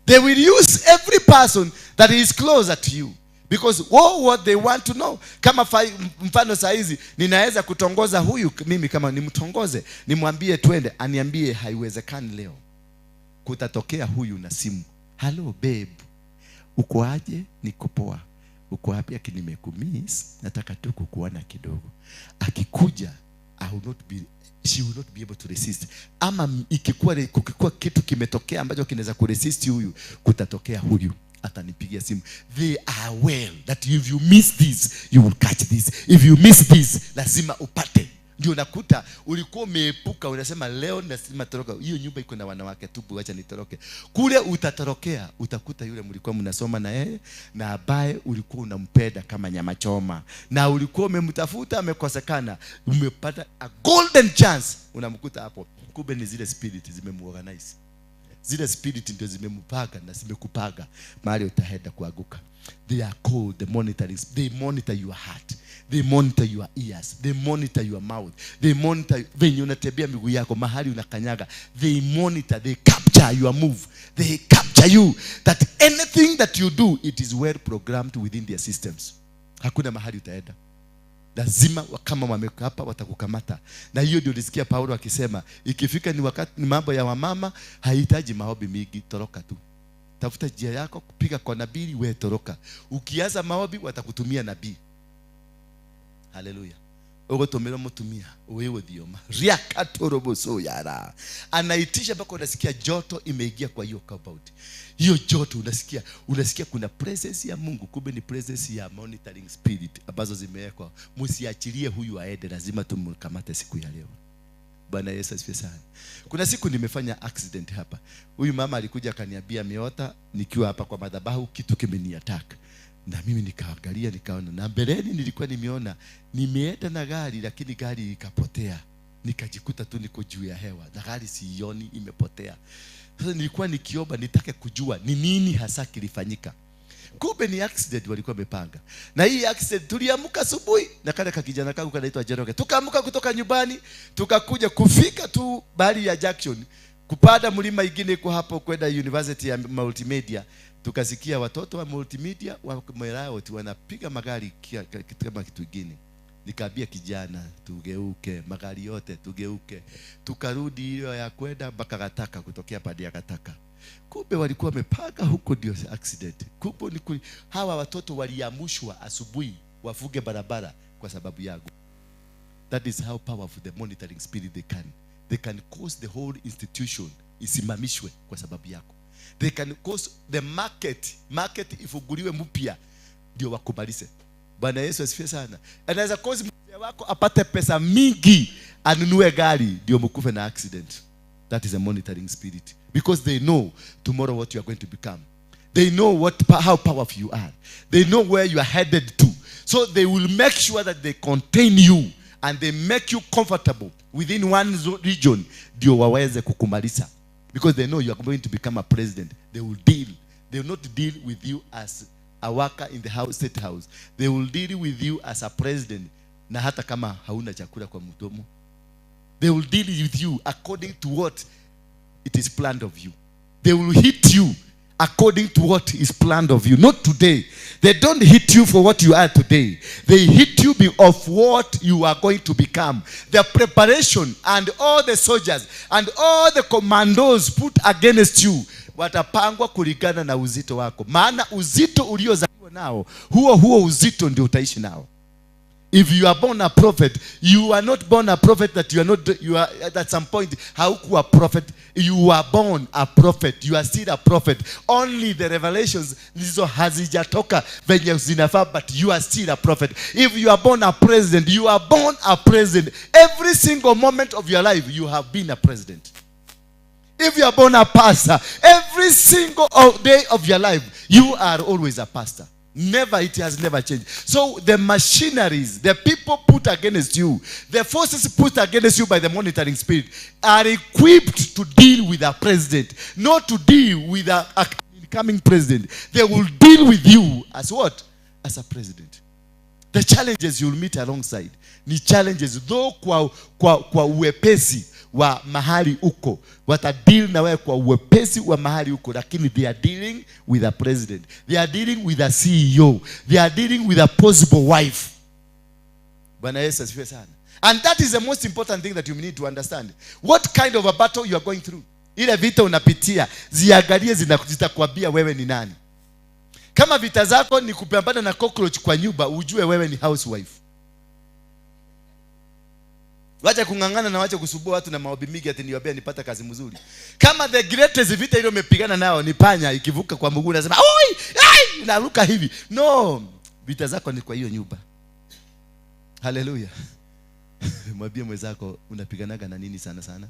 S2: They will use every person that is closer to you. Because what they want to know. Kama mfano saizi, ninaweza kutongoza huyu, mimi kama nimtongoze, nimwambie twende, aniambie haiwezekani leo. Kutatokea huyu na simu. Hello babe. Uko aje? Niko poa. Uko wapi? Aki nimekumiss, nataka tu kukuona kidogo. Akikuja, she will not be able to resist. Ama kukikuwa kitu kimetokea ambacho kinaweza kuresist huyu, kutatokea huyu atanipigia simu. They are well that if you miss this, you will catch this. If you miss this, lazima upate. Ndio nakuta ulikuwa umeepuka, unasema leo nasema toroka, hiyo nyumba iko na wanawake tupu, acha nitoroke. Kule utatorokea, utakuta yule mlikuwa mnasoma na yeye, na ambaye ulikuwa unampenda kama nyama choma, na ulikuwa umemtafuta amekosekana, umepata a golden chance, unamkuta hapo. Kumbe ni zile spirit zimemuorganize. Zile spirit ndio zimemupaka na zimekupaga mahali utaenda kuanguka. They are called the monitoring. They monitor your heart. They monitor your ears. They monitor your mouth. They monitor venye unatembea miguu yako, mahali unakanyaga. They monitor, they capture your move. They capture you. That anything that you do, it is well programmed within their systems. Hakuna mahali utaenda. Lazima kama wamekapa watakukamata. Na hiyo ndio nilisikia Paulo akisema, ikifika ni wakati ni mambo ya wamama, haihitaji maombi mingi, toroka tu. Tafuta njia yako, kupiga kwa nabii, wewe toroka. Ukianza maombi watakutumia nabii. Haleluya. Ugotomera mutumia wewe thioma riakatoroboso yara anaitisha mpaka unasikia joto imeingia kwa hiyo compound. Hiyo joto unasikia kuna presence ya Mungu, kumbe ni presence ya monitoring spirit ambazo zimewekwa. Msiachilie huyu aende, lazima tumkamate siku ya leo. Bwana Yesu asifiwe sana. Kuna siku nimefanya accident hapa. Huyu mama alikuja akaniambia ameota nikiwa hapa kwa madhabahu kitu kimeniattack. Na mimi nikaangalia nikaona, na mbeleni nilikuwa nimeona nimeenda na gari lakini gari ikapotea. Nikajikuta tu niko juu ya hewa na gari sioni, imepotea. Sasa nilikuwa nikiomba nitake kujua ni nini hasa kilifanyika. Kumbe ni accident walikuwa wamepanga. Na hii accident tuliamka asubuhi na kale kakijana kangu kanaitwa Jeroge. Tukaamka kutoka nyumbani, tukakuja kufika tu bali ya Jackson, kupanda mlima ingine iko hapo kwenda University ya Multimedia. Tukasikia watoto wa Multimedia wa Merayot wanapiga magari kama kitu kingine. Nikaambia kijana tugeuke, magari yote tugeuke. Tukarudi hiyo ya kwenda mpaka Gataka, kutokea pande ya Gataka. Kumbe walikuwa wamepanga huko ndio accident. Kumbe ni hawa watoto waliamushwa asubuhi wafuge barabara kwa sababu yangu. That is how powerful the monitoring spirit they can. They can cause the whole institution isimamishwe kwa sababu yako. They can cause the market ifunguliwe mpya ndio wakubalise. Bwana Yesu asifiwe sana. Anaweza cause mzee wako apate pesa mingi anunue gari ndio mkufe na accident. That is a monitoring spirit. Because they know tomorrow what you are going to become. They know how powerful you are. They know where you are headed to. So they will make sure that they contain you and they make you comfortable within one region ndio waweze kukumalisa. Because they know you are going to become a president. They will deal. They will not deal with you as a worker in the house, state house. They will deal with you as a president. Na hata kama hauna chakula kwa mdomo. They will deal with you according to what it is planned of you. They will hit you according to what is planned of you. Not today. They don't hit you for what you are today. They hit you of what you are going to become. The preparation and all the soldiers and all the commandos put against you watapangwa kulingana na uzito wako. Maana uzito uliozaliwa nao, huo uzito ndio utaishi nao. If you are born a prophet, you are not born a prophet that you are not, you are at some point haukuwa prophet. You are born a prophet. You are still a prophet. Only the revelations ndizo hazijatoka venye zinafaa, but you are still a prophet. If you are born a president, you are born a president. Every single moment of your life, you have been a president. If you are born a pastor, every single day of your life, you are always a pastor. Never, it has never changed. So the machineries, the people put against you, the forces put against you by the monitoring spirit are equipped to deal with a president, not to deal with an incoming president. They will deal with you as what? As a president. The challenges you'll meet alongside ni challenges though kwa uwepesi wa mahali uko. Watadeal na wewe kwa uwepesi wa mahali uko, lakini they are dealing with a president. They are dealing with a CEO. They are dealing with a possible wife. Bwana Yesu asifiwe sana. And that is the most important thing that you need to understand. What kind of a battle you are going through. Ile vita unapitia, ziangalie, zitakwambia wewe ni nani. Kama vita zako ni kupambana na cockroach kwa nyumba, ujue wewe ni housewife. Wacha kung'ang'ana na wacha kusumbua watu na maombi mingi ati niwaambie nipata kazi mzuri. Kama the greatest vita ile umepigana nao ni panya ikivuka kwa mguu unasema oi, ai, naruka hivi. No, vita zako ni kwa hiyo nyumba. Hallelujah. Mwambie mwenzako unapiganaga na nini sana sana?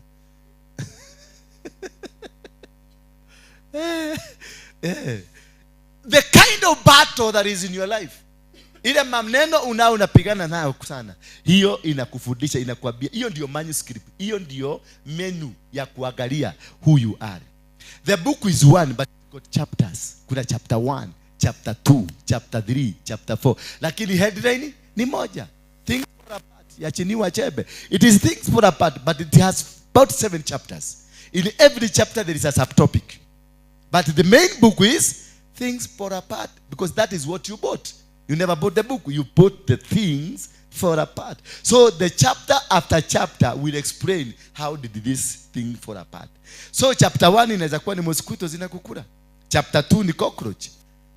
S2: The kind of battle that is in your life. Ile maneno unapigana nayo sana. Hiyo inakufundisha, inakuambia. Hiyo ndio manuscript. Hiyo ndio menu ya kuangalia who you are. The book is one but it's got chapters. Kuna chapter 1, chapter 2, chapter 3, chapter 4. Lakini headline ni moja. Things Fall Apart ya Chinua Achebe. It is Things Fall Apart, but it has about 7 chapters. In every chapter there is a subtopic. But the main book is Things Fall Apart, because that is what you bought. You never bought the book. You bought the things fall apart. So the chapter after chapter will explain how did this thing fall apart. So chapter 1 inaweza kuwa ni mosquito zinakukula. Chapter 2 ni cockroach.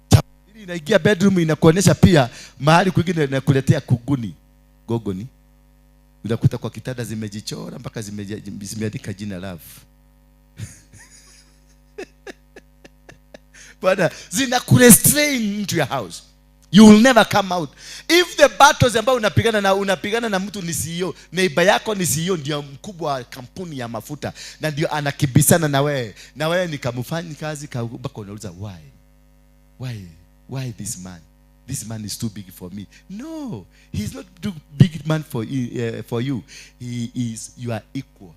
S2: Chapter 3 inaingia bedroom inakuonyesha pia mahali kwingine inakuletea kuguni. Gogoni. Unakuta kwa kitanda zimejichora mpaka zimeandika jina love. Bwana, zinakurestrain into your house. You will never come out. If the battles ambao unapigana na mtu ni CEO, neighbor yako ni CEO, ndio mkubwa wa kampuni ya mafuta na ndio anakibisana na wewe. Na wewe ni kamfanya kazi mpaka unauliza why? Why this man? This man is too big for me. No, he's not too big man for you. He is, you are equal.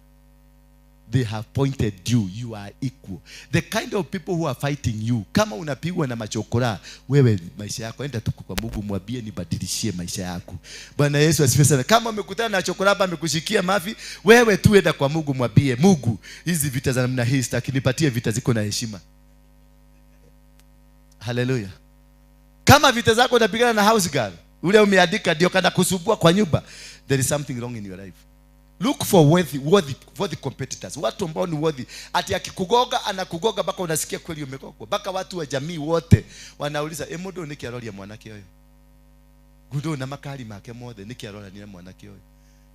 S2: They have pointed you. You are equal. The kind of people who are fighting you. Kama unapigwa na machokora, wewe maisha yako, enda tu kwa Mungu mwambie nibadilishie maisha yako. Bwana Yesu asifiwe sana. Kama umekutana na chokora hapa amekushikia mafi, wewe tu enda kwa Mungu mwambie Mungu, hizi vita za namna hii sitaki, nipatie vita ziko na heshima. Hallelujah. Kama vita zako unapigana na house girl, ule umeandika ndio kana kusumbua kwa nyumba, there is something wrong in your life. Look for worthy competitors. Watu ambao ni worthy. Ati akikugoga anakugoga mpaka unasikia kweli umegogwa. Mpaka watu wa jamii wote wanauliza, "Mundu niki aroria mwanake uyu? Gundo na makali make mothe niki arorania mwanake uyu?"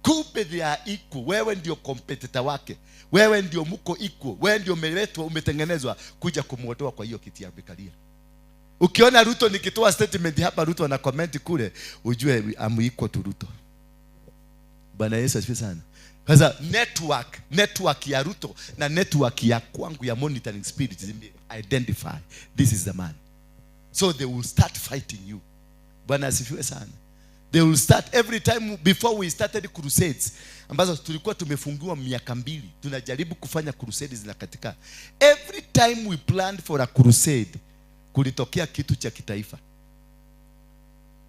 S2: Kumbe they are equal. Wewe ndio competitor wake. Wewe ndio mko equal. Wewe ndio umeletwa, umetengenezwa kuja kumuondoa kwa hiyo kiti ya amekalia. Ukiona Ruto nikitoa statement hapa, Ruto ana comment kule, ujue I'm equal to Ruto. Bwana Yesu asifiwe sana. Sasa network ya Ruto na network ya kwangu ya monitoring spirit identify this is the man. So they will start fighting you. Bwana asifiwe sana. They will start every time. Before we started crusades, ambazo tulikuwa tumefungiwa miaka 2, tunajaribu kufanya crusades zinakatika. Every time we planned for a crusade, kulitokea kitu cha kitaifa.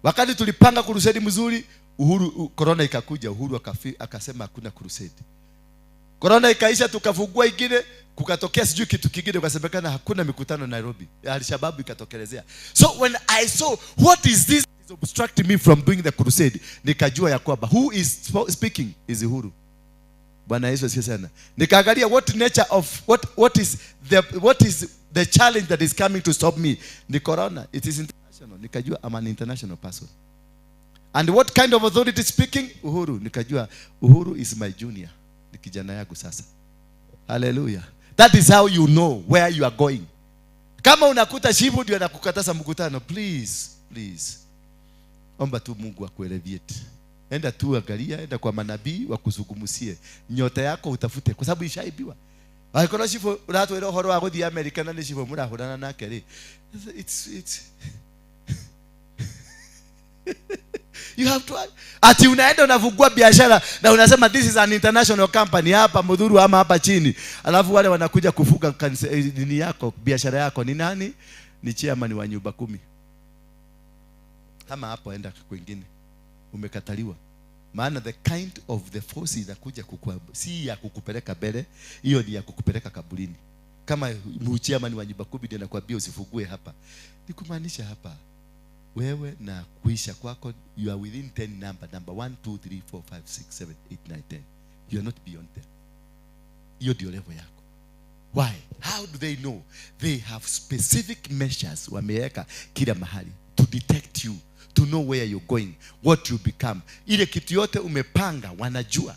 S2: Wakati tulipanga crusade mzuri, Uhuru, corona ikakuja, Uhuru akasema hakuna crusade. Corona ikaisha, tukafungua ingine, kukatokea sijui kitu kingine, ukasemekana hakuna mikutano Nairobi. Al-Shabaab ikatokelezea. So when I saw what is this is obstructing me from doing the crusade, nikajua ya kwamba who is speaking is Uhuru. Bwana Yesu asifiwe sana. Nikaangalia what nature of what is the challenge that is coming to stop me. Ni corona, it is international. Nikajua I'm an international person. And what kind of authority speaking? Uhuru. Nikajua Uhuru is my junior. Ni kijana yangu sasa. Hallelujah. That is how you know where you are going. Kama unakuta shivu ndio anakukataza mkutano, please, please. Omba tu Mungu akuelevate. Enda tu angalia, enda kwa manabii wakuzungumzie. Nyota yako utafute kwa sababu ishaibiwa. Angĩkorwo shivu uratwĩra ũhoro wa gũthiĩ America na nĩ shivu mũrahũrana nake rĩ. It's you have to. Ati unaenda unafungua biashara na unasema this is an international company hapa Mudhuru ama hapa chini. Alafu wale wanakuja kufuga nini yako, biashara yako ni nani? Ni chairman wa nyumba 10. Kama hapo enda kwingine. Umekataliwa. Maana the kind of the force inakuja kukua, si ya kukupeleka mbele, hiyo ni ya kukupeleka kaburini. Kama chairman wa nyumba 10 ndiye anakuambia usifungue hapa. Ni kumaanisha hapa wewe na kuisha kwako, you are within 10 number 1 2 3 4 5 6 7 8 9 10. You are not beyond there. Hiyo ndio level yako. Why? How do they know? They have specific measures wameweka kila mahali to detect you, to know where you're going, what you become. Ile kitu yote umepanga wanajua.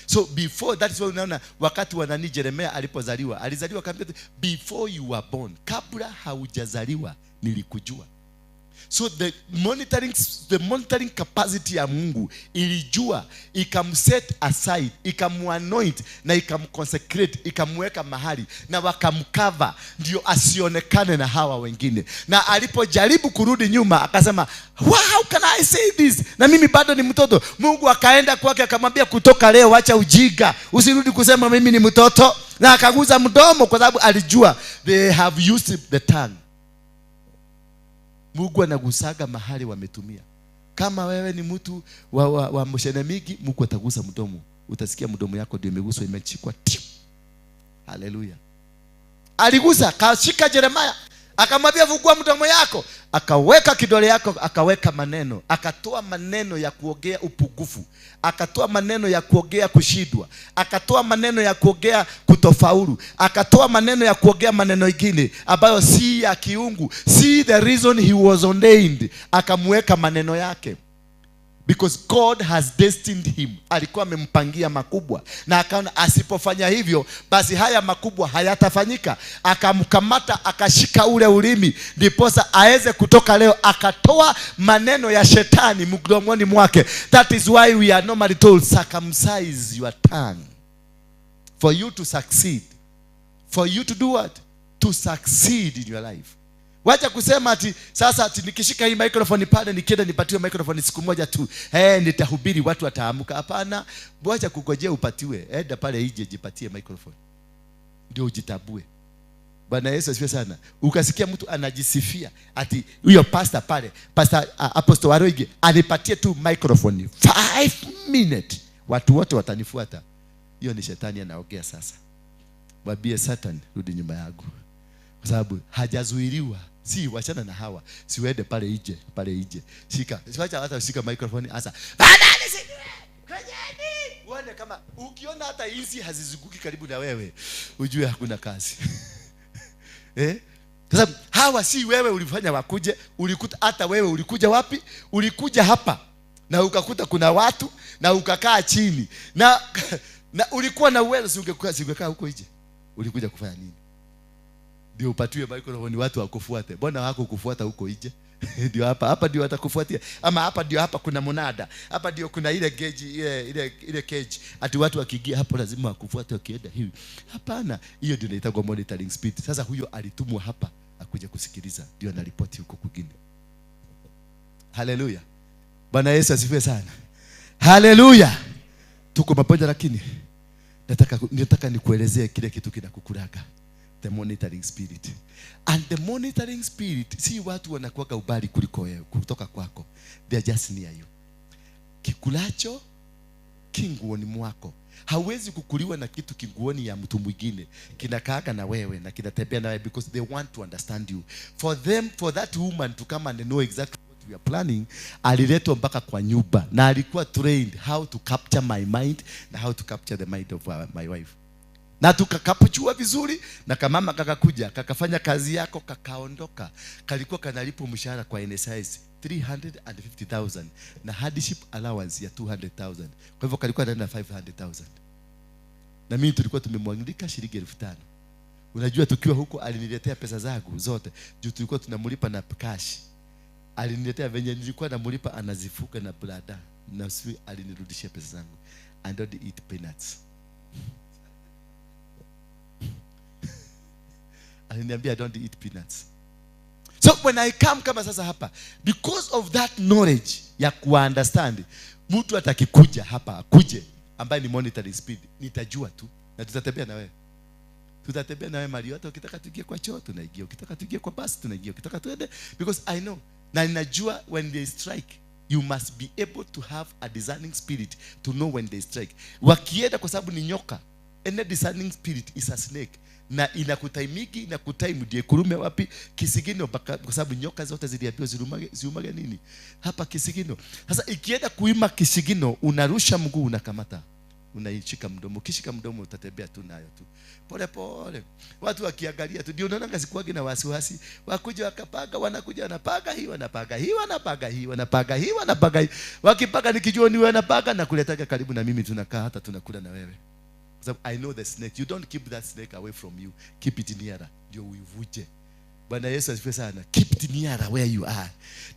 S2: So before, that is why unaona wakati wa nani Jeremia alipozaliwa, alizaliwa kabla, before you were born, kabla haujazaliwa nilikujua. So the monitoring capacity ya Mungu ilijua, ikamset aside, ikamuanoint na ikamconsecrate, ikamweka mahali na wakamcover ndio asionekane na hawa wengine. Na alipojaribu kurudi nyuma akasema, "How can I say this? Na mimi bado ni mtoto." Mungu akaenda kwake akamwambia, kutoka leo acha ujiga, usirudi kusema mimi ni mtoto. Na akaguza mdomo kwa sababu alijua they have used the tongue. Mungu anagusaga mahali wametumia. Kama wewe ni mtu wa mshenemigi, Mungu atagusa mdomo. Utasikia mdomo yako ndio imeguswa, imechikwa. Haleluya. Aligusa, kashika Jeremia, akamwambia fungua mdomo yako, akaweka kidole yako, akaweka maneno, akatoa maneno ya kuongea upungufu, akatoa maneno ya kuongea kushindwa, akatoa maneno ya kuongea kutofaulu, akatoa maneno ya kuongea maneno mengine ambayo si ya kiungu, si the reason he was ordained, akamweka maneno yake. Because God has destined him. Alikuwa amempangia makubwa, na akaona asipofanya hivyo basi haya makubwa hayatafanyika. Akamkamata, akashika ule ulimi, ndiposa aweze kutoka leo akatoa maneno ya shetani mdomoni mwake. That is why we are normally told, circumcise your tongue for you to succeed. For you to do what? To succeed in your life. Wacha kusema ati sasa ati nikishika hii microphone pale, nikienda nipatiwe microphone siku moja tu, nitahubiri, watu wataamka. Hapana, wacha kugojea upatiwe. Enda pale ije jipatie microphone. Ndio ujitabue. Bwana Yesu asifiwe sana. Ukasikia mtu anajisifia ati huyo pastor pale, Pastor Apostle Waroige anipatie tu microphone 5 minutes, watu wote watanifuata. Hiyo ni shetani anaongea sasa. Mwambie Satan, rudi nyuma yangu. Kwa sababu hajazuiliwa. Si wachana na hawa. Siwende pale ije, pale ije. Shika. Siwacha hata ushika microphone asa. Bana nisiwe. Kujeni. Uone kama ukiona hata hizi hazizunguki karibu na wewe, ujue hakuna kazi. Kwa sababu hawa si wewe ulifanya wakuje, ulikuta hata wewe ulikuja wapi? Ulikuja hapa na ukakuta kuna watu na ukakaa chini. Na na ulikuwa na uwezo, ungekaa huko nje. Ulikuja kufanya nini? Ndio upatiwe microphone watu wakufuate. Mbona wako kufuata huko nje? Ndio hapa, hapa ndio watakufuatia. Ama hapa ndio, hapa kuna monada. Hapa ndio kuna ile gauge, ile cage. Ati watu wakiingia hapo lazima wakufuate wakienda hivi. Hapana, hiyo ndio inaitwa monitoring spirit. Sasa huyo alitumwa hapa akuja kusikiliza, ndio anaripoti huko kwingine. Haleluya. Bwana Yesu asifiwe sana. Haleluya. Tuko pamoja, lakini nataka nikuelezee kile kitu kinakukulaga. The monitoring spirit. And the monitoring spirit, si watu wanakuwaga ubali kuliko wewe, kutoka kwako. They are just near you. Kikulacho kinguoni mwako. Hawezi kukuliwa na kitu kinguoni ya mtu mwingine. Kinakaaga na wewe na kinatembea na wewe because they want to understand you. For them, for that woman to come and know exactly what we are planning, aliletwa mpaka kwa nyumba na alikuwa trained how to capture my mind na how to capture the mind of my wife. Na tukakapuchua vizuri, na kamama kakakuja, kakafanya kazi yako, kakaondoka. Kalikuwa kanalipo mshahara kwa NSIS 350,000 na hardship allowance ya 200,000. Kwa hivyo kalikuwa anaenda 500,000. Na mimi tulikuwa tumemwandika shilingi 5,000. Unajua tukiwa huko aliniletea pesa zangu zote. Juu tulikuwa tunamlipa na cash. Aliniletea venye nilikuwa namlipa anazifuka na blada. Na sisi alinirudishia pesa zangu. I don't eat peanuts. Aliniambia I don't eat peanuts. So when I come kama sasa hapa, because of that knowledge ya ku understand, mtu atakikuja hapa akuje ambaye ni monitoring speed, nitajua tu na tutatembea na wewe. Tutatembea na wewe mali yote. Ukitaka tuingie kwa choo tunaingia, ukitaka tuingie kwa bus tunaingia, ukitaka tuende, because I know. Na ninajua when they strike, you must be able to have a discerning spirit to know when they strike. Wakienda, kwa sababu ni nyoka. Any discerning spirit is a snake. Na inakutaimiki, inakutaimu ndiye kurume wapi? Kisigino, kwa sababu nyoka zote ziliambiwa ziumage nini? Hapa kisigino. Sasa ikienda kuima kisigino, unarusha mguu, unakamata. Unaishika mdomo. Ukishika mdomo utatembea tu nayo tu. Pole pole. Watu wakiangalia tu, ndio unaona sikuagi na wasiwasi. Wakuja wakapaga, wanakuja wanapaga hii, wanapaga hii, wanapaga hii, wanapaga hii, wanapaga hii. Wakipaga nikijua ni wanapaga na kuletaga karibu na mimi, tunakaa hata tunakula na wewe. So I know the snake. You don't keep that snake away from you. Keep it nearer. Ndio uivuje. Bwana Yesu asifiwe sana. Keep it nearer where you are.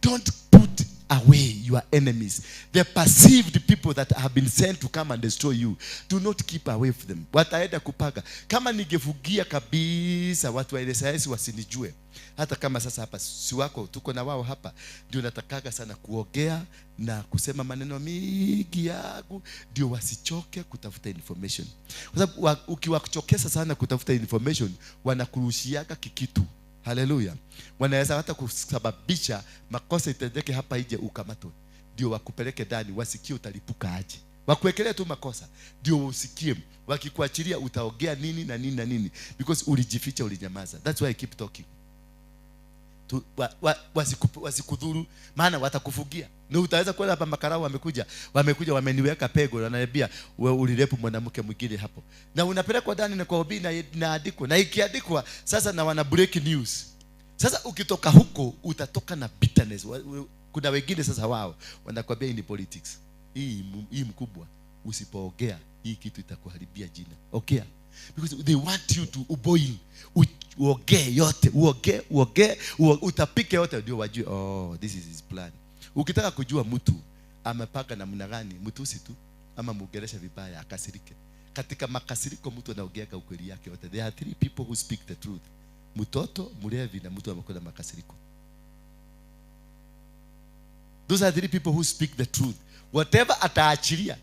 S2: Don't put away your enemies. The perceived people that have been sent to come and destroy you. Do not keep away from them. Wataenda kupaga. Kama ningefugia kabisa watu wa NSIS wasinijue. Hata kama sasa hapa si wako, tuko na wao hapa. Ndio natakaga sana kuongea na kusema maneno mingi yangu, ndio wasichoke kutafuta information. Kwa sababu ukiwachokesa sana kutafuta information, wanakurushiaga kikitu. Haleluya. Wanaweza hata kusababisha makosa itendeke hapa nje ukamatwe. Ndio wakupeleke ndani, wasikie utalipuka aje. Wakuwekelea tu makosa ndio usikie. Wakikuachilia utaongea nini na nini na nini, because ulijificha, ulinyamaza. That's why I keep talking. Wasikudhuru, maana watakufugia. Na utaweza kuona hapa makarau wamekuja wameniweka pego, wananiambia wewe ulirepu mwanamke mwingine hapo. Na unapelekwa ndani na kwa obi na inaandikwa. Na ikiandikwa sasa na wana break news. Sasa ukitoka huko utatoka na bitterness. Kuna wengine sasa wao wanakuambia hii ni politics. Hii mkubwa, usipoongea hii kitu itakuharibia jina. Ongea. Because they want you to boil. Uongee yote, uongee, utapike yote ndio wajue, oh, this is his plan. Ukitaka kujua mtu amepaka namna gani, mtusi tu ama muongelesha vibaya akasirike. Katika makasiriko mtu anaongea ukweli yake yote. There are three people who speak the truth. Mtoto, mlevi na mtu amekula makasiriko. Those are three people who speak the truth. Whatever ataachilia,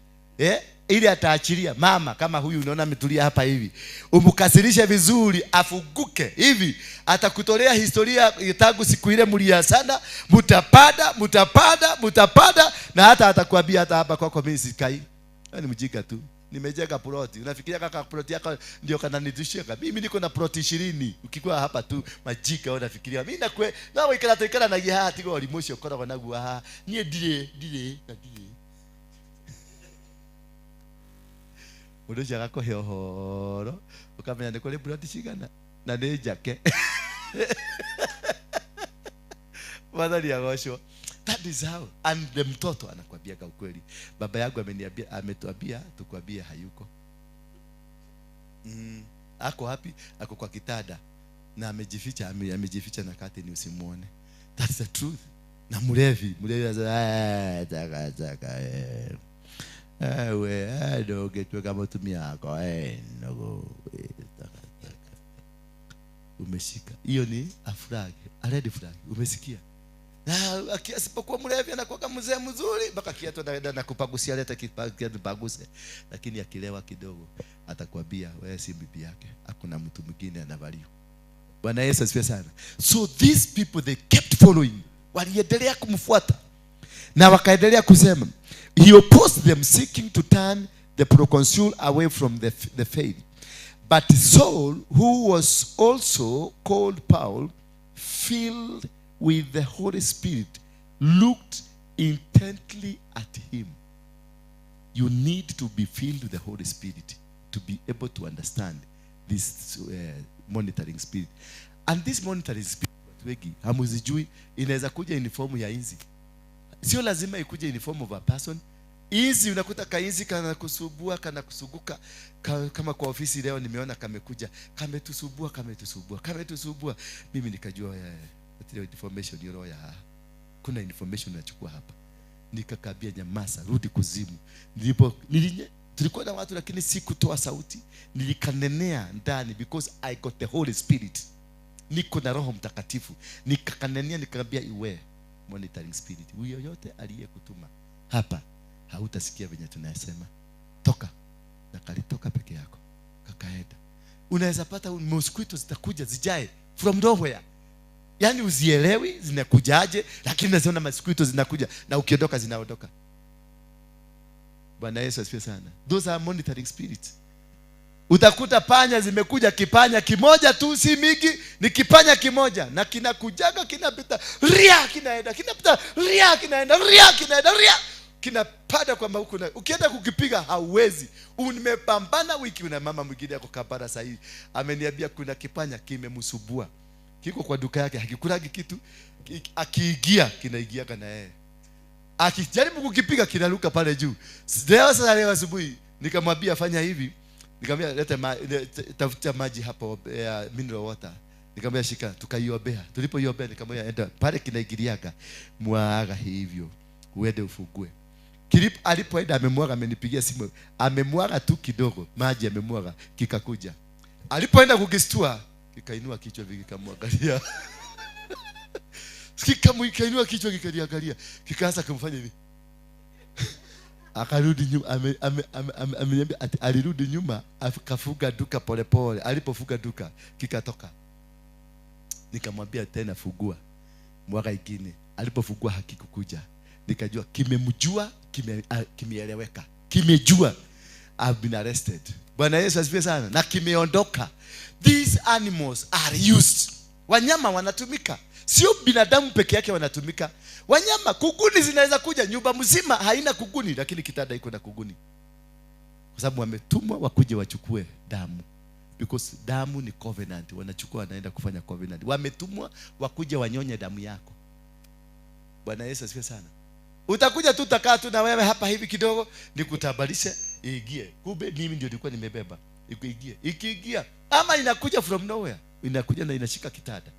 S2: ili ataachilia mama kama huyu unaona ametulia hapa hivi, umkasirishe vizuri afuguke hivi, atakutolea historia tangu siku ile mlia sana, mutapada na hata atakwambia hata hapa kwako mimi sikai. Ni mjinga tu. Nimejenga ploti. Unafikiria kaka ploti yako ndio kananitishia? Mimi niko na ploti 20. Ukikuwa hapa tu majika unafikiria mimi na kwe na wikara tuikara na giha tigo limusho koragwo naguo haha. Nie ndire na ndire. Mundu ucio agakuhe uhoro ukamenya ni kuri ploti cigana na ni njake. Mwathani agocwo. That is how. And the mtoto anakuambia kwa ukweli. Baba yangu ameniambia, ametuambia tukwambie hayuko. Ako wapi? Ako kwa kitanda na amejificha, amejificha na curtain usimuone. That's the truth. Na mlevi anasema taka taka we ndoge kama mutumia wako nogo taka taka. Umeshika. Hiyo ni a flag, a red flag. Umesikia? Na asipokuwa mlevi anakuwa mzee mzuri mpaka kiatu anaenda na kupagusia, leta kiatu paguse. Lakini akilewa kidogo atakwambia wewe si bibi yake, hakuna mtu mwingine anavaliwa. Bwana Yesu asifiwe sana. So these people they kept following. Waliendelea kumfuata. Na wakaendelea kusema, he opposed them seeking to turn the proconsul away from the faith. But Saul, who was also called Paul, filled with the Holy Spirit, looked intently at him. You need to be filled with the Holy Spirit to be able to understand this monitoring spirit. And this monitoring spirit, watu wengi hamuzijui, inaweza kuja in form ya inzi. Sio lazima ikuje in form of a person. Inzi unakuta kainzi kana kusubua, kana kusuguka. Kama kwa ofisi leo nimeona kamekuja, kametusubua. Mimi nikajua information yoro ya kuna information nachukua hapa. Nikakabia nyamasa, rudi kuzimu. Tulikuwa na watu lakini sikutoa sauti. Nilikanenea ndani because I got the Holy Spirit. Niko na Roho Mtakatifu. Nikakanenea nikamwambia iwe monitoring spirit. Huyo yote aliyekutuma hapa hautasikia venye tunasema. Toka. Na kalitoka peke yako. Kakaenda. Unaweza pata mosquitoes zitakuja zijae from nowhere. Yaani uzielewi zinakujaje, lakini unaziona mosquitoes zinakuja na ukiondoka zinaondoka. Bwana Yesu asifiwe sana. Those are monitoring spirits. Utakuta panya zimekuja, kipanya kimoja tu, si mingi, ni kipanya kimoja na kinakujaga kinapita ria kinaenda, kinapita ria kinaenda, ria kinaenda, ria kinapada kwa huku na ukienda kukipiga hauwezi. Umepambana wiki. Una mama mwingine yako Kampala sasa hivi ameniambia kuna kipanya kimemsubua. Kiko kwa duka yake, hakikulagi kitu, akiingia kinaingia kana yeye. Akijaribu kukipiga kinaruka pale juu. Leo sasa, leo asubuhi nikamwambia fanya hivi. Nikamwambia leta tafuta maji hapo, mineral water. Nikamwambia shika, tukaiombea. Tulipoiombea nikamwambia enda pale kinaingiliaga, mwaga hivyo, uende ufugue. Kilipo alipoenda amemwaga, amenipigia simu. Amemwaga tu kidogo, maji amemwaga, kikakuja. Alipoenda kukistua, kikainua kichwa kikamwangalia. Kikainua kichwa kikaniangalia. Kikaanza kumfanya hivi. Akarudi nyuma, ameniambia alirudi nyuma akafuga duka polepole. Alipofuga duka kikatoka. Nikamwambia tena fugua. Mwaga ingine. Alipofugua hakikukuja. Nikajua kimemjua, kimeeleweka. Kimejua I've been arrested. Bwana Yesu asifiwe sana. Na kimeondoka. These animals are used. Wanyama wanatumika. Sio binadamu peke yake wanatumika. Wanyama, kuguni zinaweza kuja. Nyumba mzima haina kuguni, lakini kitanda iko na kuguni. Kwa sababu wametumwa wakuje wachukue damu. Because damu ni covenant. Wanachukua wanaenda kufanya covenant. Wametumwa wakuje wanyonye damu yako. Bwana Yesu asifiwe sana. Utakuja tu utakaa tu na wewe hapa hivi kidogo, nikutabarishe iingie. Kumbe mimi ndio nilikuwa nimebeba. Ikuingie. Ikiingia ama inakuja from nowhere. Inakuja na inashika kitanda.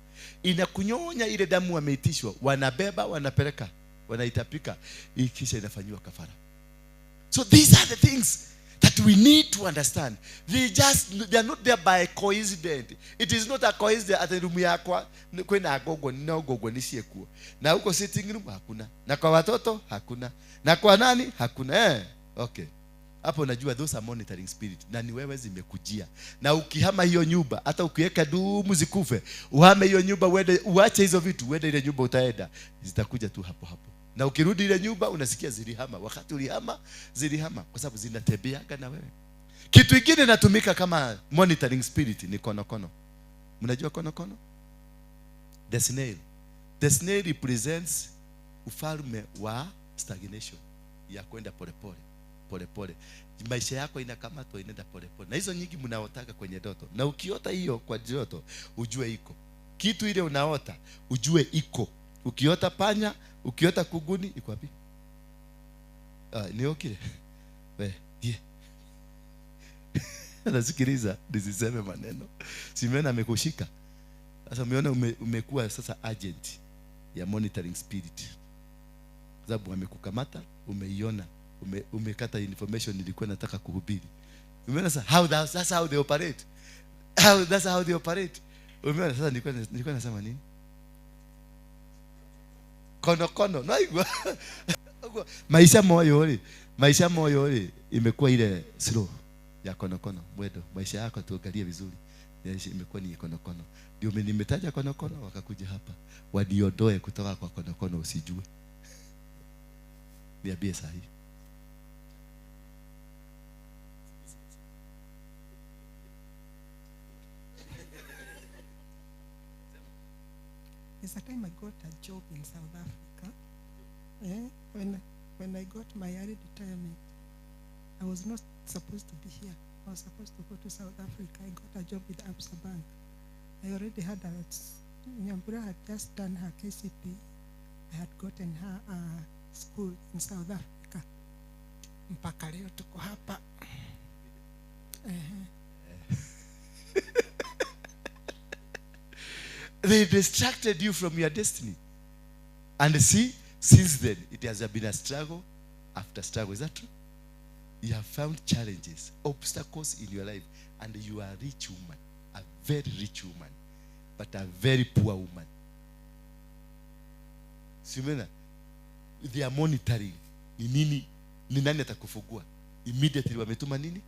S2: Inakunyonya ile damu wameitishwa, wanabeba, wanapeleka, wanaitapika, ikisha inafanyiwa kafara. So these are the things that we need to understand. They are not there by coincidence. It is not a coincidence at room yakwa kwina gogo no gogo nisiekuo. Na huko sitting room hakuna. Na kwa watoto hakuna. Na kwa nani hakuna. Okay. Hapo unajua those are monitoring spirit, na ni wewe zimekujia. Na ukihama hiyo nyumba, hata ukiweka dumu zikufe, uhame hiyo nyumba uende, uache hizo vitu, uende ile nyumba utaenda, zitakuja tu hapo hapo. Na ukirudi ile nyumba unasikia zilihama. Wakati ulihama zilihama, kwa sababu zinatembeaga na wewe. Kitu kingine inatumika kama monitoring spirit ni konokono. Mnajua konokono? The snail. The snail represents ufalme wa stagnation, ya kwenda polepole polepole. Maisha yako inakamatwa, inaenda polepole. Na hizo nyingi mnaotaka kwenye ndoto. Na ukiota hiyo kwa ndoto, ujue iko. Kitu ile unaota, ujue iko. Ukiota panya, ukiota kuguni, iko wapi? Ni okay. We, yeah. Nasikiliza, nisiseme maneno. Simeona amekushika. Sasa umeona umekuwa sasa agent ya monitoring spirit. Sababu amekukamata, umeiona, umekata information nilikuwa nataka kuhubiri. Umeona sasa that's how they operate. That's how they operate. Umeona sasa nilikuwa nasema nini? Kono kono. Naigua. Maisha moyo maisha moyo imekuwa ile slow ya kono kono mwendo. Maisha yako tuangalie vizuri. Imekuwa ni kono kono. Ndio nimetaja kono kono, wakakuja hapa waniondoe kutoka kwa kono kono usijue. Niambie sahihi.
S9: There's a time I got a job in South Africa. When I got my early retirement, I was not supposed to be here. I was supposed to go to South Africa. I got a job with Absa Bank. I already had a, Nyambura had just done her KCP. I had gotten her a school in South Africa. Mpaka leo tuko hapa.
S2: They distracted you from your destiny. And see, since then, it has been a struggle after struggle. Is that true? You have found challenges, obstacles in your life, and you are a rich woman, a very rich woman, but a very poor woman. Simena, they are monitoring. Ni nini? Ni nani atakufungua? Immediately wametuma nini?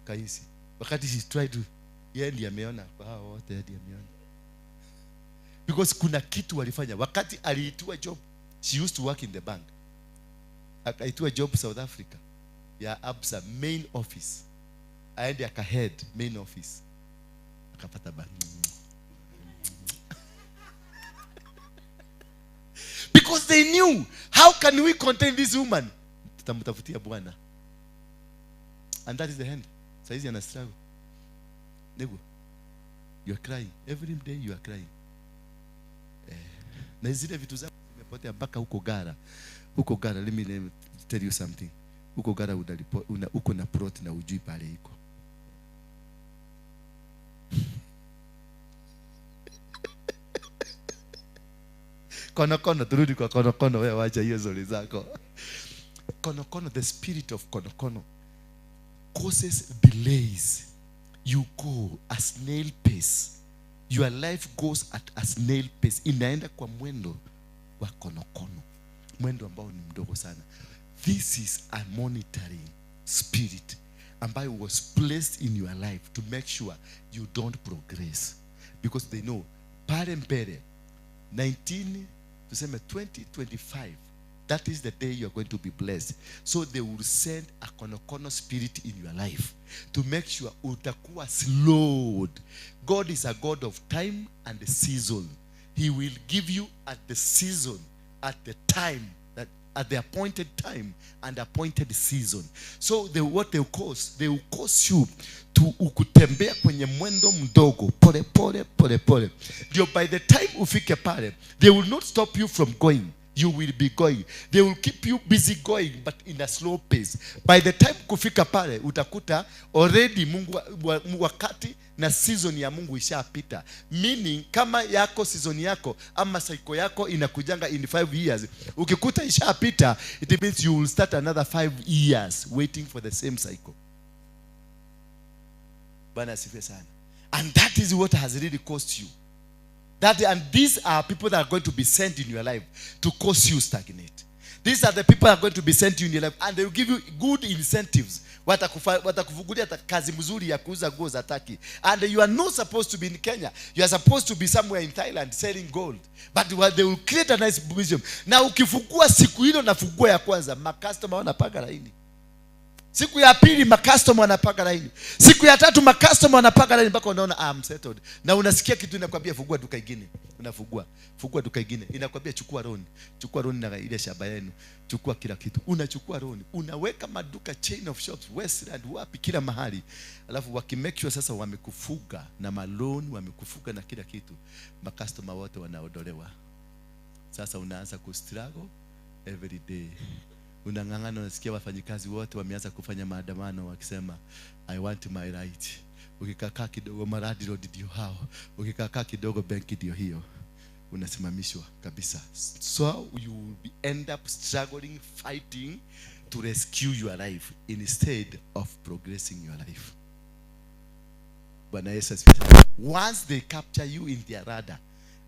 S2: Kaisi. Wakati she tried to, yeye ndiye ameona. Kwa hao wote ndiye ameona. Because kuna kitu walifanya. Wakati aliitiwa job, she used to work in the bank. Akaitiwa job South Africa ya Absa main office. Aende akahead main office. Akapata bank. Because they knew, how can we contain this woman? Tutamtafutia Bwana. And that is the end. Saizi ana struggle. Nego, you are crying. Every day you are crying. Na zile vitu zako zimepotea mpaka huko Gara. Huko Gara, let me tell you something. Huko Gara uko na plot na ujui pale iko. Kono kono, turudi kwa kono kono, wewe wacha hiyo zoli zako. Kono kono, the spirit of kono kono causes delays. You go a snail pace. Your life goes at a snail pace. Inaenda kwa mwendo wa konokono. Mwendo ambao ni mdogo sana. This is a monitoring spirit ambayo was placed in your life to make sure you don't progress. Because they know, pale mbele, 2025, that is the day you are going to be blessed. So they will send a konokono spirit in your life to make sure utakuwa slowed. God is a God of time and the season. He will give you at the season, at the time, that at the appointed time and appointed season. So they, what they will cause, they will cause you to ukutembea kwenye mwendo mdogo, pole pole pole pole. Ndio by the time ufike pale, they will not stop you from going, You will be going. They will keep you busy going, but in a slow pace. By the time kufika pale, utakuta already Mungu wakati na season ya Mungu ishapita. Meaning kama yako season yako ama cycle yako inakujanga in 5 years, ukikuta ishapita, it means you will start another 5 years waiting for the same cycle. Bwana asifiwe sana. And that is what has really cost you. And these are people that are going to be sent in your life to cause you stagnate. These are the people that are going to be sent to you in your life, and they will give you good incentives. Watakufungulia kazi mzuri ya kuuza nguo za Turkey. And you are not supposed to be in Kenya. You are supposed to be somewhere in Thailand selling gold. But they will create a nice museum. Na ukifungua siku hilo na fungua ya kwanza, makastoma wanapanga laini. Siku ya pili makastoma wanapanga laini. Siku ya tatu makastoma wanapanga laini mpaka unaona I'm settled. Na unasikia kitu inakwambia fungua duka ingine. Unafungua. Fungua duka ingine. Inakwambia chukua loan. Chukua loan na ile shamba yenu. Chukua kila kitu. Unachukua loan. Unaweka maduka, chain of shops, Westland, wapi, kila mahali. Alafu wakimake sure sasa wamekufuga na maloni, wamekufuga na kila kitu. Makastoma wote wanaondolewa. Sasa unaanza kustruggle every day. Unang'ang'ana, unasikia wafanyikazi wote wameanza kufanya maandamano wakisema I want my right. Ukikakaa kidogo maradi road ndio hao. Ukikakaa kidogo benki ndio hiyo. Unasimamishwa kabisa. So you will be end up struggling, fighting to rescue your life instead of progressing your life. Bwana Yesu asifiwe. Once they capture you in their radar,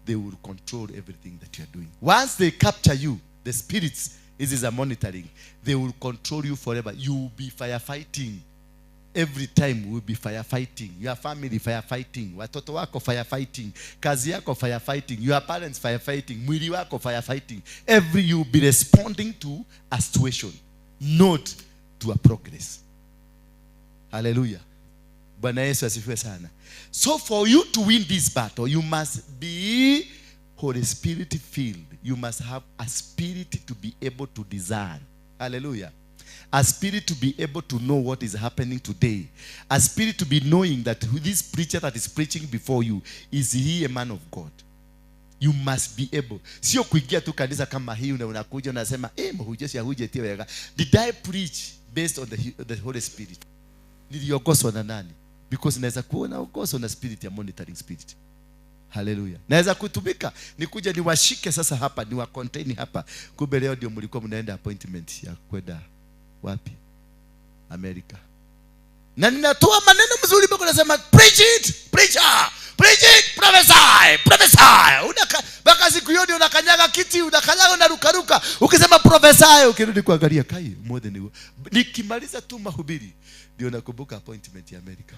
S2: they will control everything that you are doing. Once they capture you, the spirits, this is a monitoring, they will control you forever. You will be firefighting. Every time will be firefighting. Your family firefighting. Watoto wako firefighting. Kazi yako firefighting. Your parents firefighting. Mwili wako firefighting. You will be responding to a situation, not to a progress. Hallelujah. Bwana Yesu asifiwe sana. So for you to win this battle, you must be Holy Spirit filled. You must have a spirit to be able to discern. Hallelujah. A spirit to be able to know what is happening today. A spirit to be knowing that this preacher that is preaching before you, is he a man of God? You must be able. Sio kuingia tu kanisa kama hii unakuja unasema, mhujesi hujetia wega. Did I preach based on the Holy Spirit? Niliogoswa na nani? Because naweza kuwa naogoswa na spirit ya monitoring spirit. Hallelujah. Naweza kutumika nikuja niwashike sasa hapa, niwa contain hapa. Kumbe leo ndio mlikuwa mnaenda appointment ya kwenda wapi? Amerika. Na ninatoa maneno mzuri mpaka nasema preach it, preacher, preach it, prophesy, prophesy. Mpaka siku hiyo ndio unakanyaga kiti, unakanyaga unarukaruka. Ukisema prophesy, ukirudi kuangalia kai more than. Nikimaliza tu mahubiri ndio nakumbuka appointment ya Amerika.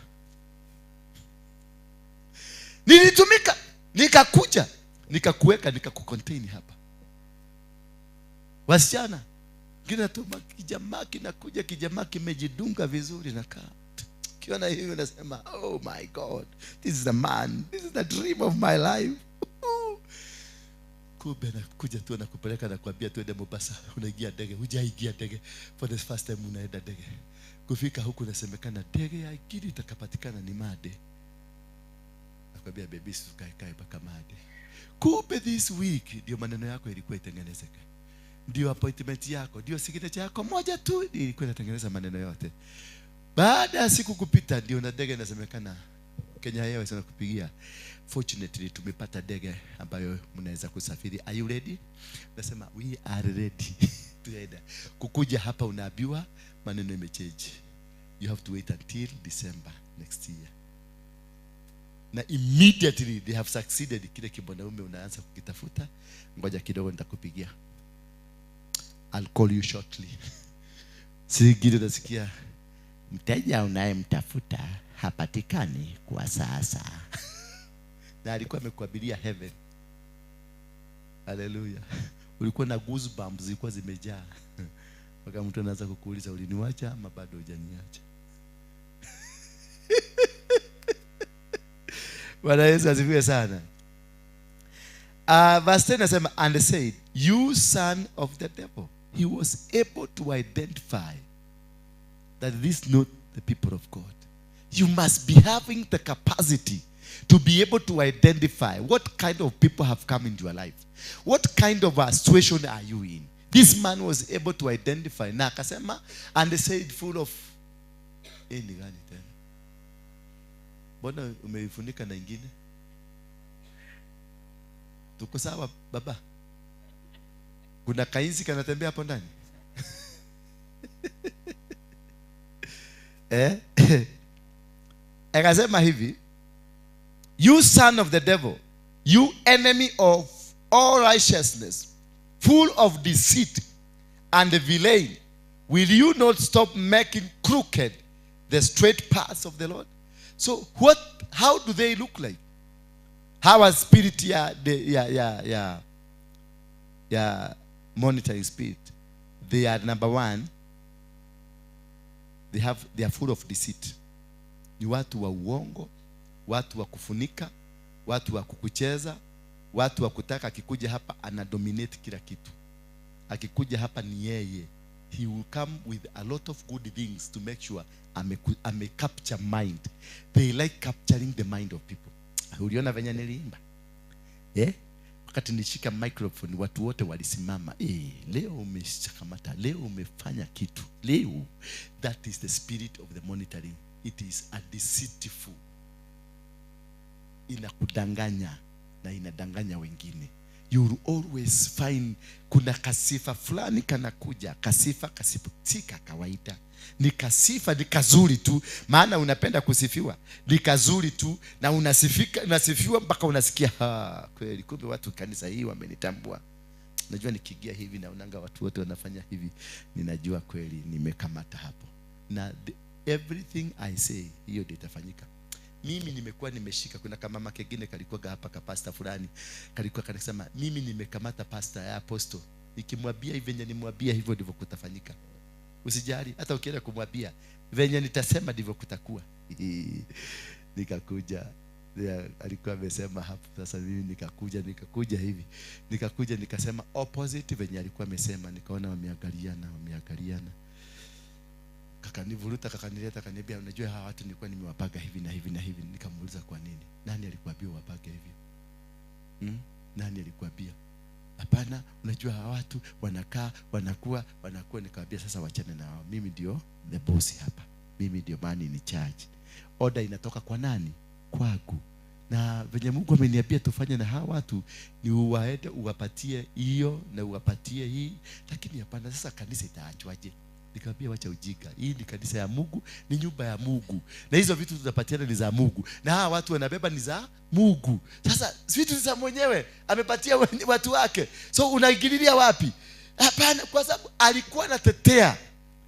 S2: Nilitumika, nikakuja, nikakuweka, nikakucontain hapa. Wasichana, kinatuma kijamaa kinakuja, kijamaa kimejidunga vizuri na kaa. Kiona hivi unasema, oh my God, this is the man, this is the dream of my life. Kumbe nakuja tu nakupeleka na kuambia tuende Mombasa, unaingia ndege, hujaingia ndege. For the first time unaenda ndege. Kufika huku nasemekana ndege ya ikili itakapatikana ni Made. Nakwambia baby tukae kae mpaka Made. Kumbe this week ndio maneno yako ilikuwa itengenezeka. Ndio appointment yako, ndio signature yako moja tu ilikuwa inatengeneza maneno yote. Baada ya siku kupita ndio na ndege inasemekana Kenya Airways wanakupigia. Fortunately tumepata ndege ambayo mnaweza kusafiri. Are you ready? Nasema we are ready. Tuenda. Kukuja hapa unaambiwa maneno imechange. You have to wait until December next year. Na immediately they have succeeded kile kibonaume unaanza kukitafuta. Ngoja kidogo nitakupigia. I'll call you shortly. Sigiri nasikia mteja unayemtafuta hapatikani kwa sasa. Na alikuwa amekuabiria heaven. Hallelujah. Ulikuwa na goosebumps zilikuwa zimejaa. Mpaka mtu anaanza kukuuliza uliniacha ama bado hujaniacha. Bwana Yesu asifiwe sana. Verse 10 nasema, and said, you son of the devil. He was able to identify that this is not the people of God. You must be having the capacity To be able to identify what kind of people have come into your life. What kind of a situation are you in? This man was able to identify. Na akasema, and they said full of... Ni gani tena? Mbona umeifunika na ingine? Tuko sawa baba? Kuna kainzi kanatembea hapo ndani? Akasema hivi, you son of the devil, you enemy of all righteousness, full of deceit and villainy, will you not stop making crooked the straight paths of the Lord? So how do they look like? How a spirit monitoring spirit? They are number one, they are full of deceit. Ni watu wa uongo, watu wa kufunika, watu wa kukucheza, watu wa kutaka akikuja hapa anadominate kila kitu. Akikuja hapa ni yeye. He will come with a lot of good things to make sure ame capture mind. They like capturing the mind of people. Uliona venye niliimba? Wakati nishika microphone watu wote walisimama. Leo umeshakamata, leo umefanya kitu. Leo, that is the spirit of the monitoring. It is a deceitful. Inakudanganya na inadanganya wengine. You will always find kuna kasifa fulani kanakuja, kasifa si kawaida. Ni kasifa, ni kazuri tu, maana unapenda kusifiwa. Ni kazuri tu na unasifika, unasifiwa mpaka unasikia kweli kumbe watu kanisa hii wamenitambua. Najua nikiingia hivi naonanga watu wote wanafanya hivi, ninajua kweli nimekamata hapo. Na everything I say hiyo ndio itafanyika. Mimi nimekuwa nimeshika, kuna kama mama kengine kalikuwa hapa ka pastor fulani, kalikuwa kanasema mimi nimekamata pastor ya apostle, nikimwambia hivi venye nimwambia hivyo ndivyo kutafanyika. Usijali, hata ukienda kumwambia venye nitasema ndivyo kutakuwa. Nikakuja, alikuwa amesema hapo, sasa mimi nikakuja hivi. Nikakuja nikasema opposite venye alikuwa amesema, nikaona wameangaliana. Kakanivuruta, kakanileta, akaniambia unajua hawa watu nilikuwa nimewapaga hivi na hivi na hivi. Nikamuuliza kwa nini? Nani alikuambia uwapage hivyo? Nani alikuambia? Hapana, unajua hawa watu wanakaa, wanakuwa. Nikamwambia sasa wachane na wao. Mimi ndio the boss hapa. Mimi ndio man in charge. Order inatoka kwa nani? Kwangu. Na venye Mungu ameniambia tufanye na hawa watu ni uwaende uwapatie hiyo na uwapatie hii. Lakini hapana, sasa kanisa itaachwaje? Nikamwambia wacha ujinga. Hii ni kanisa ya Mungu, ni nyumba ya Mungu. Na hizo vitu tutapatiana ni za Mungu. Na hawa watu wanabeba ni za Mungu. Sasa vitu ni za mwenyewe, amepatia watu wake. So unaingililia wapi? Hapana, kwa sababu alikuwa anatetea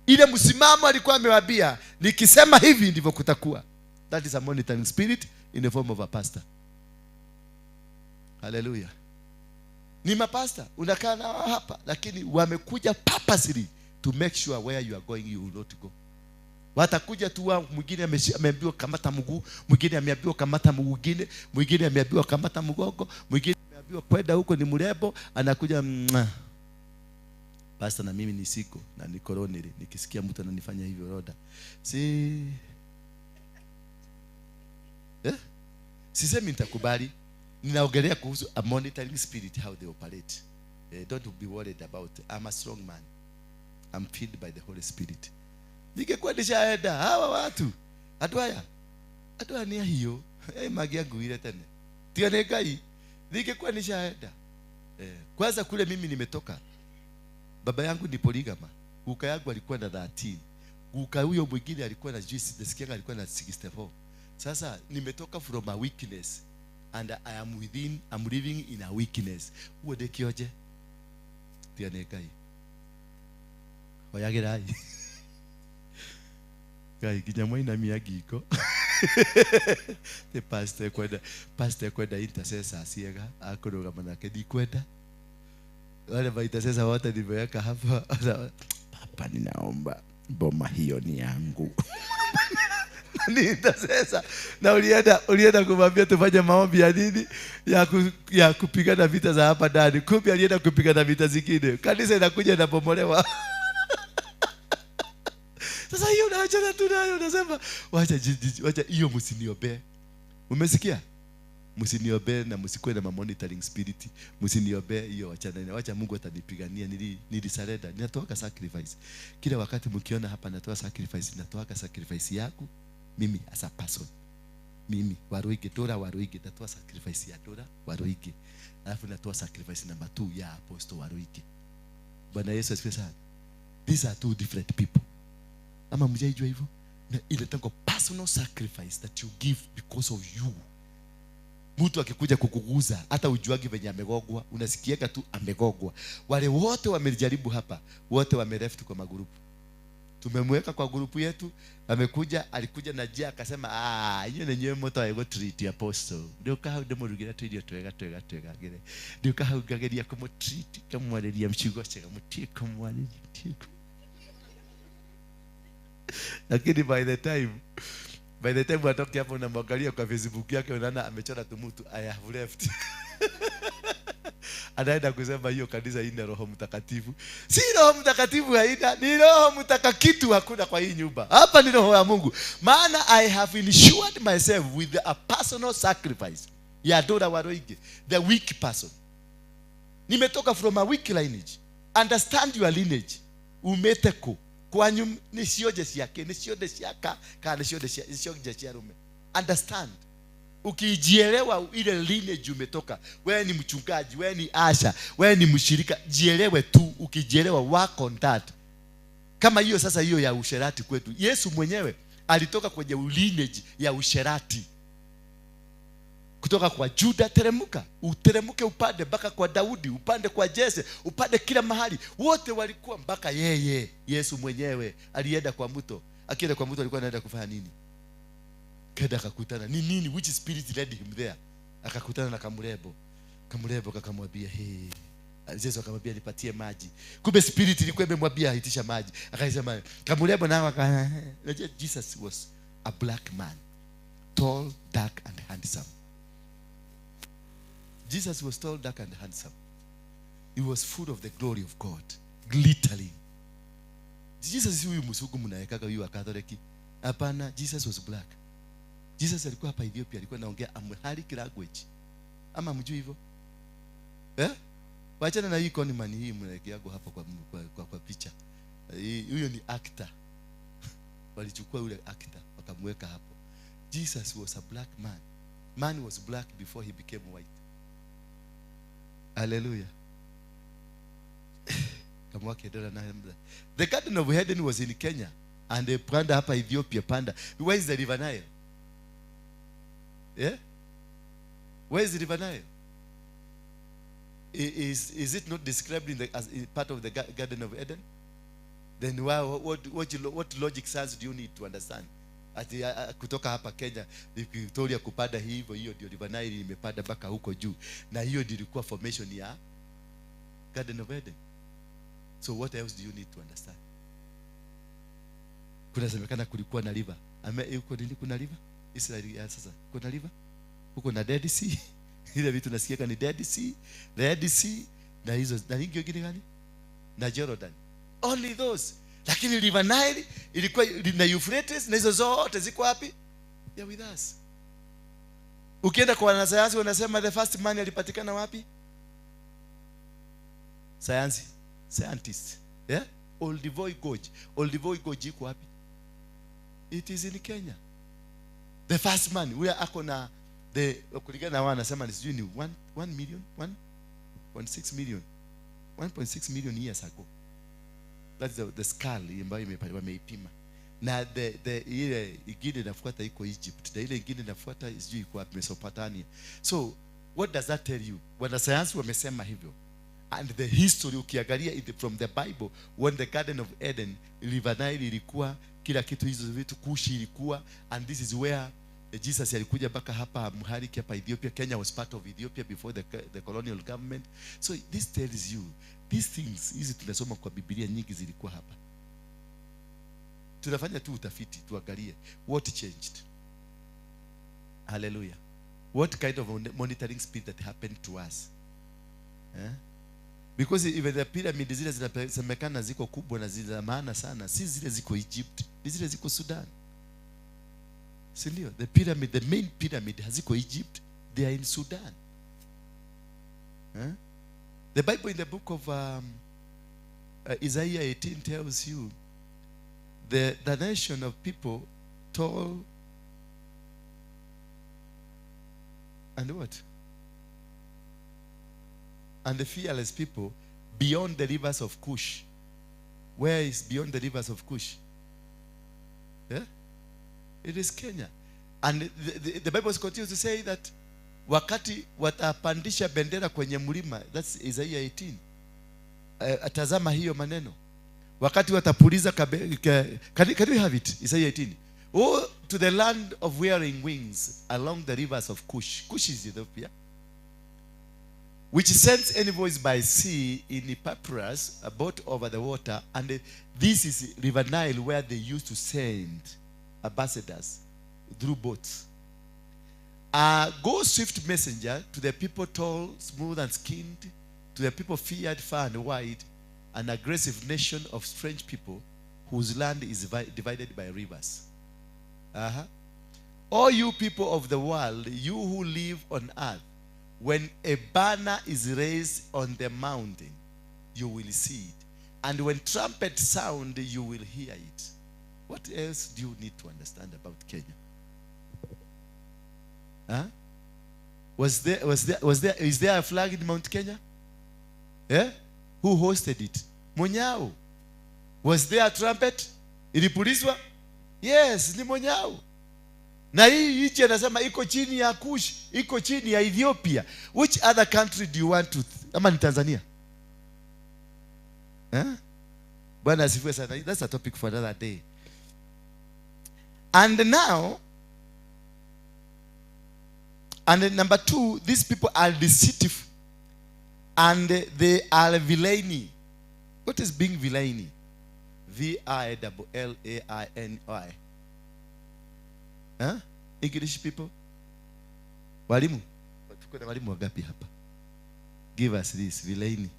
S2: ile msimamo, alikuwa amewaambia nikisema hivi ndivyo kutakuwa. That is a monitoring spirit in the form of a pastor. Hallelujah. Ni mapasta unakaa nao hapa, lakini wamekuja purposely to make sure where you are going you will not go. Watakuja tu, mwingine ameambiwa kamata mguu, mwingine ameambiwa kamata mguu mwingine, mwingine ameambiwa kamata mgongo, mwingine ameambiwa kwenda huko ni mrembo, anakuja pastor na mimi ni siko na ni coronary, nikisikia mtu ananifanya hivyo roda. Si Sisemi nitakubali. Ninaongelea kuhusu a monitoring spirit, how they operate. Don't be worried about it. I'm a strong man. I'm filled by the Holy Spirit. Ningekuwa nishaenda hawa watu. Atuaya ni hiyo. Magiangu ile tena. Tiga ngai. Ningekuwa nishaenda. Kwanza kule mimi nimetoka. Baba yangu ni polygama. Guka yangu alikuwa na 13. Guka huyo mwingine alikuwa na juice, nasikia alikuwa na 64. Sasa nimetoka from a weakness and I am within, I'm living in a weakness. Uwe dekioje? Tiga ngai. Oyagerai. Ngai kinya mwaina miagiko. Te pastor kwenda intercessor asiega akuruga manake ndikwenda. Wale ba intercessor wote nimeweka hapa. Papa ninaomba boma hiyo ni yangu. Ni intercessor. Na ulienda kumwambia tufanye maombi ya nini? Ya kupigana vita za hapa ndani. Kumbe alienda kupigana vita zingine. Kanisa inakuja inabomolewa. Sasa hiyo unaachana tu nayo, unasema wacha hiyo msiniombee. Umesikia? Msiniombee na msikuwe na monitoring spirit. Msiniombee hiyo, wachana. Wacha Mungu atanipigania. Nilisurrender. Ninatoa sacrifice. Kila wakati mkiona hapa natoa sacrifice, natoa sacrifice yangu mimi as a person. Mimi Waruinge, Dora Waruinge, natoa sacrifice ya Dora Waruinge. Alafu natoa sacrifice number 2 ya Apostle Waruinge. Bwana Yesu asifiwe sana. These are two different people. Ama mjaijua hivyo? Na ile tango personal sacrifice that you give because of you. Mtu akikuja kukuguza, hata ujuagi venye amegogwa, unasikiaga tu amegogwa. Wale wote wamejaribu hapa, wote wameleft kwa magrupu. Tumemweka kwa grupu yetu, amekuja, alikuja na jia akasema, hiyo ni nyewe moto wa treat apostle. Ndio kahau ndemurugira tuirio twega twega twega ngere. Ndio kahau ngageria kumutreat, kamwariria mcigo chega mutie kumwariria mutie. Lakini by the time watoke hapo unamwangalia kwa Facebook yake unaona amechora tu mtu, I have left. Anaenda kusema hiyo kanisa ina Roho Mtakatifu. Si Roho Mtakatifu haina, ni Roho Mtakakitu hakuna kwa hii nyumba. Hapa ni Roho ya Mungu. Maana I have insured myself with a personal sacrifice ya Dora Waruinge, the weak person. Nimetoka from a weak lineage. Understand your lineage. Umeteko. Kwanyu ni cionje ciake, ni cionde ciaka, kana ni cionde cia rume. Understand. Ukijielewa ile lineage umetoka, wewe ni mchungaji, wewe ni asha, wewe ni mshirika, jielewe tu. Ukijielewa, work on that. Kama hiyo sasa, hiyo ya usherati kwetu, Yesu mwenyewe alitoka kwenye lineage ya usherati. Kutoka kwa Juda teremuka, uteremuke upande mpaka kwa Daudi, upande kwa Jesse, upande kila mahali. Wote walikuwa mpaka yeye Yesu mwenyewe alienda kwa mto. Akienda kwa mto alikuwa anaenda kufanya nini? Kenda akakutana ni nini, which spirit led him there? Akakutana na kamurebo. Kamurebo kakamwambia, hey. Yesu akamwambia nipatie maji. Kumbe spirit ilikuwa imemwambia itisha maji. Akasema kamurebo nao aka. Jesus was a black man, tall, dark and handsome. Jesus was tall, dark and handsome. He was full of the glory of God, glittering. Jesus huyu msugu mnaekaga huyu wa Catholic. Hapana, Jesus was black. Jesus alikuwa hapa Ethiopia, alikuwa anaongea Amharic language. Ama mjui hivyo? Eh? Waachana na hii conman hii mnaekeago hapa kwa picha. Huyo ni actor. Walichukua yule actor wakamweka hapo. Jesus was a black man. Man was black before he became white. Hallelujah. The Garden of Eden was in Kenya and they panda hapa Ethiopia panda. Where is the River Nile? Yeah? Where is the River Nile? Is it not described in the, as in part of the Garden of Eden? Then why, what logic sense do you need to understand? Ati kutoka hapa Kenya Victoria kupanda hivyo, hiyo ndio River Nile imepanda mpaka huko juu, na hiyo ndio ilikuwa formation ya Garden of Eden. So what else do you need to understand? Kunasemekana kulikuwa na river. Ame uko nini, kuna river? Israeli ya sasa. Kuna river? Huko na Dead Sea. Ile vitu nasikia ni Dead Sea, Red Sea na hizo na nyingi nyingine gani? Na Jordan. Only those. Lakini River Nile ilikuwa na Euphrates na hizo zote ziko wapi? They with us. Ukienda kwa wanasayansi wanasema the first man alipatikana wapi? Science, scientist. Yeah? Olduvai Gorge. Olduvai Gorge iko wapi? It is in Kenya. The first man we are ako na the kulingana na wanasema ni sijui ni 1 million, 1.6 million. 1.6 million years ago. That's the skull ambayo wameipima. Na the ile ingine inafuata iko Egypt, na ile ingine inafuata sijui iko wapi, Mesopotamia. So what does that tell you? Wanasayansi wamesema hivyo. And the history ukiangalia from the Bible, when the Garden of Eden, River Nile ilikuwa kila kitu, hizo vitu Kushi ilikuwa, and this is where Jesus alikuja mpaka hapa Amharic hapa Ethiopia. Kenya was part of Ethiopia before the colonial government. So this tells you these things, hizi tunasoma kwa Biblia nyingi zilikuwa hapa. Tunafanya tu utafiti tuangalie what changed. Hallelujah. What kind of monitoring spirit that happened to us? Eh? Because even the pyramid zile zinasemekana ziko kubwa na zile maana sana, si zile ziko Egypt, ni zile ziko Sudan. Si ndio? The pyramid, the main pyramid haziko Egypt, They are in Sudan. Huh? The Bible in the book of Isaiah 18 tells you the nation of people tall and what? And the fearless people beyond the rivers of Cush. Where is beyond the rivers of Cush? Yeah? It is Kenya. And the Bible continues to say that wakati watapandisha bendera kwenye mlima, that's Isaiah 18. Atazama hiyo maneno. Wakati watapuliza can we have it? Isaiah 18. Oh, to the land of wearing wings along the rivers of Cush. Cush is Ethiopia. Which sends envoys by sea in papyrus, a boat over the water. And this is River Nile where they used to send ambassadors through boats. Go swift messenger to the people tall, smooth and skinned, to the people feared far and wide, an aggressive nation of strange people whose land is divided by rivers. Uh-huh. All you people of the world, you who live on earth, when a banner is raised on the mountain, you will see it. And when trumpet sound, you will hear it. What else do you need to understand about Kenya? Huh? Is there a flag in Mount Kenya? Yeah? Who hosted it? Munyao. Was there a trumpet? Ilipulizwa? Yes, ni Munyao. Na hii nchi anasema iko chini ya Kush, iko chini ya Ethiopia. Which other country do you want to? Ama ni Tanzania? Eh? Bwana asifiwe sana. That's a topic for another day. And now, and then number two, these people are deceitful and they are villainy. What is being villainy? V-I-L-L-A-I-N-I. Huh? English people? Walimu? Tuko na walimu wangapi hapa? Give us this, villainy.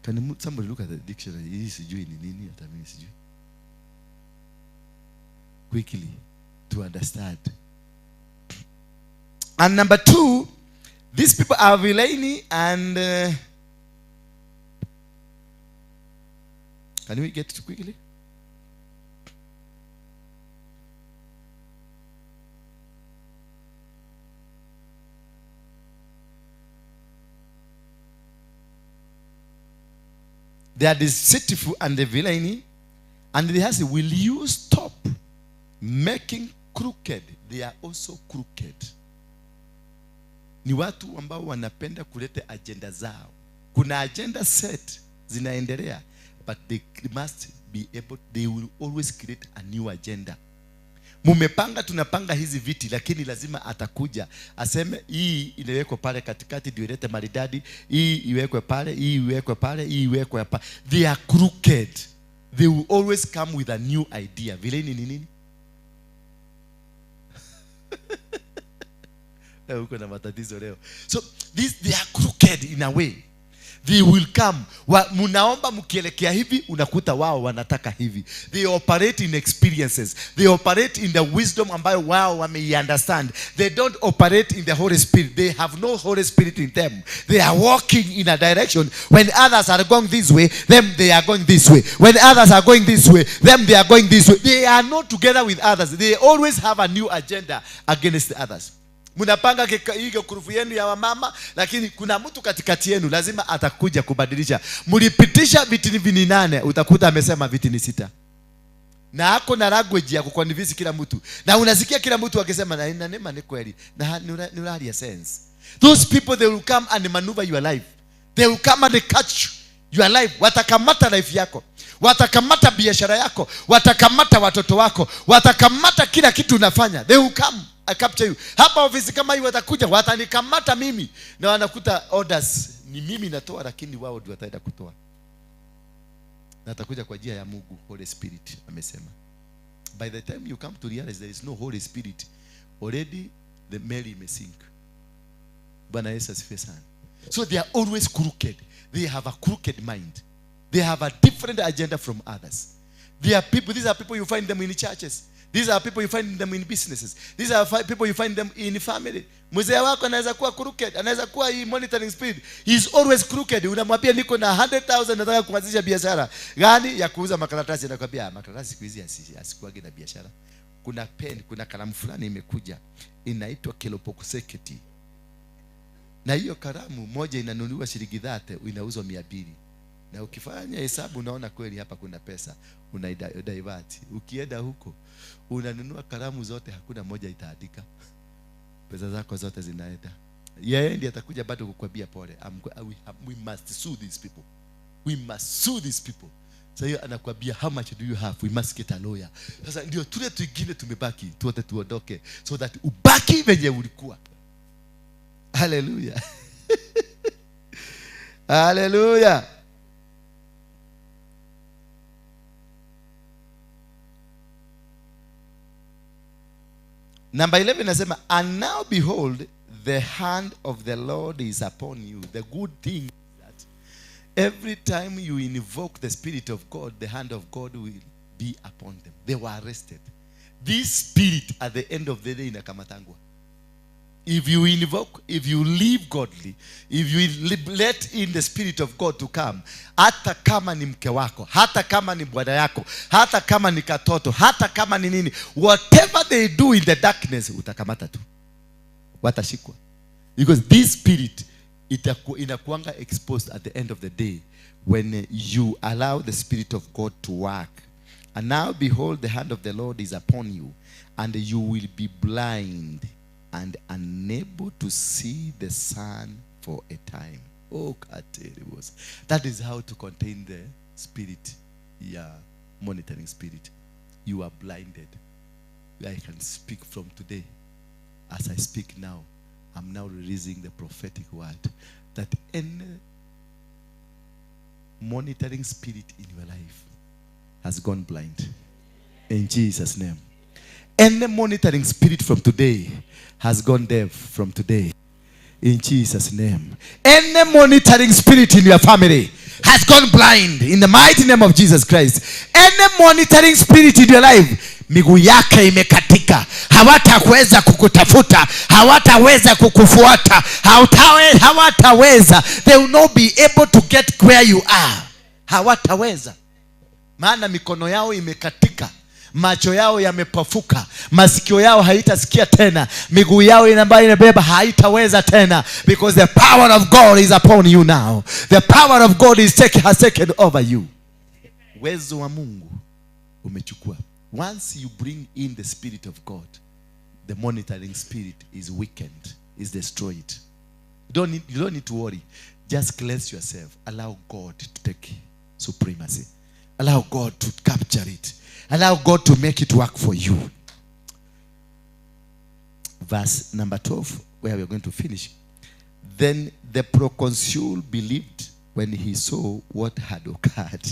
S2: Can somebody look at the dictionary? Hii sijui ni nini, hata mimi sijui. Quickly, to understand. And number two, these people are villainy and... can we get it quickly? They are deceitful and the villainy. And they ask, will you stop making crooked? They are also crooked. Ni watu ambao wanapenda kuleta agenda zao. Kuna agenda set zinaendelea, but they must be able, they will always create a new agenda. Mumepanga, tunapanga hizi viti, lakini lazima atakuja aseme hii inawekwa pale katikati ndio ilete maridadi, hii iwekwe pale, hii iwekwe pale, hii iwekwe hapa. They are crooked. They will always come with a new idea. Vile ni nini? Uko na matatizo leo. So they are crooked in a way. They will come. Munaomba mkielekea hivi, unakuta wao wanataka hivi. They operate in experiences. They operate in the wisdom ambayo wao wame-understand. They don't operate in the Holy Spirit. They have no Holy Spirit in them. They are walking in a direction. When others are going this way, them they are going this way. When others are going this way, them they are going this way. They are not together with others. They always have a new agenda against the others. Mnapanga hiyo kurufu yenu ya wamama, lakini kuna mtu katikati yenu lazima atakuja kubadilisha. Mlipitisha viti vinane, utakuta amesema viti ni 6. Na ako na language ya kuconvince kila mtu. Na unasikia kila mtu akisema na inanema ni kweli. Na ni sense. Those people, they will come and maneuver your life. They will come and catch your life. Watakamata life yako. Watakamata biashara yako. Watakamata watoto wako. Watakamata kila kitu unafanya. They will come. I capture you. Hapa ofisi kama hii watakuja, watanikamata mimi. Na wanakuta orders ni mimi natoa, lakini wao ndio wataenda kutoa. Na atakuja kwa njia ya Mungu, Holy Spirit amesema. By the time you come to realize there is no Holy Spirit, already the meli may sink. Bwana Yesu asifiwe sana. So they are always crooked. They have a crooked mind. They have a different agenda from others. They are people, these are people you find them in churches. These are people you find them in businesses. These are people you find them in family. Mzee wako anaweza kuwa crooked, anaweza kuwa hii monitoring spirit. He is always crooked. Unamwambia niko na 100,000 nataka kuanzisha biashara gani ya kuuza makaratasi, anakuambia makaratasi siku hizi asikuage na biashara. Kuna pen, kuna kalamu fulani imekuja inaitwa kelopokuseketi. Na hiyo kalamu moja inanunuliwa shilingi 30, inauzwa 200. Na ukifanya hesabu unaona kweli hapa kuna pesa, unaidivert. Ukienda huko unanunua kalamu zote, hakuna moja itaandika. Pesa zako zote zinaenda. Yeye ndiye atakuja bado kukwambia pole. We must sue these people. We must sue these people. Sasa hiyo anakuambia how much do you have? We must get a lawyer. Sasa ndio tule tuingine tumebaki, tuote tuondoke so that ubaki venye ulikuwa. Hallelujah. Hallelujah. Number 11 nasema, and now behold, the hand of the Lord is upon you. The good thing is that every time you invoke the Spirit of God, the hand of God will be upon them. They were arrested. This spirit at the end of the day inakamatangwa. If you invoke, if you live godly, if you let in the Spirit of God to come, hata kama ni mke wako, hata kama ni bwana yako, hata kama ni katoto, hata kama ni nini, whatever they do in the darkness, utakamata tu. Watashikwa. Because this spirit inakuanga exposed at the end of the day when you allow the Spirit of God to work. And now behold, the hand of the Lord is upon you, and you will be blind and unable to see the sun for a time. Oh, that is how to contain the spirit, yeah, monitoring spirit. You are blinded. I can speak from today. As I speak now, I'm now releasing the prophetic word that any monitoring spirit in your life has gone blind. In Jesus' name. Any monitoring spirit from today has gone deaf from today. In Jesus' name. Any monitoring spirit in your family has gone blind in the mighty name of Jesus Christ. Any monitoring spirit in your life, miguu yake imekatika. Hawataweza kukutafuta, hawataweza kukufuata, hawataweza. They will not be able to get where you are. Hawataweza. Maana mikono yao imekatika. Macho yao yamepafuka, masikio yao haitasikia tena, miguu yao ambayo inabeba haitaweza tena, because the power of God is upon you now. The power of God is has taken over you. Uwezo wa Mungu umechukua. Once you bring in the Spirit of God, the monitoring spirit is weakened, is destroyed. You don't need to worry. Just cleanse yourself. Allow God to take supremacy. Allow God to capture it. Allow God to make it work for you. Verse number 12, where we are going to finish. Then the proconsul believed when he saw what had occurred.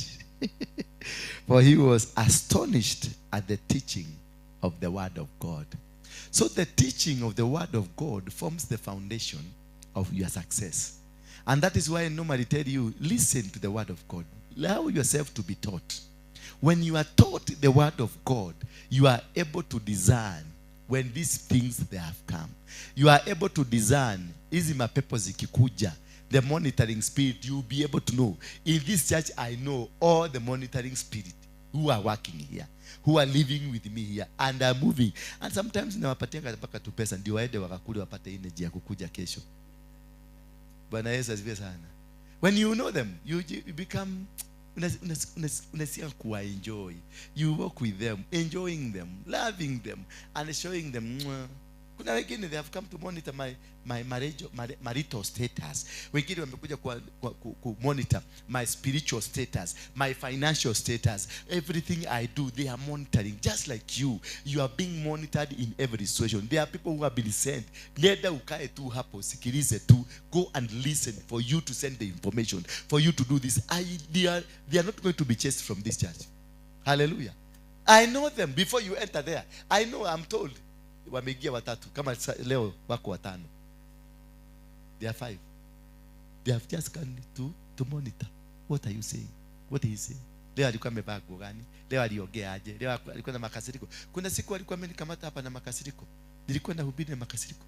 S2: For he was astonished at the teaching of the word of God. So the teaching of the word of God forms the foundation of your success. And that is why I normally tell you, listen to the word of God. Allow yourself to be taught. When you are taught the word of God, you are able to discern when these things they have come. You are able to discern hizi mapepo zikikuja, the monitoring spirit, you will be able to know. In this church, I know all the monitoring spirit who are working here, who are living with me here, and are moving. And sometimes nawapatianga mpaka tu pesa ndio waende wakakule wapate energy ya kukuja kesho. Bwana Yesu asifiwe sana. When you know them, you become unasikia kuwa enjoy. You walk with them, enjoying them, loving them, and showing them. Kuna wengine they have come to monitor my marital status. Wengine wamekuja ku monitor my spiritual status, my financial status. Everything I do, they are monitoring. Just like you, you are being monitored in every situation. There are people who have been sent. Nenda ukae tu hapo, sikilize tu, go and listen for you to send the information, for you to do this. They are not going to be chased from this church. Hallelujah. I know them before you enter there. I know, I'm told. Wameingia watatu kama leo wako watano. They are 5. They have just come to monitor. What are you saying? What is he saying? Leo alikuwa amevaa nguo gani? Leo aliongea aje? Leo alikuwa na makasiriko. Kuna siku alikuwa amenikamata hapa na makasiriko. Nilikuwa nahubiri na makasiriko.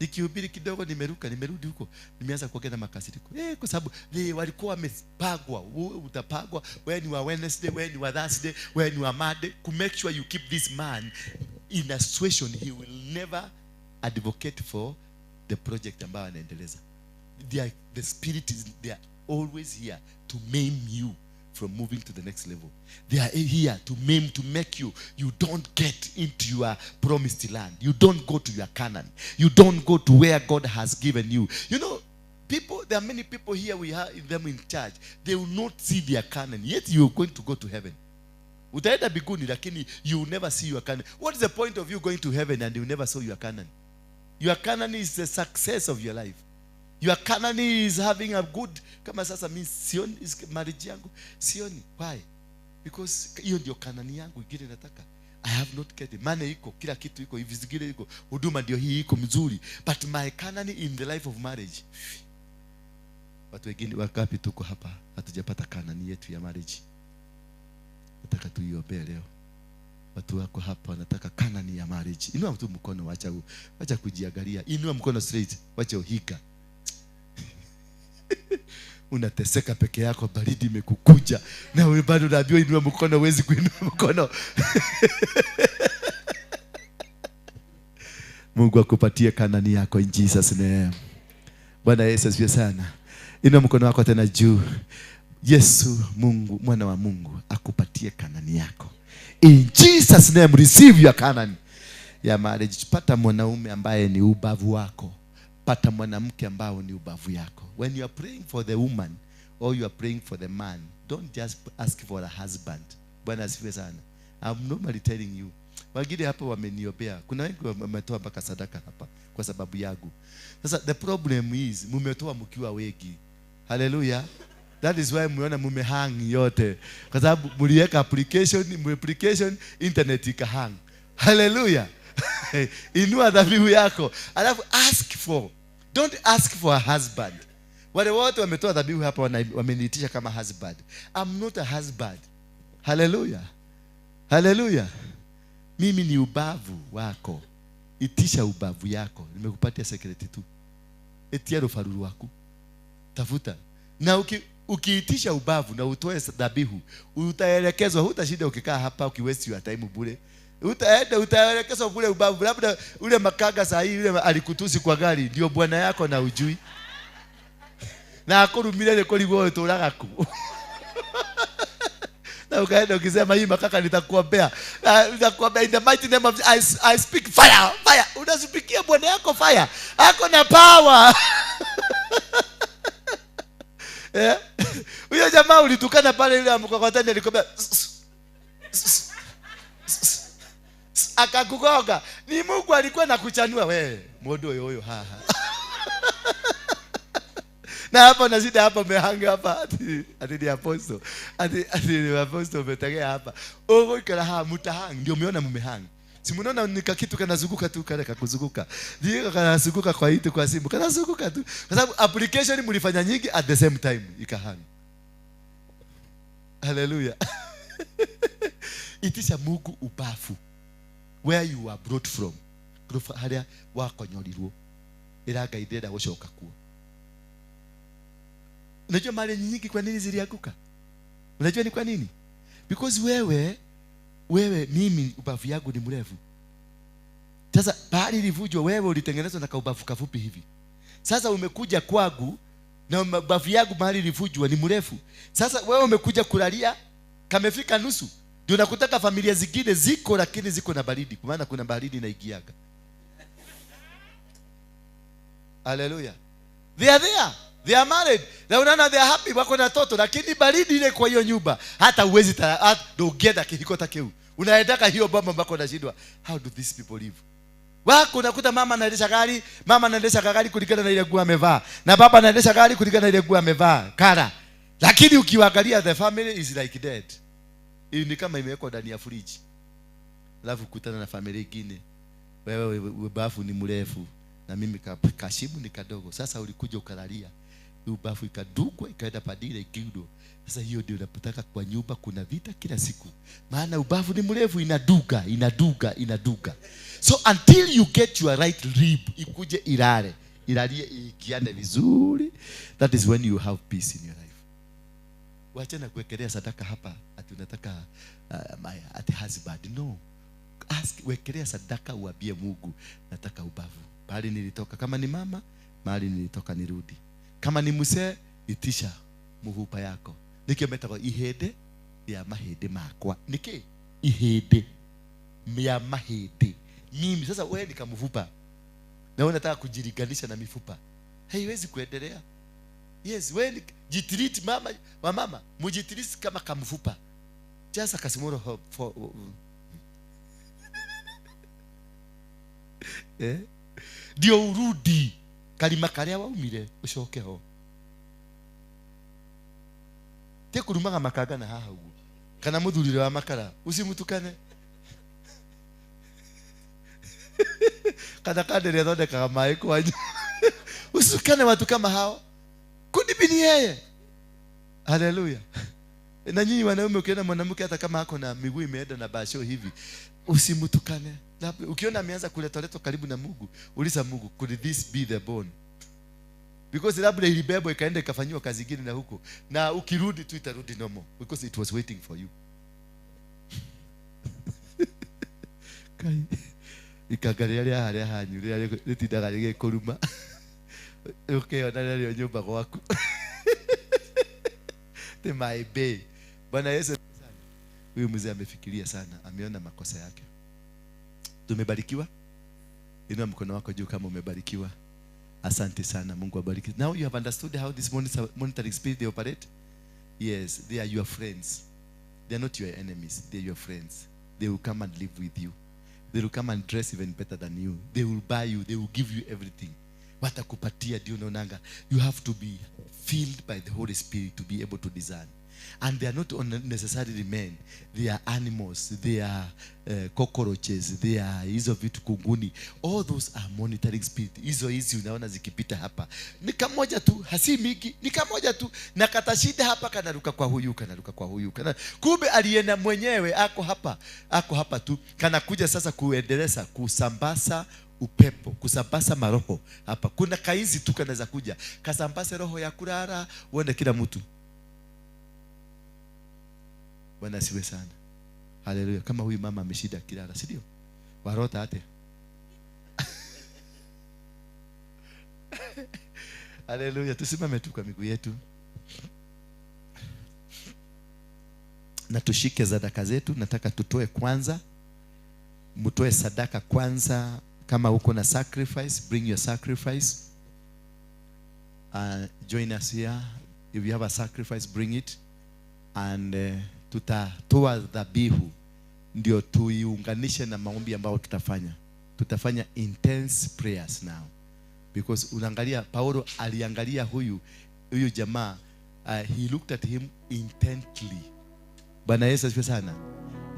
S2: Nikihubiri kidogo nimeruka, nimerudi huko, nimeanza kuongea na makasiriko. Kwa sababu walikuwa wamepagwa. Utapagwa, wewe ni wa Wednesday, wewe ni wa Thursday, wewe ni wa Monday. To make sure you keep this man in a situation he will never advocate for the project ambayo anaendeleza. The spirit is, they are always here to maim you from moving to the next level. They are here to maim, to make you don't get into your promised land. You don't go to your Canaan. You don't go to where God has given you. You know, people, there are many people here, we have them in church. They will not see their Canaan. Yet you are going to go to heaven. Utaenda biguni, lakini you will never see your Canaan. What is the point of you going to heaven and you never saw your Canaan? Your Canaan is the success of your life. Your Canaan is having a good, kama sasa mimi sioni marriage yangu, sioni. Why? Because hiyo ndio Canaan yangu ingine nataka. I have not get it. Money iko, kila kitu iko, hivi zingine iko, huduma ndio hii iko mzuri. But my Canaan in the life of marriage. Watu wengine wakapi tuko hapa, hatujapata Canaan yetu ya marriage. Nataka tuiombee leo. Watu wako hapa wanataka Canaan ya marriage. Inua mtu mkono, wacha kujiangalia. Inua mkono straight, wacha uhika. Unateseka peke yako, baridi imekukuja na wewe bado unaambiwa inua mkono, huwezi kuinua mkono. Mungu akupatie Kanani yako in Jesus name. Bwana Yesu asifiwe sana. Inua mkono wako tena juu. Yesu Mungu, mwana wa Mungu akupatie Kanani yako. In Jesus name, receive your Canaan ya marriage. Pata mwanaume ambaye ni ubavu wako. Pata mwanamke ambao ni ubavu yako. When you are praying for the woman or you are praying for the man, don't just ask for a husband. Bwana asifiwe sana. I'm normally telling you. Wengine hapa wameniombea. Kuna wengi wametoa mpaka sadaka hapa kwa sababu yangu. Sasa the problem is mmetoa mkiwa wengi. Hallelujah. That is why mmeona mmehang yote. Kwa sababu mliweka application, internet ikahang. Hallelujah. Inua dhabihu yako. Alafu ask for. Don't ask for a husband. Wale wote wametoa dhabihu hapa wameniitisha kama husband. I'm not a husband. Hallelujah. Hallelujah. Mimi ni ubavu wako. Itisha ubavu yako. Nimekupatia secret tu. Etia rufaruru wako. Tafuta. Na ukiitisha ubavu na utoe dhabihu, utaelekezwa. Hutashinda ukikaa hapa ukiwaste your time bure. Utaenda utaelekezwa kule ubavu. Labda ule makaga saa hii yule alikutusi kwa gari ndio bwana yako na ujui. Na akurumire ni kuri wewe turaga ku. Na ukaenda ukisema hii makaka nitakuombea. Nitakuombea in the mighty name of I speak fire, fire. Unasipikia bwana yako fire. Ako na power. Huyo jamaa ulitukana pale yule amkokoteni alikwambia akakugonga. Ni Mungu alikuwa nakuchanua wewe. Modo yoyo ha ha. Na hapa nazidi hapa umehanga hapa ati ni apostle. Ati ni apostle umetegea hapa. Ogo ikara ha mutahang ndio umeona mmehang. Si mnaona ni kitu kanazunguka tu kale kakuzunguka. Ndio kanazunguka kwa itu kwa simu. Kanazunguka tu. Kwa sababu application mlifanya nyingi at the same time ikahang. Hallelujah. Itisha Mungu ubafu. Where you are brought from. Haria wakonyorirwo. Ira Ngai ndenda gucoka kuo. Unajua mali nyingi kwa nini zilianguka? Unajua ni kwa nini? Because wewe mimi ubavu yangu ni mrefu. Sasa pahali ilivujwa wewe ulitengenezwa na kaubavu kafupi hivi. Sasa umekuja kwangu na ubavu yangu mahali ilivujwa ni mrefu. Sasa wewe umekuja kulalia kamefika nusu. Ndio nakutaka familia zingine ziko lakini ziko na baridi. Kwa maana kuna baridi inaigiaga. Hallelujah. They are there. They are married. Na unaona they are happy wako na toto lakini baridi ile kwa hiyo nyumba hata huwezi ndungienda kihiko ta kiu. Unaendaka hiyo boma ambako unashindwa. How do these people live? Wako unakuta mama anaendesha gari, mama anaendesha gari kulingana na ile nguo amevaa. Na baba anaendesha gari kulingana na ile nguo amevaa. Kara. Lakini ukiangalia the family is like dead. Hii ni kama imewekwa ndani ya fridge. Alafu kutana na familia nyingine. Wewe bafu ni mrefu na mimi kashimu ni kadogo. Sasa ulikuja ukalalia. Ubafu ikadugwa ikaenda padile ikiudwa. Sasa hiyo ndio unapotaka kwa nyumba kuna vita kila siku. Maana ubafu ni mrefu, inaduga, inaduga, inaduga. So until you get your right rib, ikuje ilale, ilalie ikiane vizuri, that is when you have peace in your life. Wacha kuwekelea sadaka hapa ati unataka ati husband. No. Ask, wekelea sadaka uambie Mungu nataka ubavu. Mahali nilitoka, kama ni mama, mahali nilitoka nirudi. Kama ni mzee, itisha muhupa yako. Nikio metagwo ihĩndĩ rĩa mahĩndĩ makwa. Niki ihĩndĩ rĩa mahĩndĩ. Mimi sasa wewe ni kamfupa. Na wewe unataka kujilinganisha na mifupa. Haiwezi kuendelea. Yes, wewe jitreat mama, wa mama, mujitreat kama kamfupa. Just akasimoro for eh? Ndio urudi kalima karia waumire ucoke ho. Te kurumaga makaga na haha uguo kana muthurire wa makara ucimutukane kana kandere thondekaga maĩ kwanyu usukane watu kama hao kudibini yeye. Haleluya. Na nyinyi wanaume, ukiona mwanamke hata kama ako na miguu imeenda na basho hivi, usimtukane. Ukiona ameanza kuleta karibu na Mungu, uliza Mungu, could this be the bone? Because labda ilibebwa ikaenda ikafanywa kazi nyingine na huko, na ukirudi tu itarudi normal because it was waiting for you. Kai ikagaria ria haria hanyu ria ritindaga rĩgĩkũruma ukiona rĩo nyũmba gwaku. Te my bay. Bwana Yesu sana. Huyu mzee amefikiria sana, ameona makosa yake. Tumebarikiwa? Inua mkono wako juu kama umebarikiwa. Asante sana, Mungu abariki. Now you have understood how this monitoring spirit they operate? Yes, they are your friends. They are not your enemies. They are your friends. They will come and live with you. They will come and dress even better than you. They will buy you. They will give you everything. Watakupatia ndio unaonanga. You have to be filled by the Holy Spirit to be able to discern. And they are not necessarily men. They are animals. They are cockroaches. They are hizo vitu kunguni. All those are monitoring spirit. Hizo hizi unaona zikipita hapa. Ni kamoja tu, hasi mingi, ni kamoja tu. Na katashida hapa kanaruka kwa huyu, kanaruka kwa huyu. Kumbe alienda mwenyewe ako hapa. Ako hapa tu. Kanakuja sasa kuendeleza, kusambaza upepo, kusambaza maroho hapa. Kuna kaizi tu kanaweza kuja. Kasambase roho ya kulala, uende kila mtu. Bwana asiwe sana. Haleluya. Kama huyu mama ameshida kilala, si ndio? Warota ate. Haleluya. Tusimame tu kwa miguu yetu. Na tushike sadaka zetu. Nataka tutoe kwanza. Mtoe sadaka kwanza. Kama uko na sacrifice, bring your sacrifice. Join us here. If you have a sacrifice, bring it. And tutatoa dhabihu ndio tuiunganishe na maombi ambayo tutafanya. Tutafanya intense prayers now. Because unaangalia Paulo aliangalia huyu jamaa, he looked at him intently. Bwana Yesu asifiwe sana.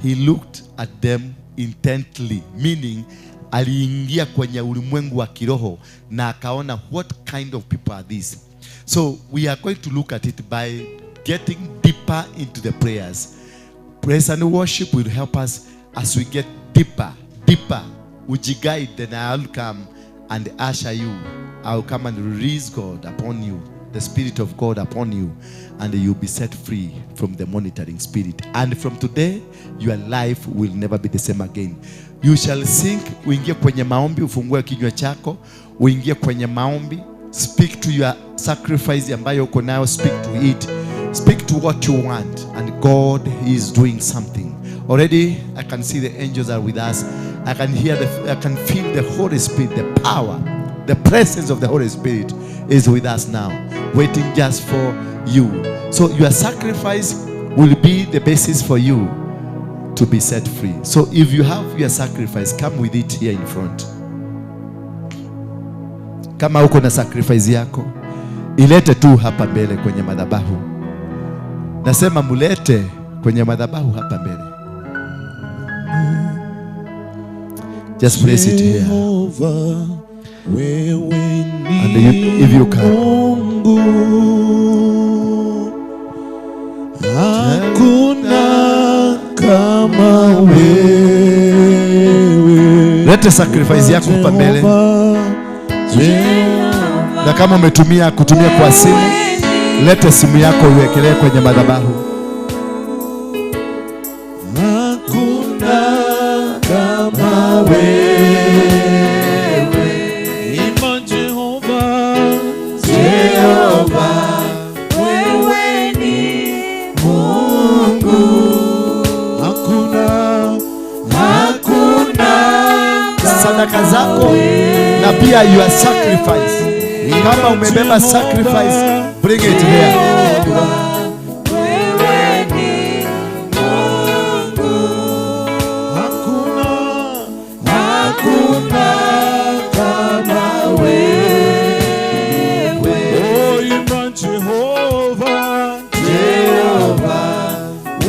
S2: He looked at them intently, meaning aliingia kwenye ulimwengu wa kiroho na akaona what kind of people are these. So we are going to look at it by getting deeper into the prayers. Praise and worship will help us as we get deeper, deeper. Ujiguide, then I'll come and usher you. I'll come and release God upon you, the Spirit of God upon you, and you'll be set free from the monitoring spirit. And from today, your life will never be the same again. You shall sink. Uingie kwenye maombi, ufungue kinywa chako, uingie kwenye maombi. Speak to your sacrifice ambayo uko nayo, speak to it. Speak to what you want, and God is doing something. Already, I can see the angels are with us. I can hear I can feel the Holy Spirit, the power, the presence of the Holy Spirit is with us now, waiting just for you. So your sacrifice will be the basis for you to be set free. So if you have your sacrifice, come with it here in front. Kama uko na sacrifice yako, ilete tu hapa mbele kwenye madhabahu. Nasema mulete kwenye madhabahu hapa mbele. Just place it here. And if you can.
S10: Lete sacrifice yako hapa mbele, na kama umetumia kutumia kwa simu, lete simu yako uiwekelee kwenye madhabahu.
S4: Hakuna kama wewe, Imba Jehova, Jehova, wewe ni Mungu. Hakuna, hakuna
S10: Sadaka zako na pia your sacrifice. Kama umebeba sacrifice, bring it here.
S1: Wewe ni Mungu.
S4: Hakuna, hakuna kama wewe. Oh, imba Jehova, Jehova,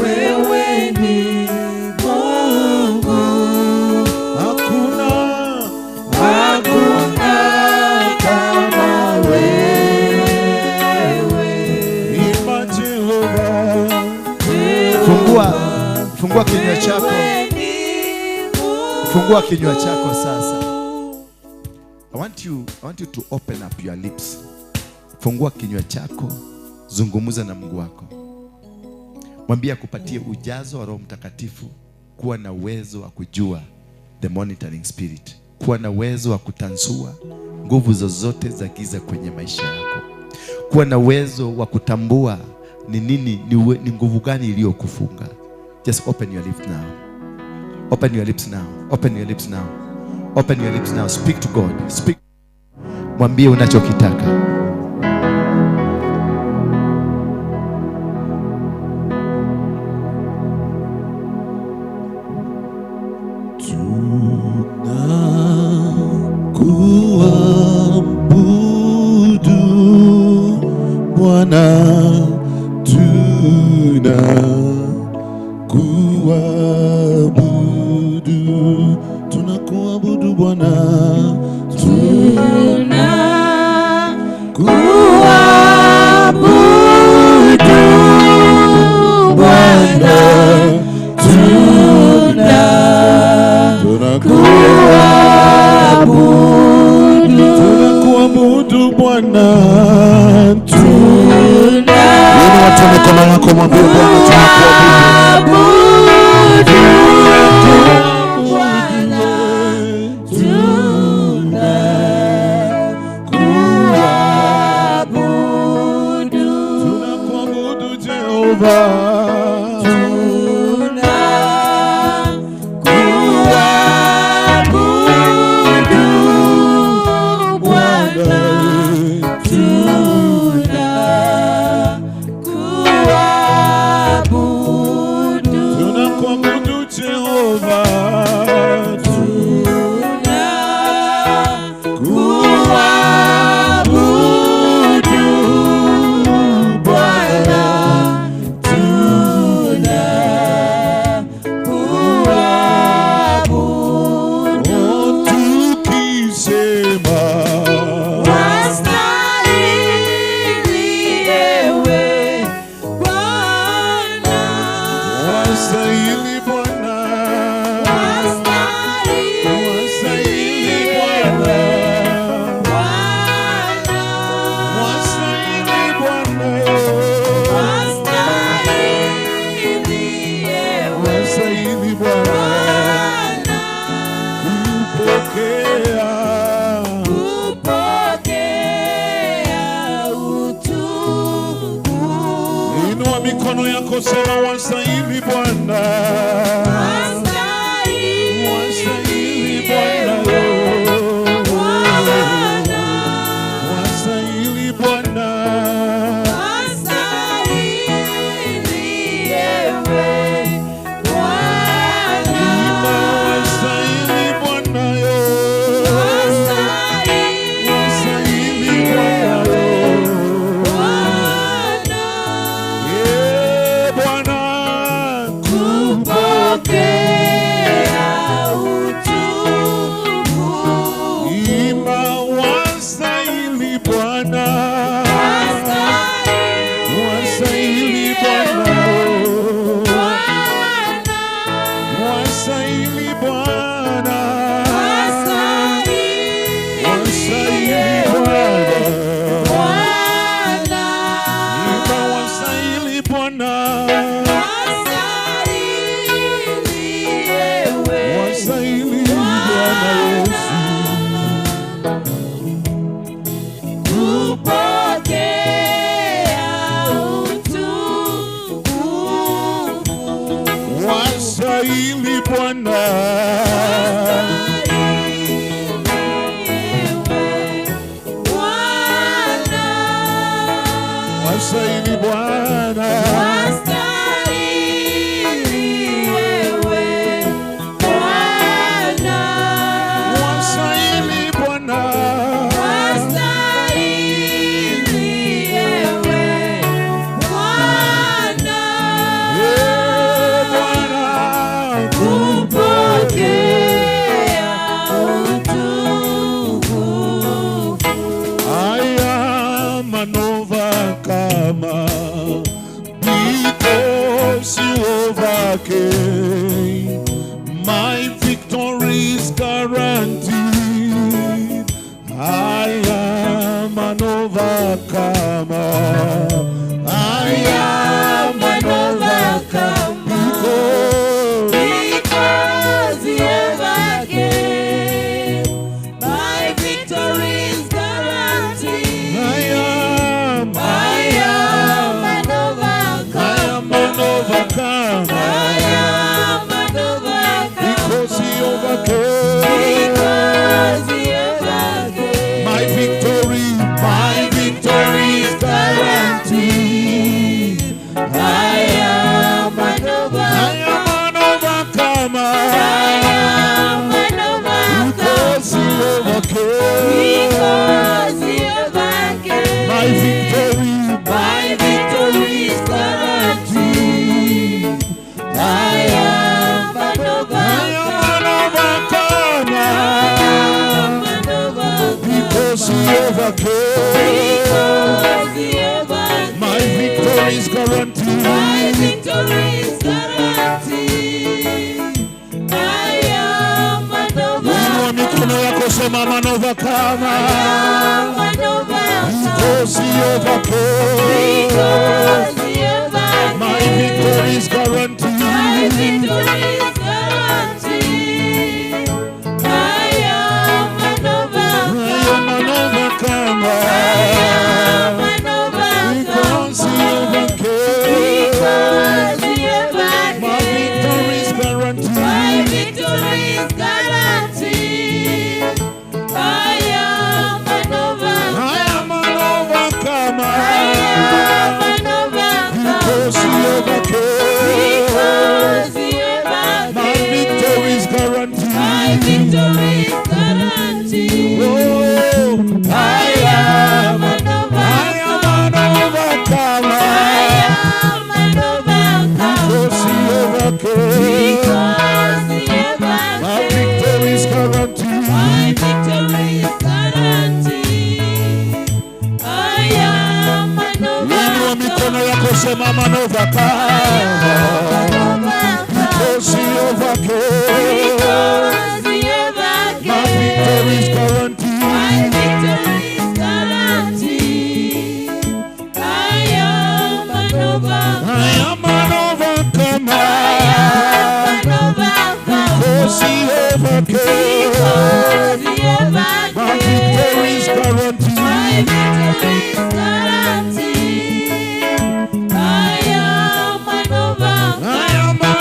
S4: wewe ni Mungu. Hakuna, hakuna kama wewe. Imba Jehova.
S10: Fungua, fungua kinywa chako. Fungua kinywa chako sasa. I want you to open up your lips. Fungua kinywa chako, zungumza na Mungu wako. Mwambie akupatie ujazo wa Roho Mtakatifu, kuwa na uwezo wa kujua the monitoring spirit, kuwa na uwezo wa kutanzua nguvu zozote za giza kwenye maisha yako, kuwa na uwezo wa kutambua ni nini, ni nguvu gani iliyokufunga. Just open your lips now. Open your lips now. Open your lips now. Open your lips now. Speak to God. Speak. Mwambie unachokitaka.
S4: Tunakuabudu Bwana, tunakuabudu, tunakuabudu Bwana, tunakuabudu Bwana, tunakuabudu Bwana, Inua tu mikono yako, mwambie Bwana tunakuabudu. Tunakuabudu Jehova.
S1: Tunakuabudu Bwana, tunakuabudu,
S4: Tunakuabudu Jehova.
S1: Tunakuabudu Bwana, tunakuabudu.
S4: Oh, tukisema
S1: Wastahili ewe Bwana,
S4: wastahili Bwana,
S1: wastahili
S4: wastahili Bwana,
S1: Bwana,
S4: wastahili Bwana,
S1: wastahili ewe
S4: wastahili Bwana
S1: Bwana,
S4: kupokea
S1: kupokea utukufu.
S4: Inua mikono yako, sema wastahili Bwana, wastahili Bwana,
S1: Bwana,
S4: wastahili Bwana,
S1: wastahili ewe Bwana,
S4: Imba wastahili Bwana, yo. Wastahili Bwana,
S1: Bwana,
S4: Eh, Bwana,
S1: kupokea
S4: Wastahili Bwana,
S1: Wastahili wewe Bwana,
S4: wastahili Bwana,
S1: wastahili wewe Bwana,
S4: Eh, Bwana,
S1: kupokea utukufu.
S4: I am an overcomer because you overcame. My victory is guaranteed. I am an overcomer. I am an overcomer because
S1: Because you overcame, my victory is guaranteed.
S4: I am,
S1: I am an
S4: I
S1: overcomer.
S4: am an overcomer
S1: I am an overcomer.
S4: because he overcame.
S1: Because he overcame.
S4: My victory is guaranteed.
S1: I am an
S4: I
S1: overcomer.
S4: am an overcomer
S1: I am an
S4: because he
S1: overcomer.
S4: overcame.
S1: Because he overcame.
S4: My victory,
S1: My victory is guaranteed. I am an
S4: I am
S1: overcomer.
S4: an overcomer
S1: I am an overcomer.
S4: because he overcame.
S1: Because he overcame.
S4: My victory is guaranteed.
S1: My victory is guaranteed. I am an
S4: Inua
S1: overcomer.
S4: mikono yako, sema I'm an overcomer
S1: I am an overcomer.
S4: because he overcame.
S1: Because he overcame.
S4: My victory is
S1: My
S4: guaranteed.
S1: victory is guaranteed. I am an
S4: I
S1: overcomer.
S4: am an overcomer
S1: I am an
S4: because he
S1: overcomer.
S4: overcame.
S1: Because he
S4: My victory is
S1: overcame. My
S4: guaranteed.
S1: victory is guaranteed. I am an
S4: I
S1: overcomer.
S4: am an overcomer
S1: I am an
S4: because he
S1: overcomer.
S4: overcame.
S1: Because he
S4: My victory is
S1: overcame. My
S4: guaranteed.
S1: victory is guaranteed.
S4: Oh,
S1: I am an
S4: I am
S1: overcomer.
S4: an overcomer
S1: I am an
S4: because he
S1: overcomer.
S4: overcame.
S1: Because he
S4: My victory is
S1: overcame.
S4: guaranteed.
S1: My victory is guaranteed. I am an
S4: Inua mikono
S1: overcomer.
S4: yako, sema I'm an
S1: I am an
S4: overcomer because he
S1: overcomer.
S4: overcame.
S1: Because he
S4: My victory is
S1: overcame. My
S4: guaranteed.
S1: victory is guaranteed. I am an
S4: I
S1: overcomer.
S4: am an overcomer
S1: I am an overcomer.
S4: because he overcame.
S1: Because he
S4: My victory is
S1: overcame. My
S4: guaranteed.
S1: victory is guaranteed. I am an
S4: I
S1: overcomer.
S4: am an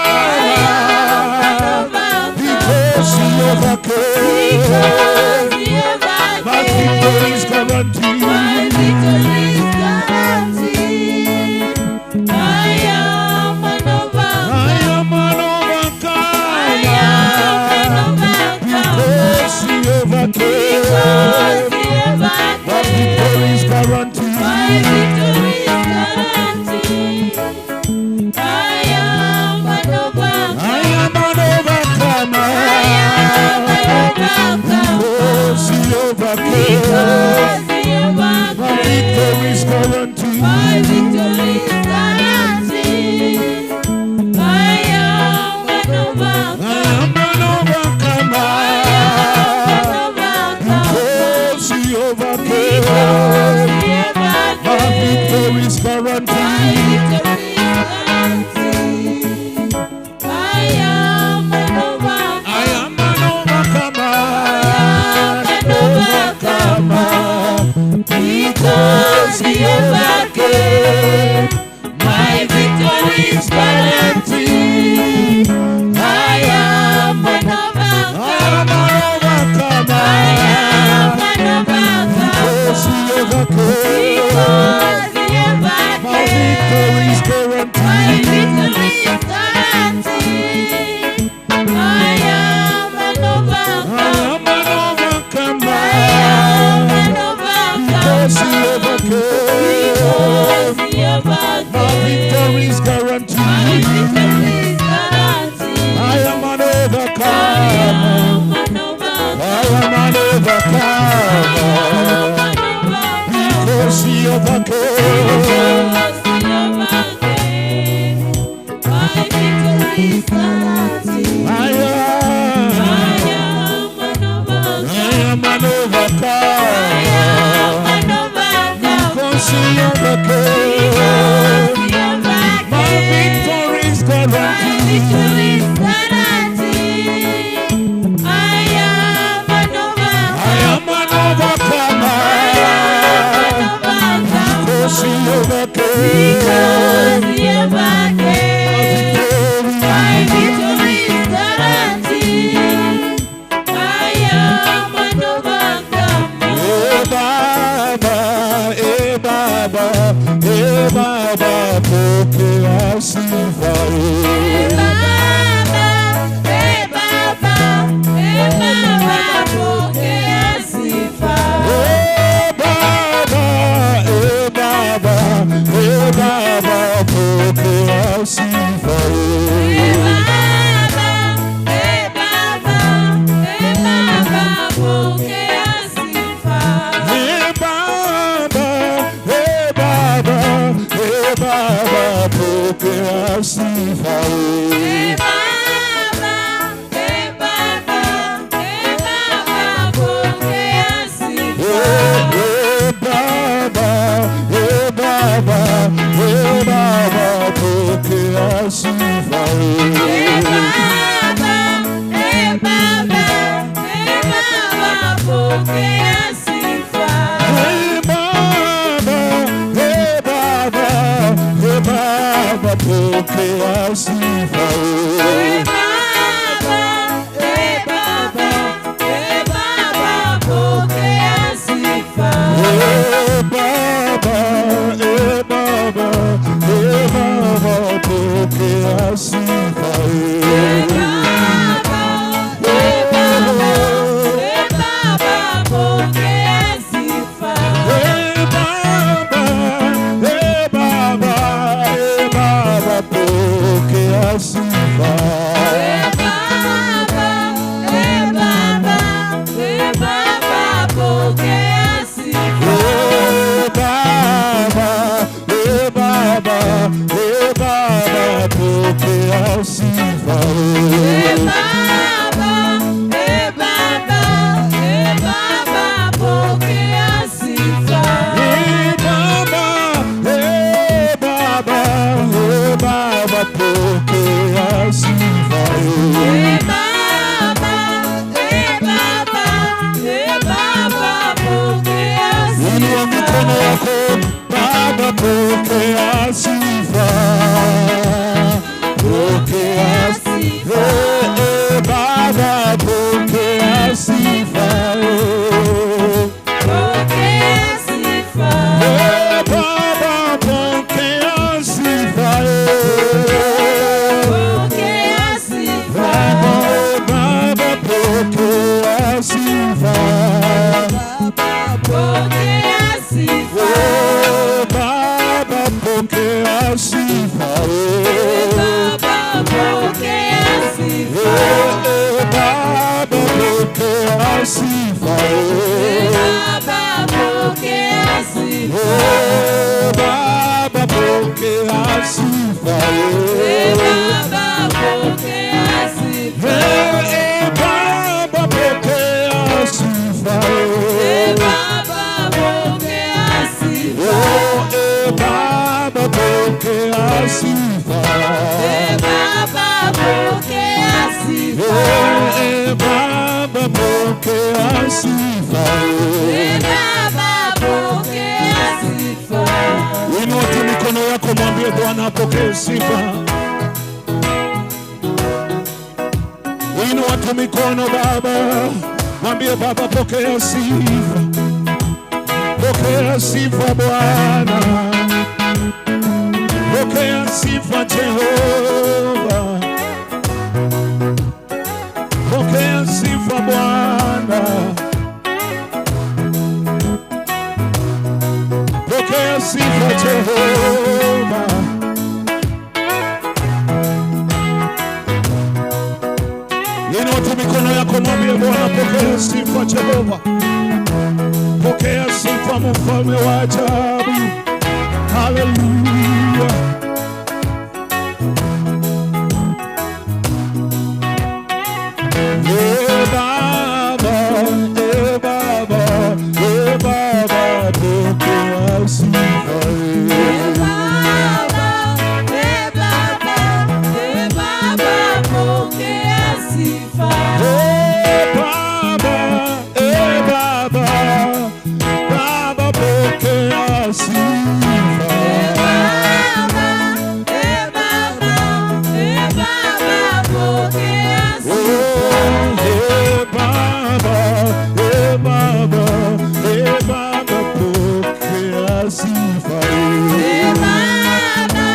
S1: I am an
S4: overcomer because he
S1: overcomer.
S4: overcame.
S1: Because he
S4: My victory is
S1: overcame.
S4: guaranteed.
S1: My victory is guaranteed. I am an
S4: I
S1: overcomer.
S4: am an
S1: I
S4: overcomer
S1: am an overcomer.
S4: because he overcame.
S1: Because he
S4: My victory is
S1: overcame.
S4: guaranteed.
S1: My victory is guaranteed. I am an
S4: I
S1: overcomer.
S4: am an overcomer
S1: I am an overcomer.
S4: because he overcame.
S1: Because he
S4: My victory is
S1: overcame.
S4: guaranteed.
S1: My victory is guaranteed. I am an
S4: I
S1: overcomer.
S4: am an overcomer
S1: I am an overcomer.
S4: because he overcame.
S1: Because he
S4: My
S1: overcame.
S4: victory is
S1: My
S4: guaranteed.
S1: victory is guaranteed. I am an
S4: I
S1: overcomer.
S4: am an overcomer.
S1: I am an overcomer.
S4: Because he overcame.
S1: My victory is guaranteed. I am an
S4: I am
S1: overcomer.
S4: an overcomer.
S1: I am an
S4: Because
S1: overcomer.
S4: he overcame.
S1: Because
S11: Because overcame. I am an overcomer. Because he overcame. My victory is guaranteed. I am an overcomer. Because he overcame.
S12: My victory is guaranteed. I am an overcomer.
S11: Eh Baba, eh Baba, eh Baba, pokea sifa.
S12: Eh Baba, eh Baba, eh Baba, pokea sifa.
S11: Eh Baba, eh Baba, eh Baba, pokea sifa.
S12: Eh Baba, eh Baba, eh Baba, pokea sifa.
S11: Eh Baba, eh Baba, eh Baba, pokea sifa.
S12: Eh Baba, eh Baba, eh Baba, pokea sifa.
S11: Eh Baba, eh Baba, eh Baba, pokea sifa.
S12: Eh Baba, eh Baba, eh Baba, pokea sifa.
S11: Eh Baba, eh Baba, eh Baba, pokea sifa.
S12: Eh Baba, eh Baba, eh Baba, pokea sifa.
S11: Eh Baba, eh Baba, eh Baba, pokea sifa.
S12: Eh Baba, eh Baba, eh Baba, pokea sifa.
S11: Eh Baba, eh Baba, eh Baba, pokea sifa.
S12: Eh Baba, eh Baba, eh Baba, pokea sifa.
S11: Eh Baba, eh Baba, eh Baba, pokea sifa.
S12: Eh Baba, eh Baba, eh Baba, pokea sifa.
S11: Eh Baba, eh Baba, eh Baba, pokea sifa.
S12: Eh Baba, eh Baba, eh Baba, pokea
S11: Inua
S12: sifa.
S11: mikono yako, Baba, pokea sifa. Pokea sifa. Eh, eh, Baba, pokea sifa.
S12: Pokea sifa.
S11: Eh, Baba, pokea sifa.
S12: Pokea sifa.
S11: Baba, pokea sifa.
S12: Pokea sifa.
S11: Oh, Baba, pokea sifa.
S12: Baba, pokea sifa.
S11: Eh, Baba, pokea sifa.
S12: Baba, pokea sifa.
S11: Oh, Baba, pokea sifa.
S12: Baba, pokea sifa.
S11: Eh, Baba, pokea sifa.
S12: Baba, pokea sifa.
S11: Oh, eh, Baba, pokea sifa.
S12: Baba, pokea sifa.
S11: Eh, Baba, pokea sifa.
S12: Baba, pokea sifa.
S11: Inua tu mikono yako, mwambie Bwana apokee sifa. Inua tu mikono Baba, mwambie Baba pokea sifa. Pokea sifa Bwana, pokea sifa Jehova, pokea sifa Bwana, pokea sifa Jehova. Inua tu mikono yako, mwambie Bwana pokea sifa Jehova, pokea Pokea sifa, mfalme wa ajabu. Haleluya. Eh Baba, eh Baba, eh Baba, pokea sifa.
S12: Eh Baba, eh Baba, eh Baba, pokea sifa.
S11: Eh Baba, eh Baba, Baba, pokea sifa.
S12: Eh Baba, eh Baba, eh Baba, pokea sifa.
S11: Eh Baba, eh Baba, eh Baba, pokea sifa.
S12: Eh Baba,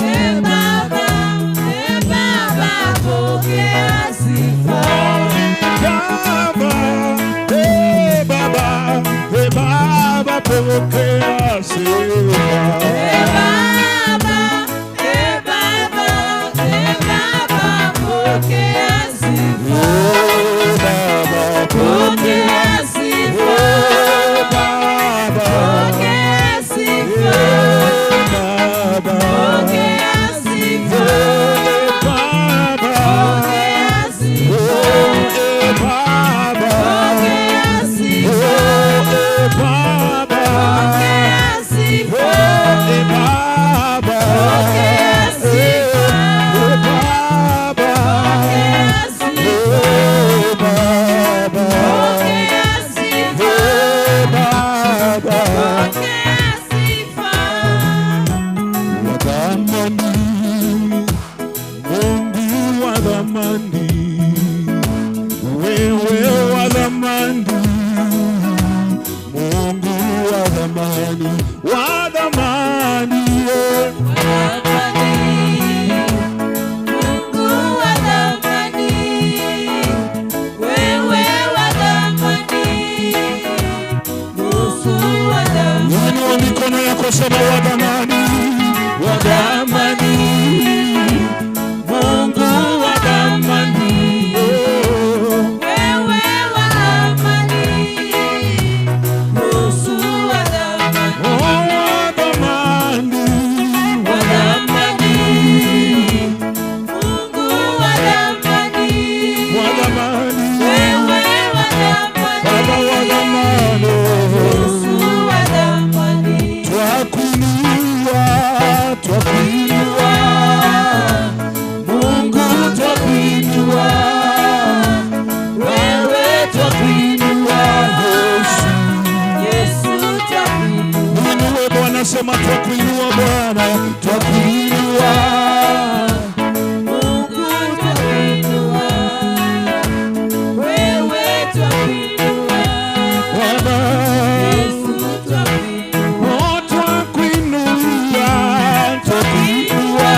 S12: eh Baba, eh Baba, pokea sifa.
S11: Baba, eh Baba, eh Baba, pokea sifa.
S12: Eh Baba, eh Baba, eh Baba, pokea sifa.
S11: Eh Baba,
S12: Pokea sifa.
S11: Eh Baba,
S12: Pokea sifa.
S11: eh Baba,
S12: Pokea sifa.
S11: eh Baba,
S12: Pokea sifa.
S11: eh Baba,
S12: Pokea sifa.
S11: eh Baba,
S12: Pokea sifa.
S11: eh Baba,
S12: Pokea sifa.
S11: eh Baba,
S12: Pokea sifa.
S11: eh Baba,
S12: Pokea sifa.
S11: eh Baba.
S12: Pokea sifa.
S11: Wa thamani, Mungu wa thamani, wewe wa thamani, Mungu wa thamani, wa thamani, eh.
S12: Mungu wa thamani, wewe wa thamani, Mungu wa thamani.
S11: Inua mikono yako, sema wa thamani, wa thamani, Mungu wa thamani, oh.
S12: Wewe wa thamani, Mungu wa thamani.
S11: Oh, wa thamani,
S12: Wa thamani, Mungu wa thamani,
S11: wa thamani,
S12: wewe wa thamani,
S11: Baba wa thamani.
S12: Mungu wa thamani.
S11: Twakuinua, twakuinua, Mungu twakuinua, wewe twakuinua, Yesu.
S12: Yesu twakuinua.
S11: Inue Bwana, sema twakuinua Bwana, twakuinua.
S12: Mungu twakuinua, wewe twakuinua,
S11: Bwana,
S12: Yesu twakuinua.
S11: oh, twakuinua, twakuinua,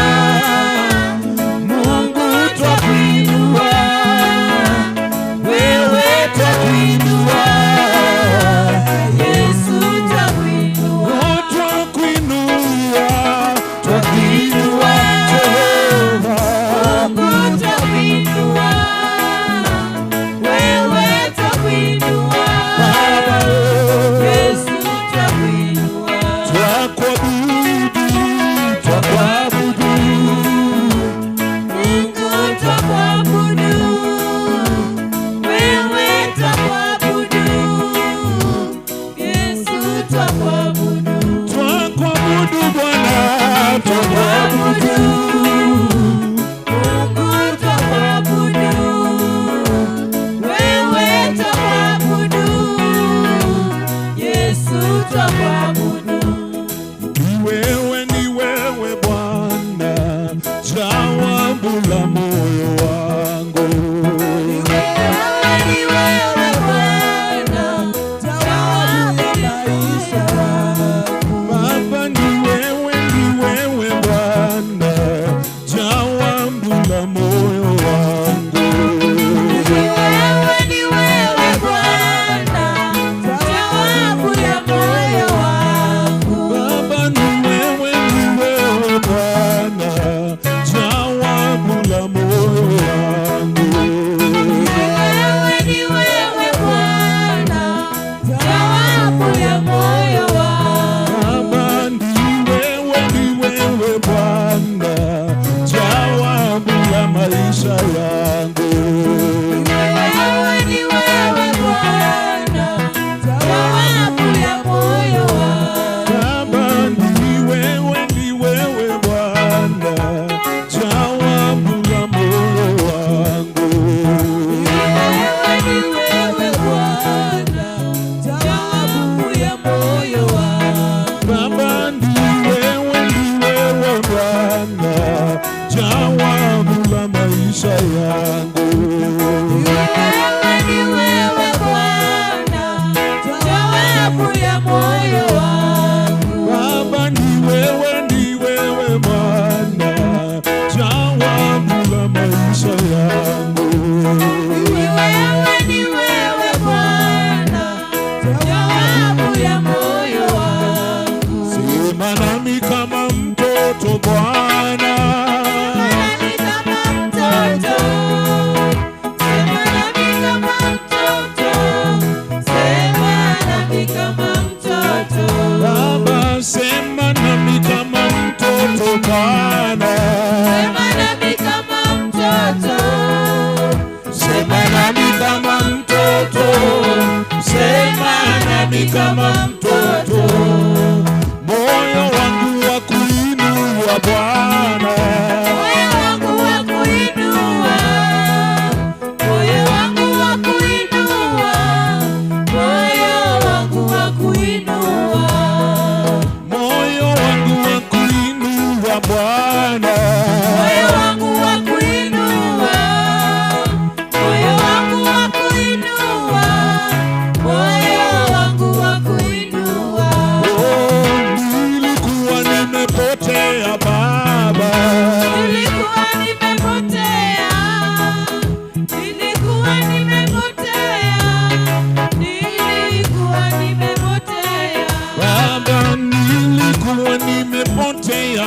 S11: Mungu twakuinua, wewe twakuinua.
S12: Yesu twakuinua.
S11: Oh, twakuinua, twakuinua, Jehova.
S12: Mungu twakuinua, wewe twakuinua,
S11: Baba, oh,
S12: Yesu twakuinua.
S11: twakuabudu, twakuabudu.
S12: Mungu twakuabudu, wewe twakuabudu, Yesu twakuabudu.
S11: Twakuabudu Bwana, twakuabudu.
S12: Mungu twakuabudu, wewe twakuabudu, Yesu twakuabudu.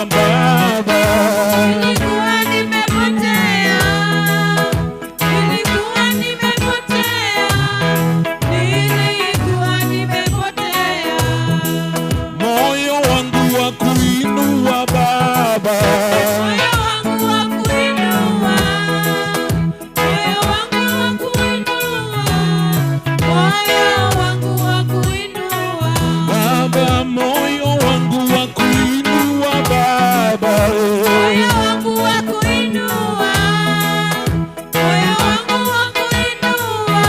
S11: Baba.
S12: Nilikuwa nimepotea, nilikuwa nimepotea, nilikuwa nimepotea.
S11: Moyo wangu wa kuinua Baba.
S12: Moyo wangu wa kuinua, moyo wangu wa kuinua, moyo wangu wa kuinua.
S11: Baba, moyo wangu wa kuinua Baba.
S12: Moyo wangu wa kuinua, moyo wangu wa kuinua,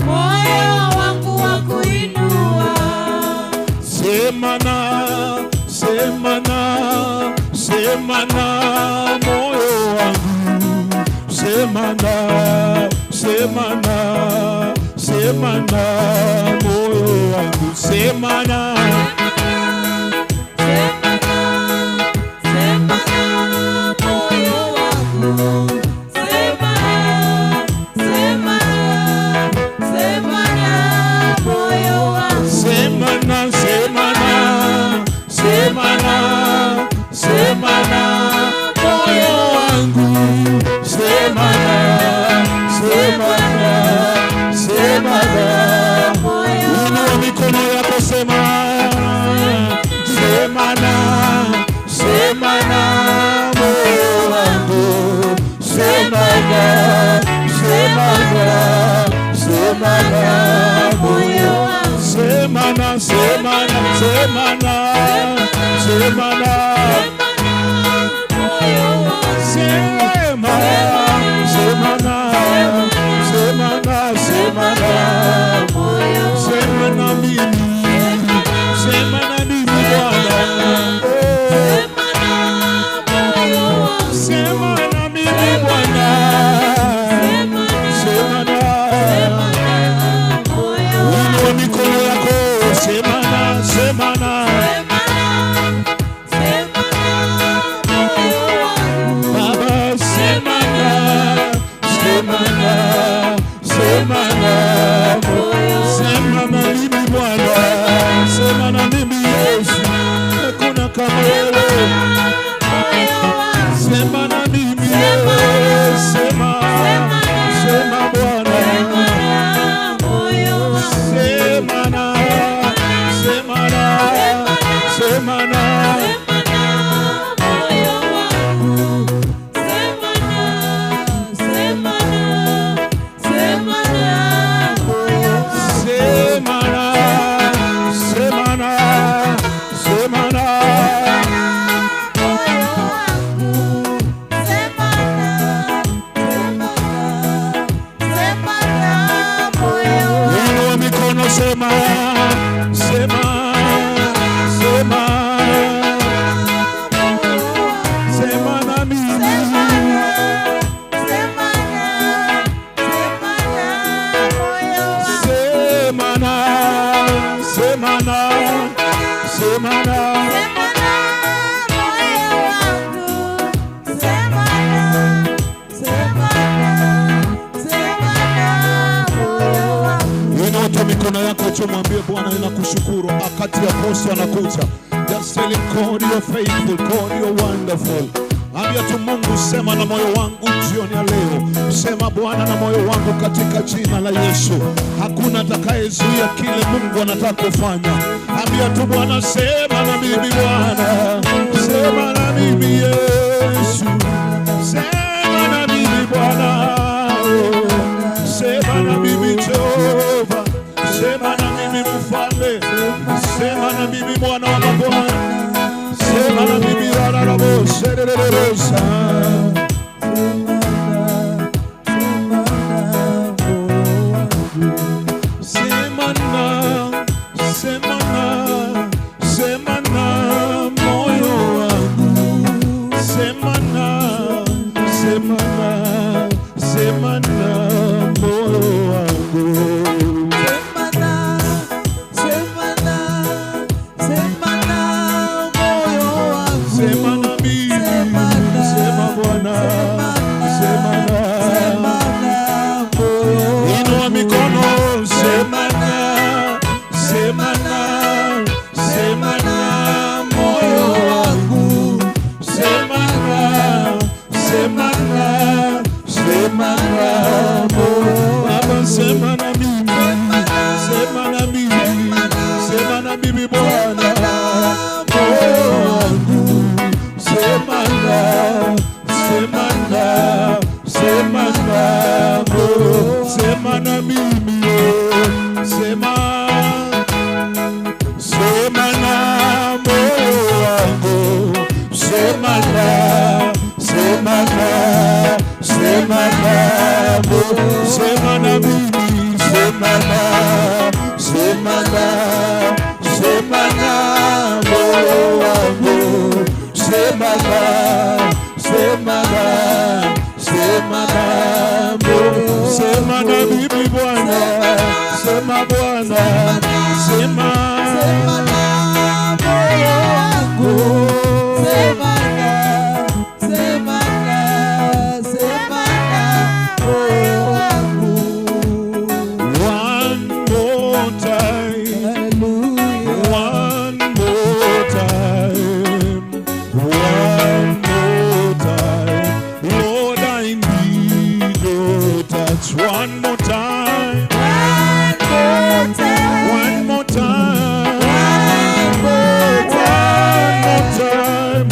S12: moyo wangu wa kuinua.
S11: Sema na, sema na, sema na moyo wangu. Sema na, sema na, sema na moyo wangu. Sema na.
S12: Sema na moyo wangu, sema na, sema na, sema na moyo wangu.
S11: Sema na, sema na, sema na, sema na moyo wangu. Sema na, sema na, sema na. Inua mikono yako, sema, sema na, sema na moyo wangu. Sema na, sema na, sema na moyo wangu. Sema na, sema na, sema na, sema na. Sema, sema na, sema na, sema na. Sema na mimi, sema na mimi Bwana. Sema na mimi Bwana. Sema na. Inua mikono yako, sema na, sema na. Baba, sema na, sema na, sema na, sema na mimi Bwana, sema na mimi Yesu, hakuna kama wewe. Sema na mimi, sema, sema Bwana, sema na, sema na, sema na. Sema na, sema na, sema na. Inua mikono, sema, sema, sema. Sema na mimi. Sema na, sema na, sema na. Inua tu mikono yako juu, mwambie Bwana ninakushukuru. Wakati apostle anakuja, just tell him God you're faithful, God you're wonderful. Ambia tu Mungu, sema na moyo wangu jioni ya leo. Sema Bwana na moyo wangu katika jina la Yesu. Hakuna atakayezuia kile Mungu anataka kufanya. Ambia tu Bwana, sema na mimi Bwana, sema na mimi Yesu, sema na mimi Bwana, sema na mimi Jehova, sema na mimi Mfalme, sema na mimi Bwana wa mabwana, sema na mimi rararabo serereresa. Sema na, sema na, sema na moyo wangu, sema na, sema na, sema na moyo wangu.
S1: Sema na, sema na, sema na moyo wangu.
S11: Sema na mimi, sema Bwana. Sema na, sema na, sema na moyo wangu. Sema na, sema na, sema na moyo.
S4: Sema na mimi Bwana, sema Bwana, sema.
S1: Sema na moyo wangu. Sema na, sema na, sema na moyo wangu.
S4: One more time. One more time. One more time. Lord, I need your touch. One more time. One more time. One more time.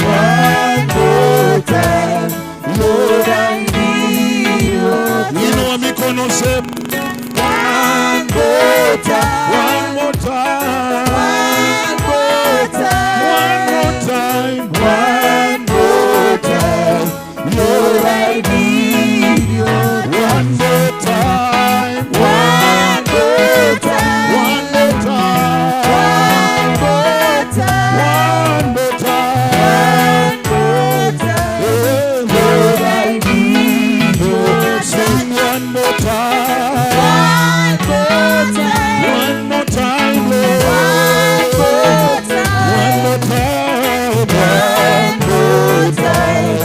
S4: One more time. Lord, I need your touch. Inua mikono sema.
S1: One more time.
S4: One more time.
S1: One more time.
S4: One more time. One more time.
S1: Lord, I need your
S4: One more time.
S1: One more time.
S4: One more time.
S1: One more time.
S4: One more time.
S1: One more time.
S4: Lord, I need your Sing one more time.
S1: One more time.
S4: One more time, Lord.
S1: One more time.
S4: One more time.
S1: One more time.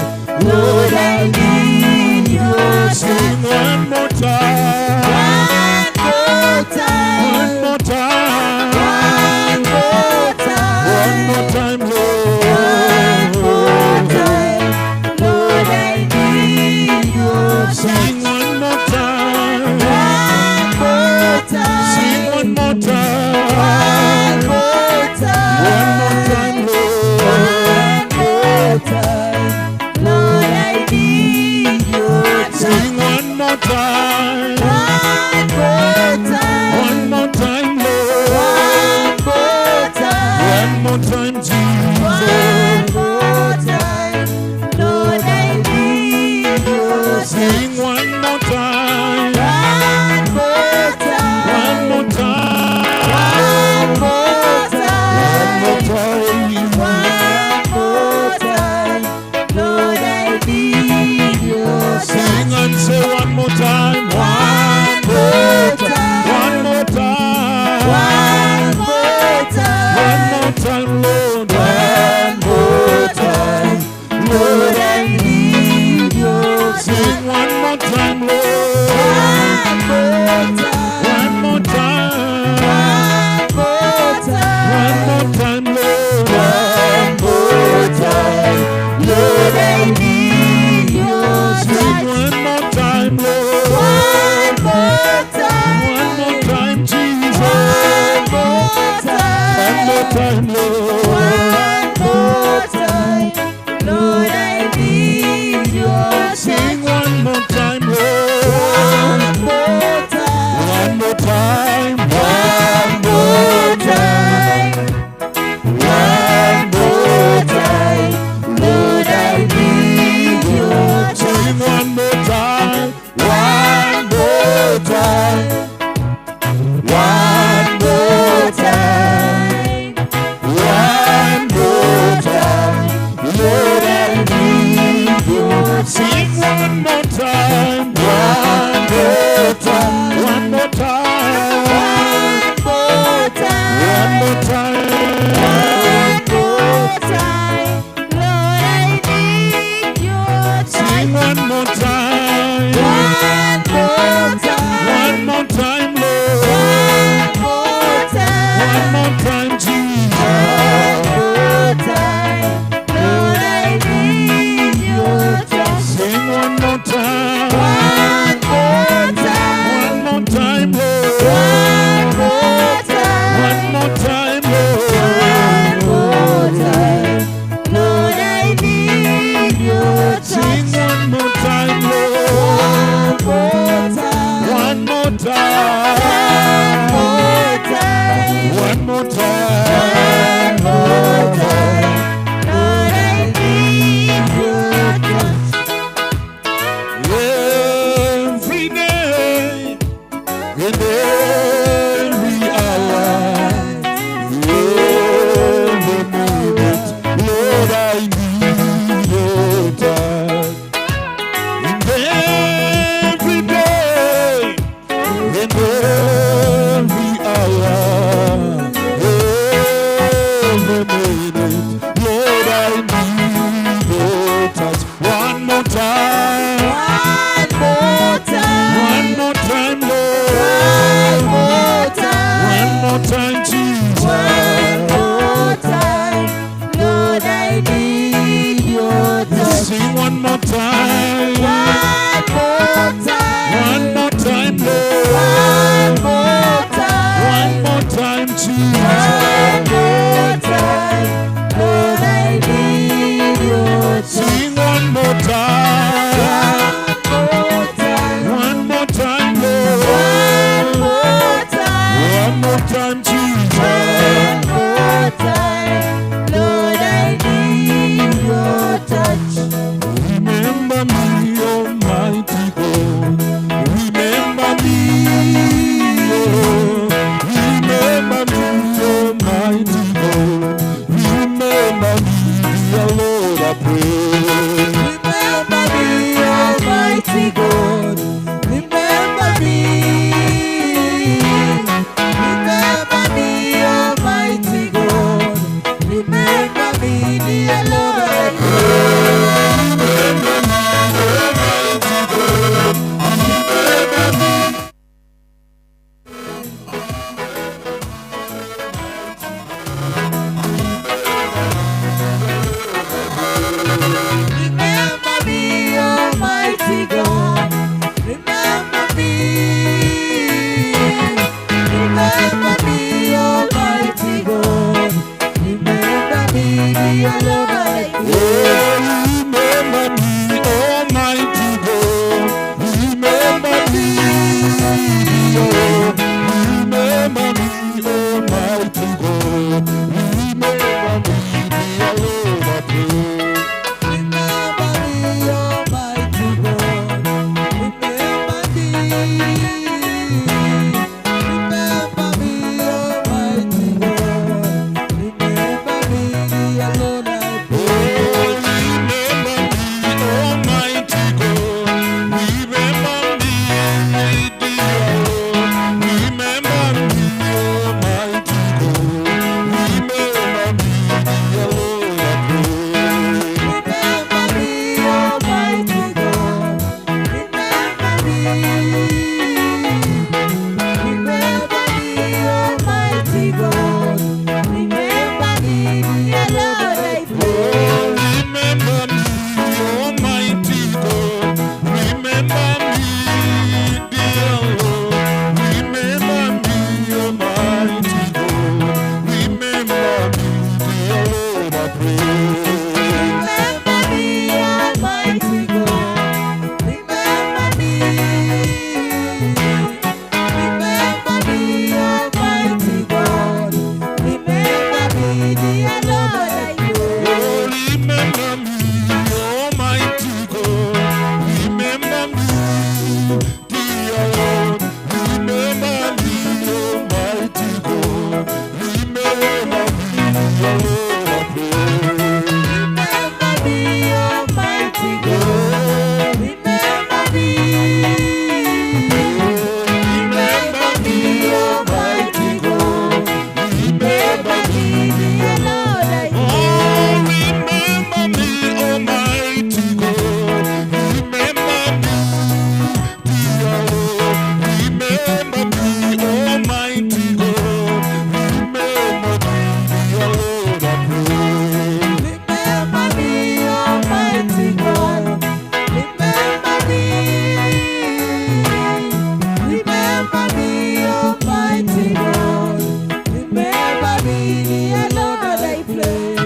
S1: Lord, I need your
S4: Sing one more time.
S1: One more time.
S4: One more time.
S1: One more time.
S4: One more time, Lord.
S1: One more time. Lord, I need your
S4: Sing one more time.
S1: One more time.
S4: Sing one more time.
S1: One more time.
S4: One more time, Lord.
S1: One more time. Lord, I need your
S4: Sing one more time.
S1: One more time.
S4: One more time, Lord.
S1: One more time.
S4: One more time, Jesus.
S1: One more time. Lord, I need your
S4: Sing one more time.
S1: One more time.
S4: One more time.
S1: One more time.
S4: One more time.
S1: One more time. Lord, I need your
S4: Sing and say one more time.
S1: One more time.
S4: One more time.
S1: One more time.
S4: One more time, Lord.
S1: One
S11: minute. Lord, I need your touch. One more time.
S1: One more time.
S11: One more time, Lord.
S1: One more time.
S11: One more time, Jesus.
S1: One more time. Lord, I need your touch.
S11: Sing one more time.
S1: One more time.
S11: One more time, Lord.
S1: One more time.
S11: One more time, Jesus.
S1: One more time. Lord, I need your touch.
S11: Sing one more time.
S1: One more time.
S11: One more time, Lord.
S1: One more time.
S11: One more time, Jesus.
S1: One more time. Lord, I need your touch.
S11: Remember me, Almighty God. Remember me, oh. Remember me, Almighty God. Remember me, dear Lord, I pray.
S1: Remember me, Almighty God. Remember me. Remember me, Almighty God. Remember me, dear Lord, I pray.
S11: Remember me, Almighty God. Remember me.
S1: Remember me, Almighty God. Remember me. Remember me, Almighty God. Remember me, dear Lord, I pray.
S11: Oh, remember me, Almighty God. Remember me, oh. Remember me, Almighty God. Remember me, dear Lord, I pray.
S1: Remember me, Almighty God. Remember me. Remember me, Almighty God. Remember me, dear Lord, I pray.
S11: Oh, remember me, Almighty God. Remember me, dear Lord. Remember me, Almighty God. Remember me, dear Lord, I pray.
S1: Remember me, Almighty God. Remember me. Remember me, Almighty God. Remember me, dear Lord, I pray.
S11: Oh, remember me, Almighty God. Remember me, dear Lord. Remember me, Almighty God. Remember me, dear Lord, I pray.
S1: Remember me, Almighty God. Remember me. Remember me, Almighty God. Remember me, dear Lord, I pray.
S11: Oh, remember me, Almighty God. Remember me, dear Lord. Remember me, Almighty God. Remember me, dear Lord, I pray.
S1: Remember me, Almighty God. Remember me. Remember me, Almighty God. Remember me, dear Lord, I pray.
S11: Oh, remember me, Almighty God. Remember me, dear Lord. Remember me, Almighty God. Remember me, dear Lord, I pray.
S1: Remember me, Almighty God. Remember me. Remember me, Almighty God. Remember me, dear Lord, I pray.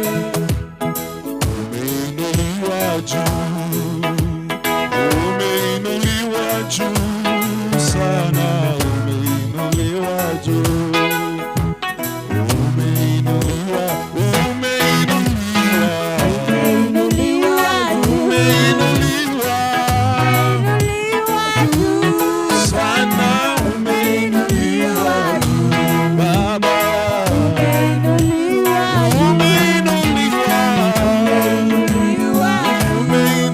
S11: Umeinuliwa juu, umeinuliwa juu sana, umeinuliwa juu, umeinuliwa, umeinuliwa,
S1: Umeinuliwa juu,
S11: umeinuliwa
S1: umeinuliwa juu
S11: sana, umeinuliwa
S1: juu.
S11: Baba,
S1: Umeinuliwa juu,
S11: umeinuliwa,
S1: umeinuliwa juu.
S11: umeinuliwa.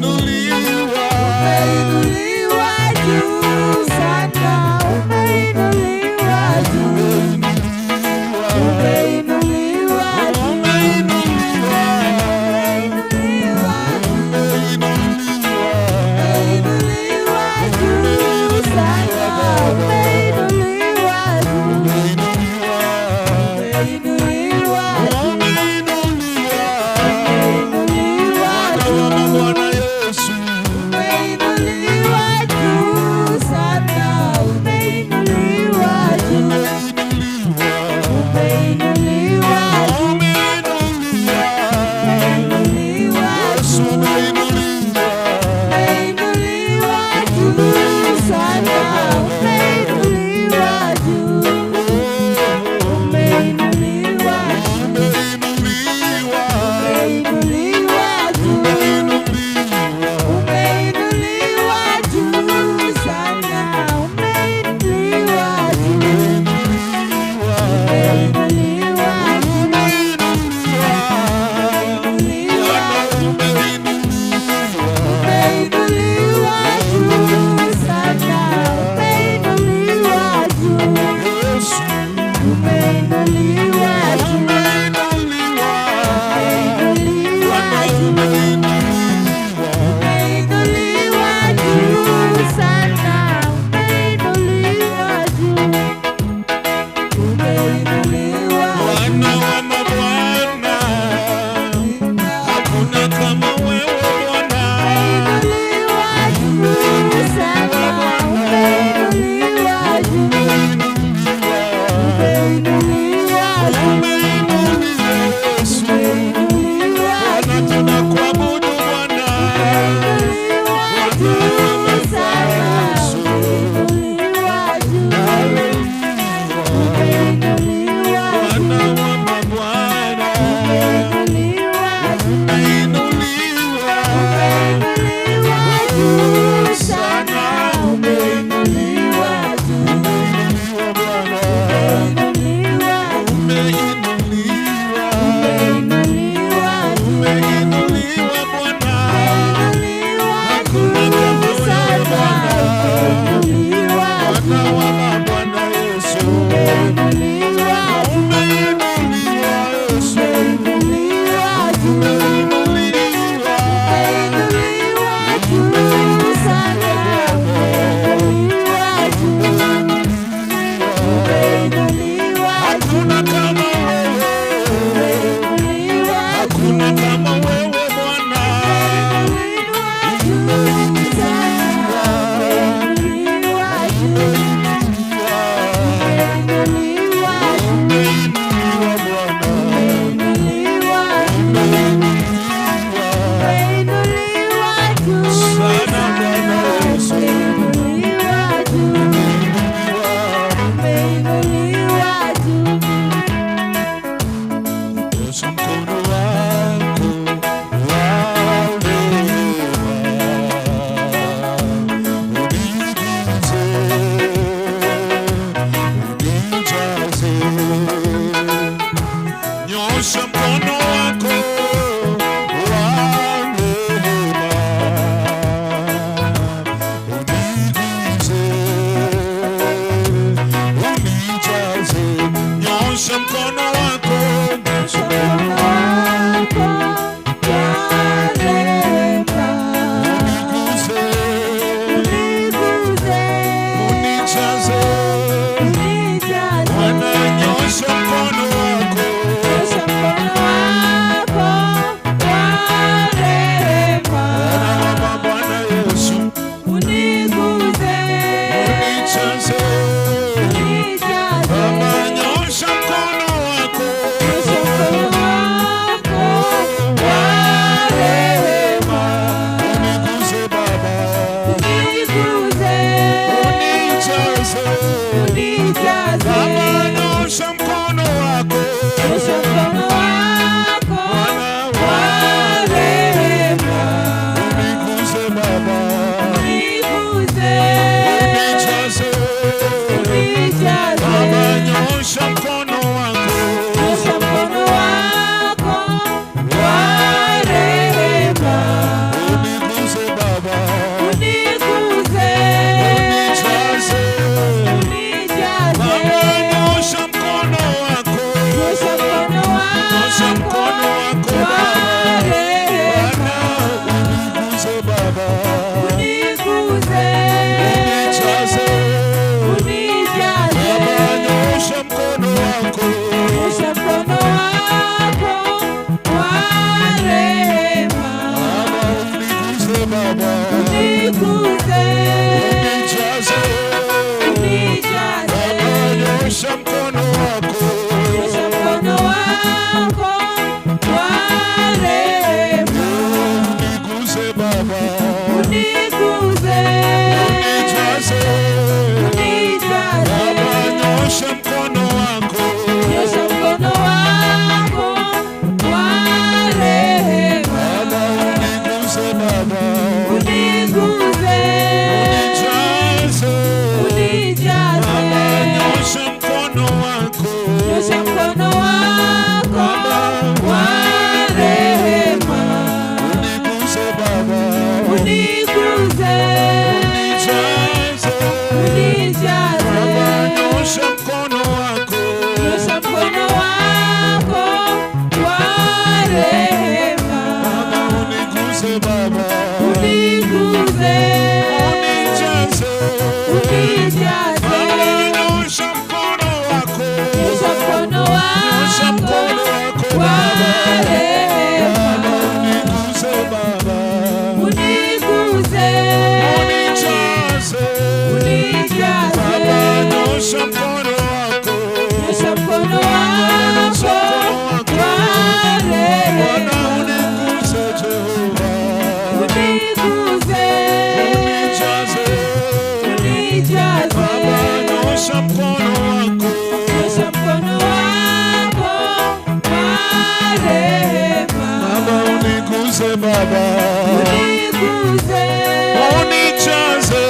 S12: rehema.
S11: Baba uniguse Baba,
S12: Uniguze,
S11: unijaze,
S12: unijaze.
S11: Baba nyosha mkono wako,
S12: Nyosha mkono wako wa rehema.
S11: Uniguse Baba,
S12: Uniguze,
S11: unijaze,
S12: unijaze.
S11: Baba nyosha mkono wako,
S12: Nyosha mkono wako wa rehema.
S11: Baba uniguse Baba,
S12: Uniguze,
S11: unijaze,
S12: unijaze.
S11: Baba nyosha mkono wako,
S12: Nyosha mkono wako wa rehema.
S11: Uniguse Baba,
S12: Uniguze,
S11: unijaze,
S12: unijaze.
S11: Baba nyosha mkono wako,
S12: Nyosha mkono wako wa rehema.
S11: Baba uniguse Baba,
S12: Uniguze,
S11: unijaze,
S12: unijaze.
S11: Baba nyosha mkono wako,
S12: Nyosha mkono
S11: nyosha
S12: wako
S11: mkono wako
S12: wa
S11: Baba,
S12: rehema.
S11: Baba uniguse Baba,
S12: Uniguze,
S11: unijaze,
S12: unijaze.
S11: Baba nyosha mkono wako,
S12: Nyosha mkono
S11: nyosha
S12: wako
S11: mkono wako,
S12: wa
S11: Bwana
S12: rehema.
S11: uniguse Jehova,
S12: Uniguze,
S11: unijaze,
S12: unijaze.
S11: Baba nyosha mkono wako,
S12: Nyosha mkono wako wa rehema.
S11: Baba uniguse Baba,
S12: Uniguze,
S11: unijaze,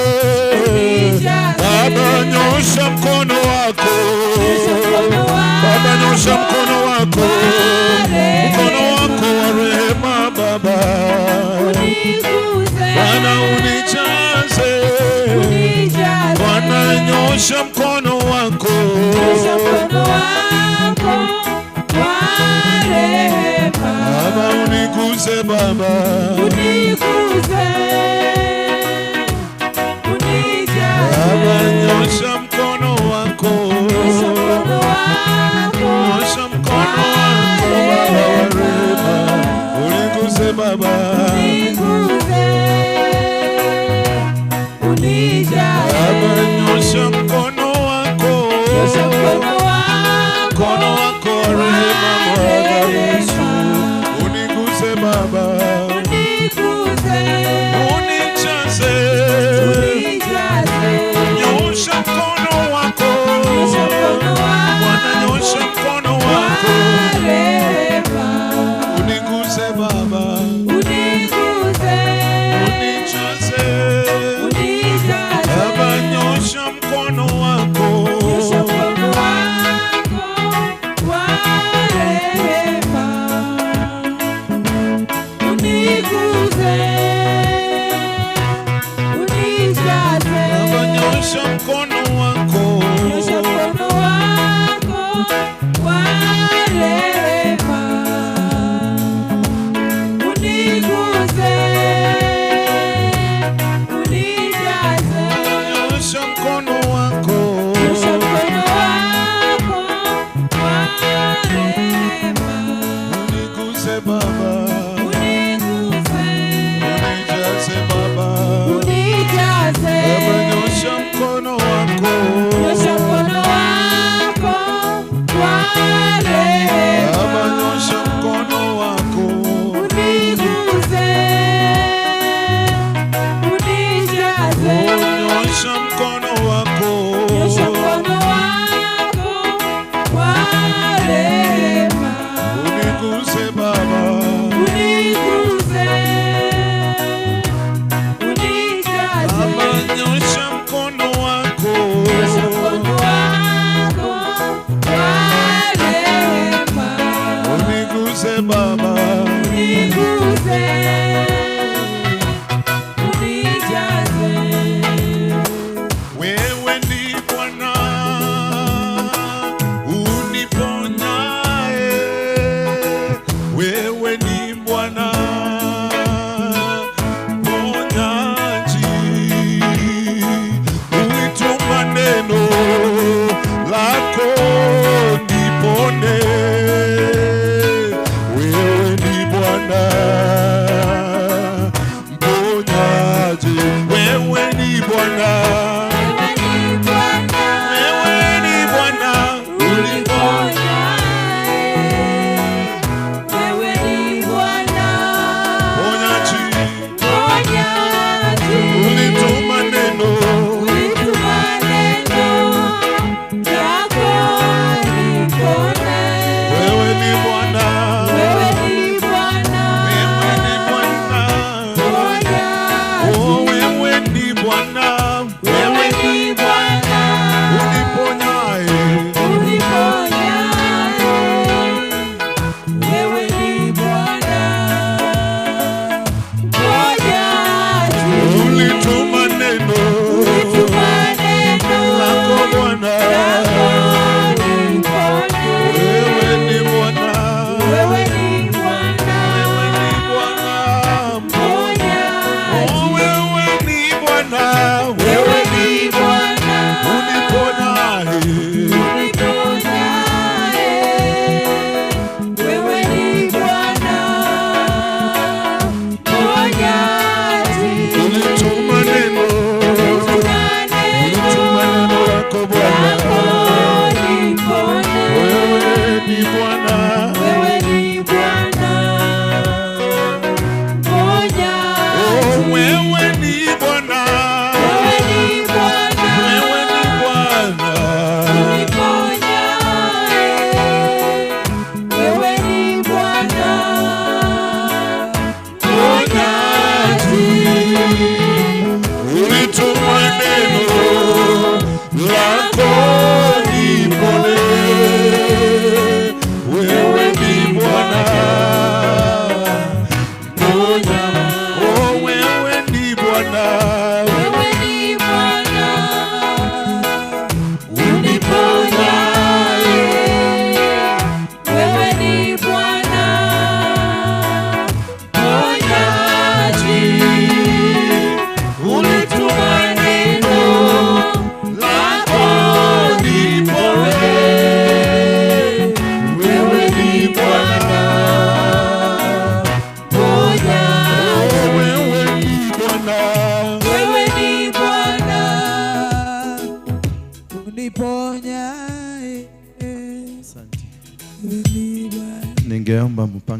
S12: unijaze.
S11: Baba nyosha mkono wako,
S12: Nyosha mkono
S11: Baba nyosha
S12: wako
S11: mkono wako,
S12: wa
S11: mkono
S12: rehema.
S11: wako wa rehema Baba,
S12: Uniguze,
S11: Bwana unijaze,
S12: unijaze.
S11: Bwana nyosha mkono wako,
S12: Nyosha mkono wako wa rehema.
S11: Baba uniguse Baba,
S12: Uniguze, unijaze.
S11: Baba nyosha mkono wako,
S12: Nyosha mkono wako
S11: nyosha mkono wako Baba wa rehema, uniguse Baba,
S12: Uniguze, unijaze.
S11: Baba nyosha mkono wako,
S12: Nyosha mkono wako
S11: mkono wako wa rehema Bwana Yesu, uniguse Baba,
S12: Uniguze,
S11: unijaze,
S12: unijaze.
S11: nyosha mkono wako,
S12: Nyosha mkono
S11: Bwana
S12: wako
S11: nyosha mkono
S12: wa
S11: wako,
S12: rehema.
S11: uniguse Baba,
S12: Uniguze,
S11: unijaze,
S12: unijaze.
S11: Baba nyosha mkono wako,
S12: Nyosha mkono wako wa rehema. Uniguze, unijaze.
S11: Baba nyosha mkono wako,
S12: Nyosha mkono wako wa rehema. Uniguze, unijaze.
S11: nyosha mkono wako,
S12: Nyosha mkono wako wa rehema.
S11: uniguse Baba,
S12: Uniguze,
S11: unijaze Baba,
S12: unijaze.
S11: Baba nyosha mkono wako,
S12: Nyosha mkono wako wa rehema.
S11: Baba nyosha mkono wako,
S12: Uniguze, unijaze.
S11: nyosha mkono wako,
S12: Nyosha mkono wako wa rehema.
S11: uniguse Baba,
S12: Uniguze, unijaze.
S11: Baba nyosha mkono wako,
S12: Nyosha mkono wako wa rehema.
S11: uniguse Baba,
S12: Uniguze, unijaze.
S11: wewe ni Bwana uniponyaye, wewe ni Bwana ponyaji, ulituma neno lako nipone, wewe ni Bwana.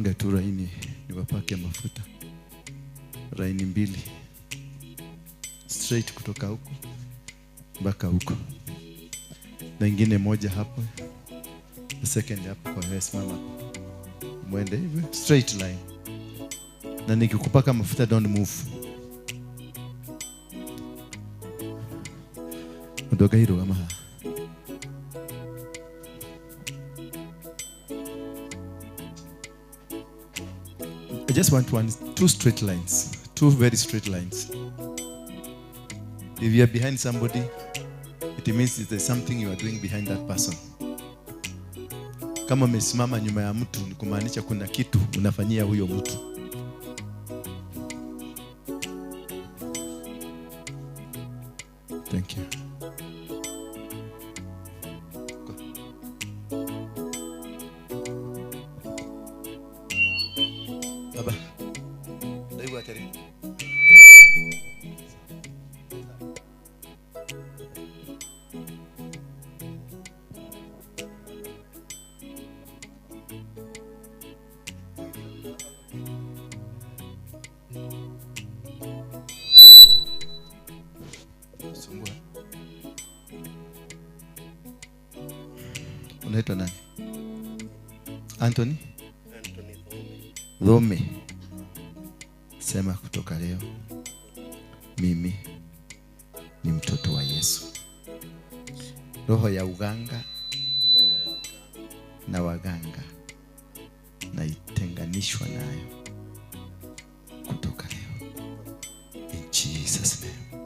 S10: Mpange tu raini, niwapake mafuta. Raini mbili. Straight kutoka huko mpaka huko. Na ingine moja hapo. The second hapo kwa wewe, simama. Mwende hivyo straight line. Na nikikupaka mafuta don't move. Ondoka hilo kama. I just want two straight lines, two very straight lines. If you are behind somebody, it means there's something you are doing behind that person. Kama umesimama nyuma ya mtu, ni kumaanisha kuna kitu unafanyia huyo mtu. Thank you. Go. Baba. Ndaiwa karibu. Sumbua. Unaitwa nani? Anthony?
S13: Anthony Dhome.
S10: Dhome. Sema kutoka leo, mimi ni mtoto wa Yesu. Roho ya uganga na waganga naitenganishwa nayo kutoka leo. In Jesus name.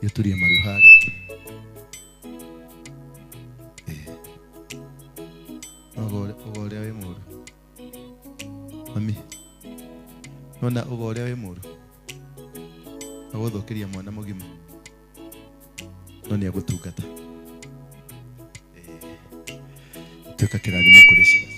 S10: Yoturia maruhari. Ugoria wi muru. Mami. Nona ugoria wi muru. Aguthukiria mwana mugima. No ni agutungata. Tuka kirathimo kuri ciana.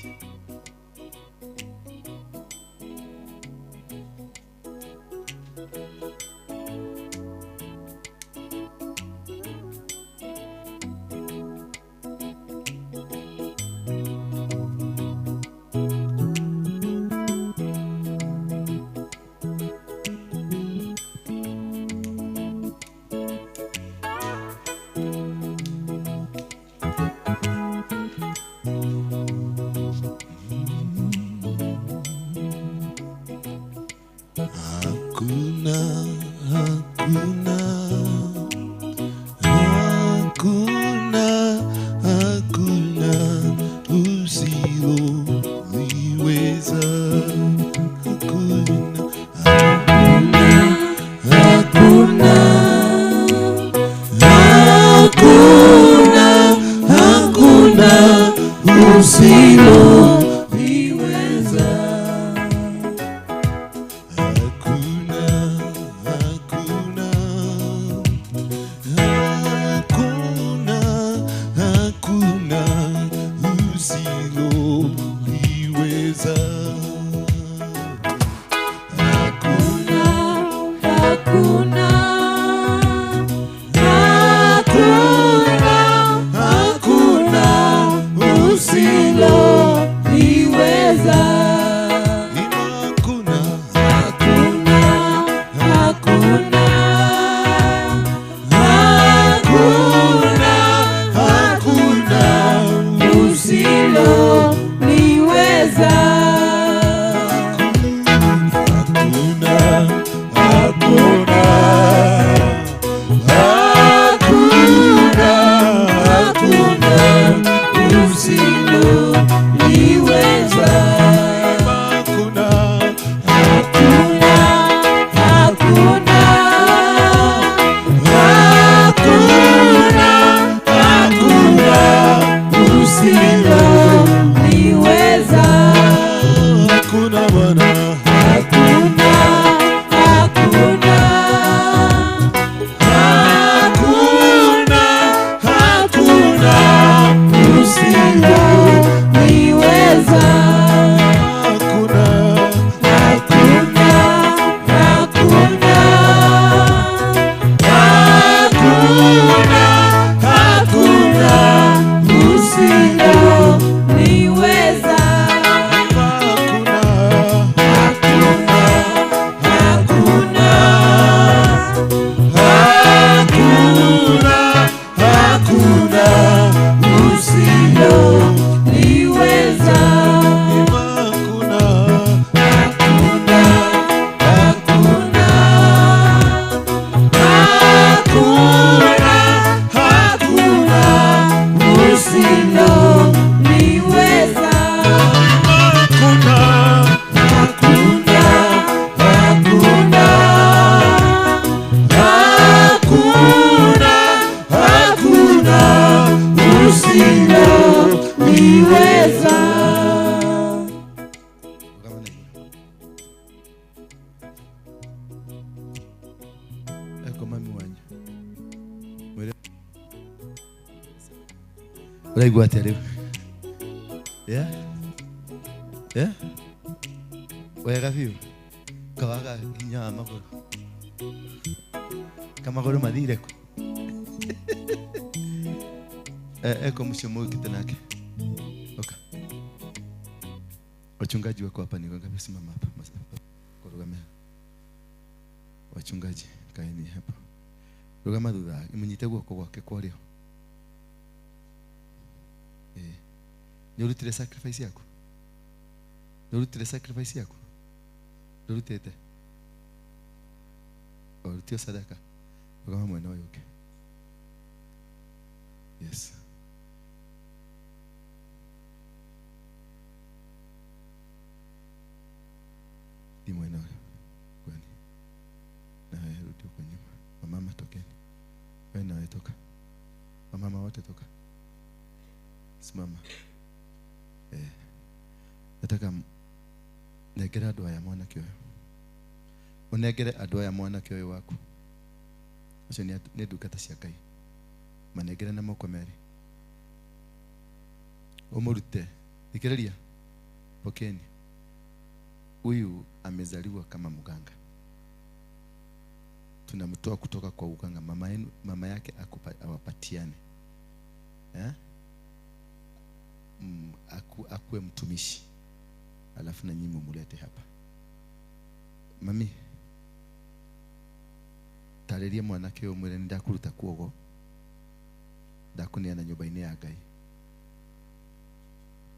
S2: Hakuna, hakuna, hakuna, hakuna usiloliweza. Hakuna, hakuna, hakuna, hakuna usiloliweza. Hakuna, hakuna, hakuna, hakuna usiloliweza.
S10: Uraigua atia riu? Yeah? Yeah? Wega biũ. Kawaga hinya wa magũrũ. Kamagũrũ mathire kũ? Eko mũcio mũgĩkĩte nake. Oka. Wachungaji wako hapa, ni wangapi? Simama hapa. Kurugamia. Wachungaji kaeni hapa. Rugama thutha, munyite guoko gwake kwa ũrĩo. Nĩ ũrutire sacrifice yaku? Nĩ ũrutire sacrifice yaku? Ndũrutĩte? Ũrutio sadaka. Rugama mwena ũyũ ũngĩ. Yes. Ni mwena ũyũ. Kwani. Na rudi huko nyuma. Wamama tokeni. Wewe nawe toka. Wamama wote toka. Simama. Nataka negera andũ aya mwanake ũyũ. Ũnengere andũ aya mwanake ũyũ waku. Acio nĩ ndungata cia Ngai. Manengere na moko merĩ. Ũmũrute. Thikĩrĩria. Pokeni. Huyu amezaliwa kama mganga. Tunamtoa kutoka kwa uganga. Mama yake awapatiane. Akuwe mtumishi. Alafu na nyinyi mumulete hapa. Mami, tarĩria mwanake ũyũ mwĩre nĩndakũruta kuogo. Ndakũneana nyũmba-inĩ ya Ngai.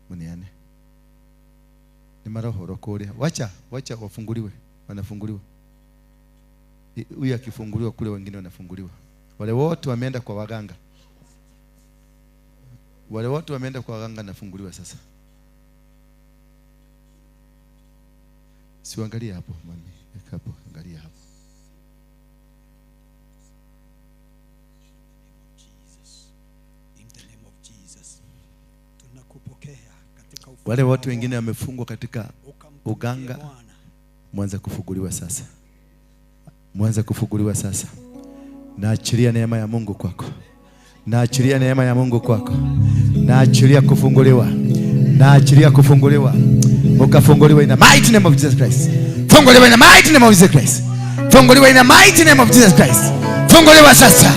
S10: Mũneane. Nĩ marohoro kũrĩa. Wacha, wacha wafunguliwe. Wanafunguliwa. Huyu akifunguliwa kule wengine wanafunguliwa. Wale wote wameenda kwa waganga. Wale wote wameenda kwa waganga nafunguliwa sasa. Siangalia hapo mami. Weka hapo, angalia hapo.
S14: In the name of Jesus. Tunakupokea katika ufalme.
S10: Wale watu wengine wamefungwa katika uganga, mwanza kufunguliwa sasa. Mwanza kufunguliwa sasa. Naachilia neema ya Mungu kwako. Naachilia neema ya Mungu kwako. Naachilia kufunguliwa. Naachilia kufunguliwa. Ukafunguliwa in the mighty name of Jesus Christ. Funguliwa in the mighty name of Jesus Christ. Funguliwa in the mighty name of Jesus Christ. Funguliwa sasa.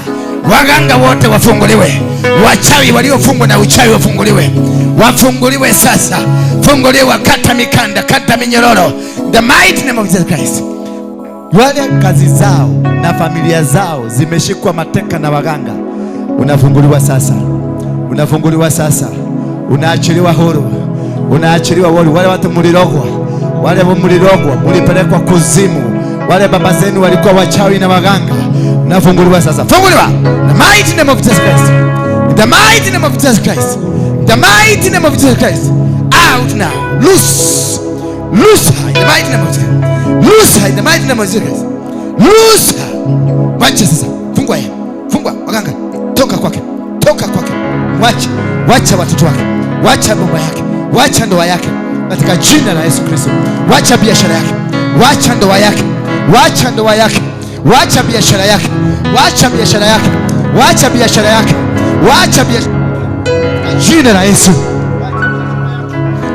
S10: Waganga wote wafunguliwe. Wachawi waliofungwa na uchawi wafunguliwe. Wafunguliwe sasa. Funguliwa, kata mikanda, kata minyororo. The mighty name of Jesus Christ. Wale kazi zao na familia zao zimeshikwa mateka na waganga, unafunguliwa sasa. Unafunguliwa sasa. Unaachiliwa huru. Unaachiliwa huru. Wale watu mlirogwa, wale mlirogwa, mlipelekwa kuzimu, wale baba zenu walikuwa wachawi na waganga, unafunguliwa sasa. Funguliwa. The mighty name of Jesus Christ. The mighty name of Jesus Christ. The mighty name of Jesus Christ. Out now. Loose. Loose her in the mighty name of Jesus. Loose her in the mighty name of Jesus. Loose her. Wacha sasa. Fungwa yeye. Fungwa waganga. Toka kwake. Toka kwake. Wacha. Wacha watoto wake. Wacha baba yake. Wacha ndoa yake. Katika jina la Yesu Kristo. Wacha biashara yake. Wacha ndoa yake. Wacha ndoa yake. Wacha biashara yake. Wacha biashara yake. Wacha biashara yake. Wacha biashara. Jina la Yesu.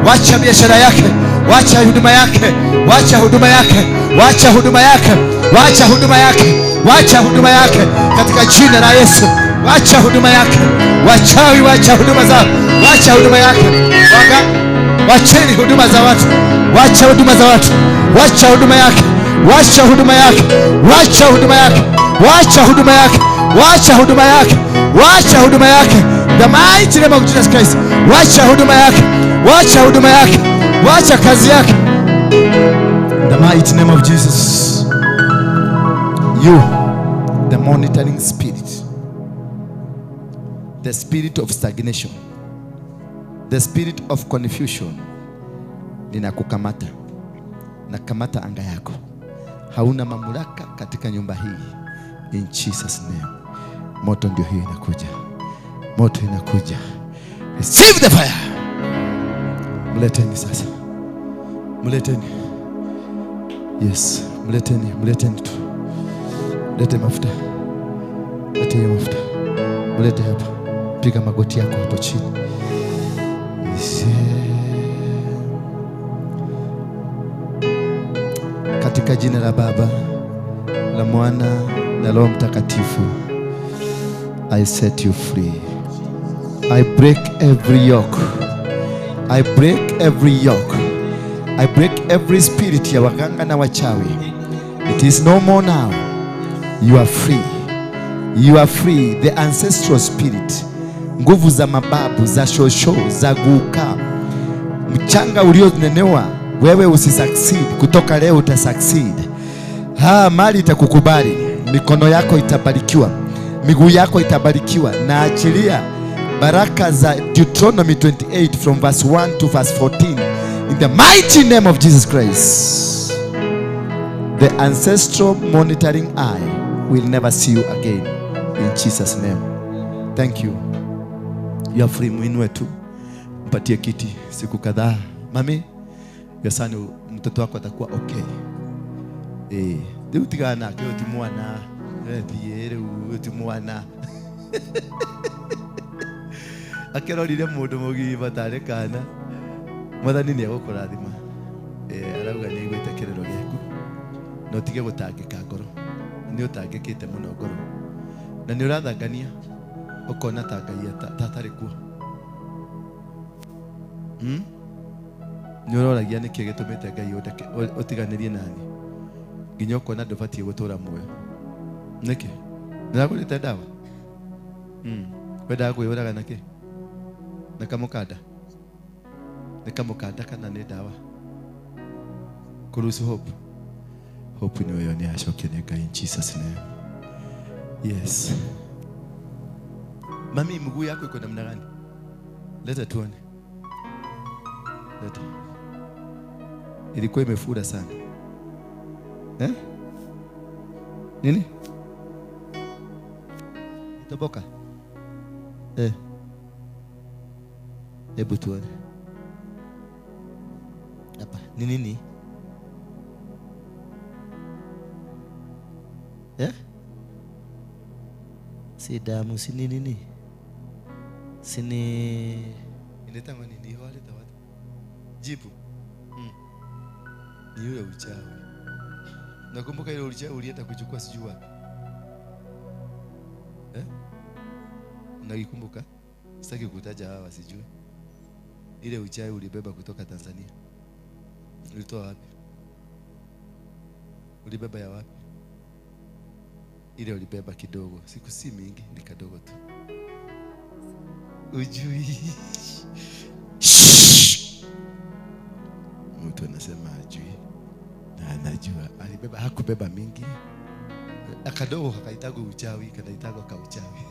S10: Wacha biashara yake. Wacha huduma yake. Wacha huduma yake. Wacha huduma yake. Wacha huduma yake. Wacha huduma yake. Katika jina la Yesu. Wacha huduma yake. Wachawi wacha huduma zao. Wacha huduma yake. Wacheni huduma za watu. Wacha huduma za watu. Wacha huduma yake. Wacha huduma yake. Wacha huduma yake. Wacha huduma yake. Wacha huduma yake. Wacha huduma yake. The mighty name of Jesus Christ. Wacha huduma yake. Wacha huduma yake. Wacha kazi yake. The mighty name of Jesus. You, the monitoring spirit, the spirit of stagnation, the spirit of confusion, ninakukamata. Nakamata anga yako. Hauna mamlaka katika nyumba hii. In Jesus name. Moto ndio hiyo inakuja. Moto inakuja. Receive the fire. Mleteni sasa. Mleteni. Yes, mleteni, mleteni tu. Lete mafuta. Lete hiyo mafuta. Mlete hapa. Piga magoti yako hapo chini. Katika jina la Baba, la Mwana na Roho Mtakatifu, I set you free. I break every yoke. I break every yoke. I break every spirit ya waganga na wachawi. It is no more now. You are free. You are free. The ancestral spirit, nguvu za mababu, za shosho, za guka, mchanga ulionenewa wewe usisucceed, kutoka leo utasucceed. Ha, mali itakukubali, mikono yako itabarikiwa, miguu yako itabarikiwa. Na achilia baraka za Deuteronomy 28 from verse 1 to verse 14 in the mighty name of Jesus Christ. The ancestral monitoring eye will never see you again in Jesus name. Thank you. You are free. Muinue tu, mpatie kiti siku kadhaa. Mami, your son, mtoto wako atakuwa okay. Rĩu tigana nake, ũyũ ti mwana, thiĩ rĩu, ũyũ ti mwana. Akĩrorire mũndũ mũgima tarĩ kana. Mwathani nĩ egũkũrathima. Arauga nĩ aiguĩte kĩrĩro gĩaku. Na ũtige gũtangĩka ngoro. Nĩ ũtangĩkĩte mũno ngoro. Na nĩ ũrathangania ũkona ta Ngai atarĩ kuo. Nĩ ũroragia nĩkĩ gĩtũmĩte Ngai ũtiganĩrie nani. Nginya ũkona ndũbatiĩ gũtũra muoyo. Nĩkĩ? Ndĩragũrĩte ndawa? Wendaga kwĩyũraga nakĩ? Na kamũkanda? Nĩ kamũkanda kana nĩ ndawa? Kuruhusu hope. Hope ni wewe, ni acoke nĩ Ngai in Jesus name. Yes. Mami, mguu yako iko namna gani? Leta tuone. Leta. Ilikuwa imefura sana. Nini? Itoboka? Hebu tuone. Hapa, ni nini? Si damu, si nini nini? Si ni inaitwa nini? Wale tawata. Jibu. Ni yule uchawi. Nakumbuka ile uchawi ulienda kuchukua sijui wapi. Unakikumbuka? Sitaki kutaja hawa sijui. Ile uchawi ulibeba kutoka Tanzania. Ulitoa wapi? Ulibeba ya wapi? Ile ulibeba kidogo, siku si mingi, ni kadogo tu. Ujui. Mtu anasema ajui na anajua. Alibeba, hakubeba mingi. Akadogo kakaitagwa uchawi, kanaitagwa ka uchawi.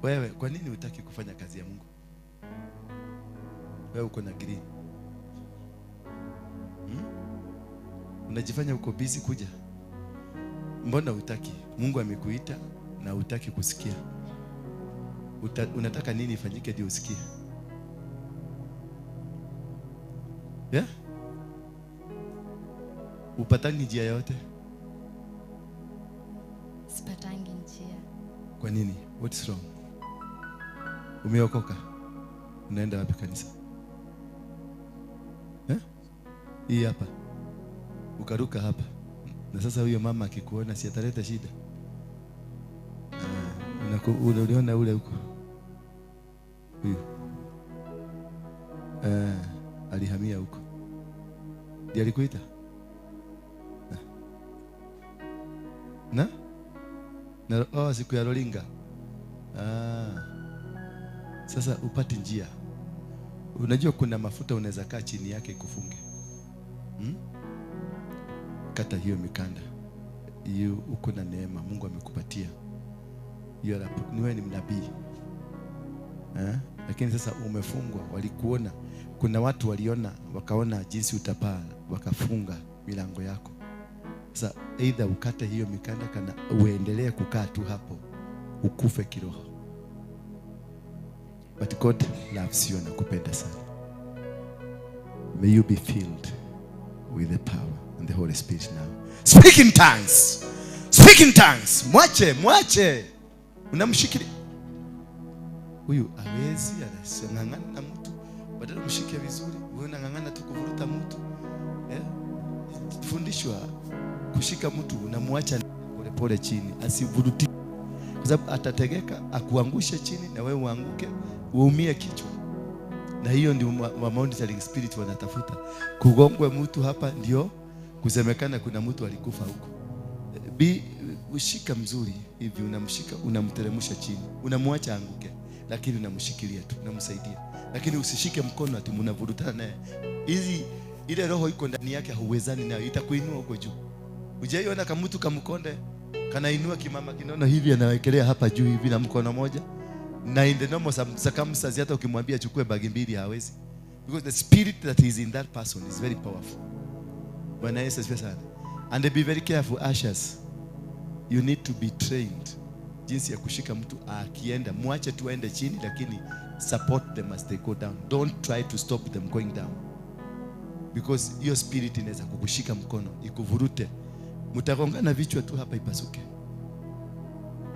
S10: Wewe, kwa nini hutaki kufanya kazi ya Mungu? Wewe uko na green. Unajifanya uko busy kuja. Mbona hutaki? Mungu amekuita na hutaki kusikia. Unataka nini ifanyike ndio usikie? Yeah? Upatangi njia yote?
S15: Sipatangi njia.
S10: Kwa nini? What's wrong? Umeokoka? Unaenda wapi kanisa? Hii hapa. Ukaruka hapa. Na sasa huyo mama akikuona si ataleta shida. Uliona ule huko. Huyo. Alihamia huko. Ndiye alikuita? Na? Na oh, siku ya Rolinga. Sasa upate njia. Unajua kuna mafuta unaweza kaa chini yake kufunge. Kata hiyo mikanda. Hiyo uko na neema Mungu amekupatia. Hiyo wewe ni mnabii. Lakini sasa umefungwa, walikuona. Kuna watu waliona, wakaona jinsi utapaa, wakafunga milango yako. Sasa either ukate hiyo mikanda kana uendelee kukaa tu hapo, ukufe kiroho. But God loves you, anakupenda sana. May you be filled with the power and the Holy Spirit now. Speak in tongues. Speak in tongues. Mwache, mwache. Unamshikilia. Huyu hawezi, anang'ang'ana na mtu. Badala umshike vizuri, wewe unang'ang'ana tu kuvuruta mtu. Fundishwa kushika mtu, unamwacha polepole chini, asivuruti. Kwa sababu atategeka akuangushe chini na wewe uanguke, uumie kichwa. Na hiyo ndio monitoring spirit wanatafuta. Kugongwe mtu hapa ndio kusemekana kuna mtu alikufa huko. Ushika mzuri hivi, unamshika, unamteremsha chini, unamwacha anguke, lakini unamshikilia tu, unamsaidia. Lakini usishike mkono ati mnavurutana naye. Hizi ile roho iko ndani yake huwezani nayo, itakuinua huko juu. Hujaiona kama mtu kamkonde kanainua kimama kinono hivi, anawekelea hapa juu hivi na mkono moja? Na in the normal circumstances hata ukimwambia achukue bagi mbili hawezi. Because the spirit that is in that person is very powerful. Bwana Yesu asifiwe sana. And be very careful, ushers. You need to be trained jinsi ya kushika mtu akienda. Mwache tu aende chini, lakini support them as they go down. Don't try to stop them going down. Because your spirit inaweza kukushika mkono, ikuvurute. Mtagongana vichwa tu hapa ipasuke.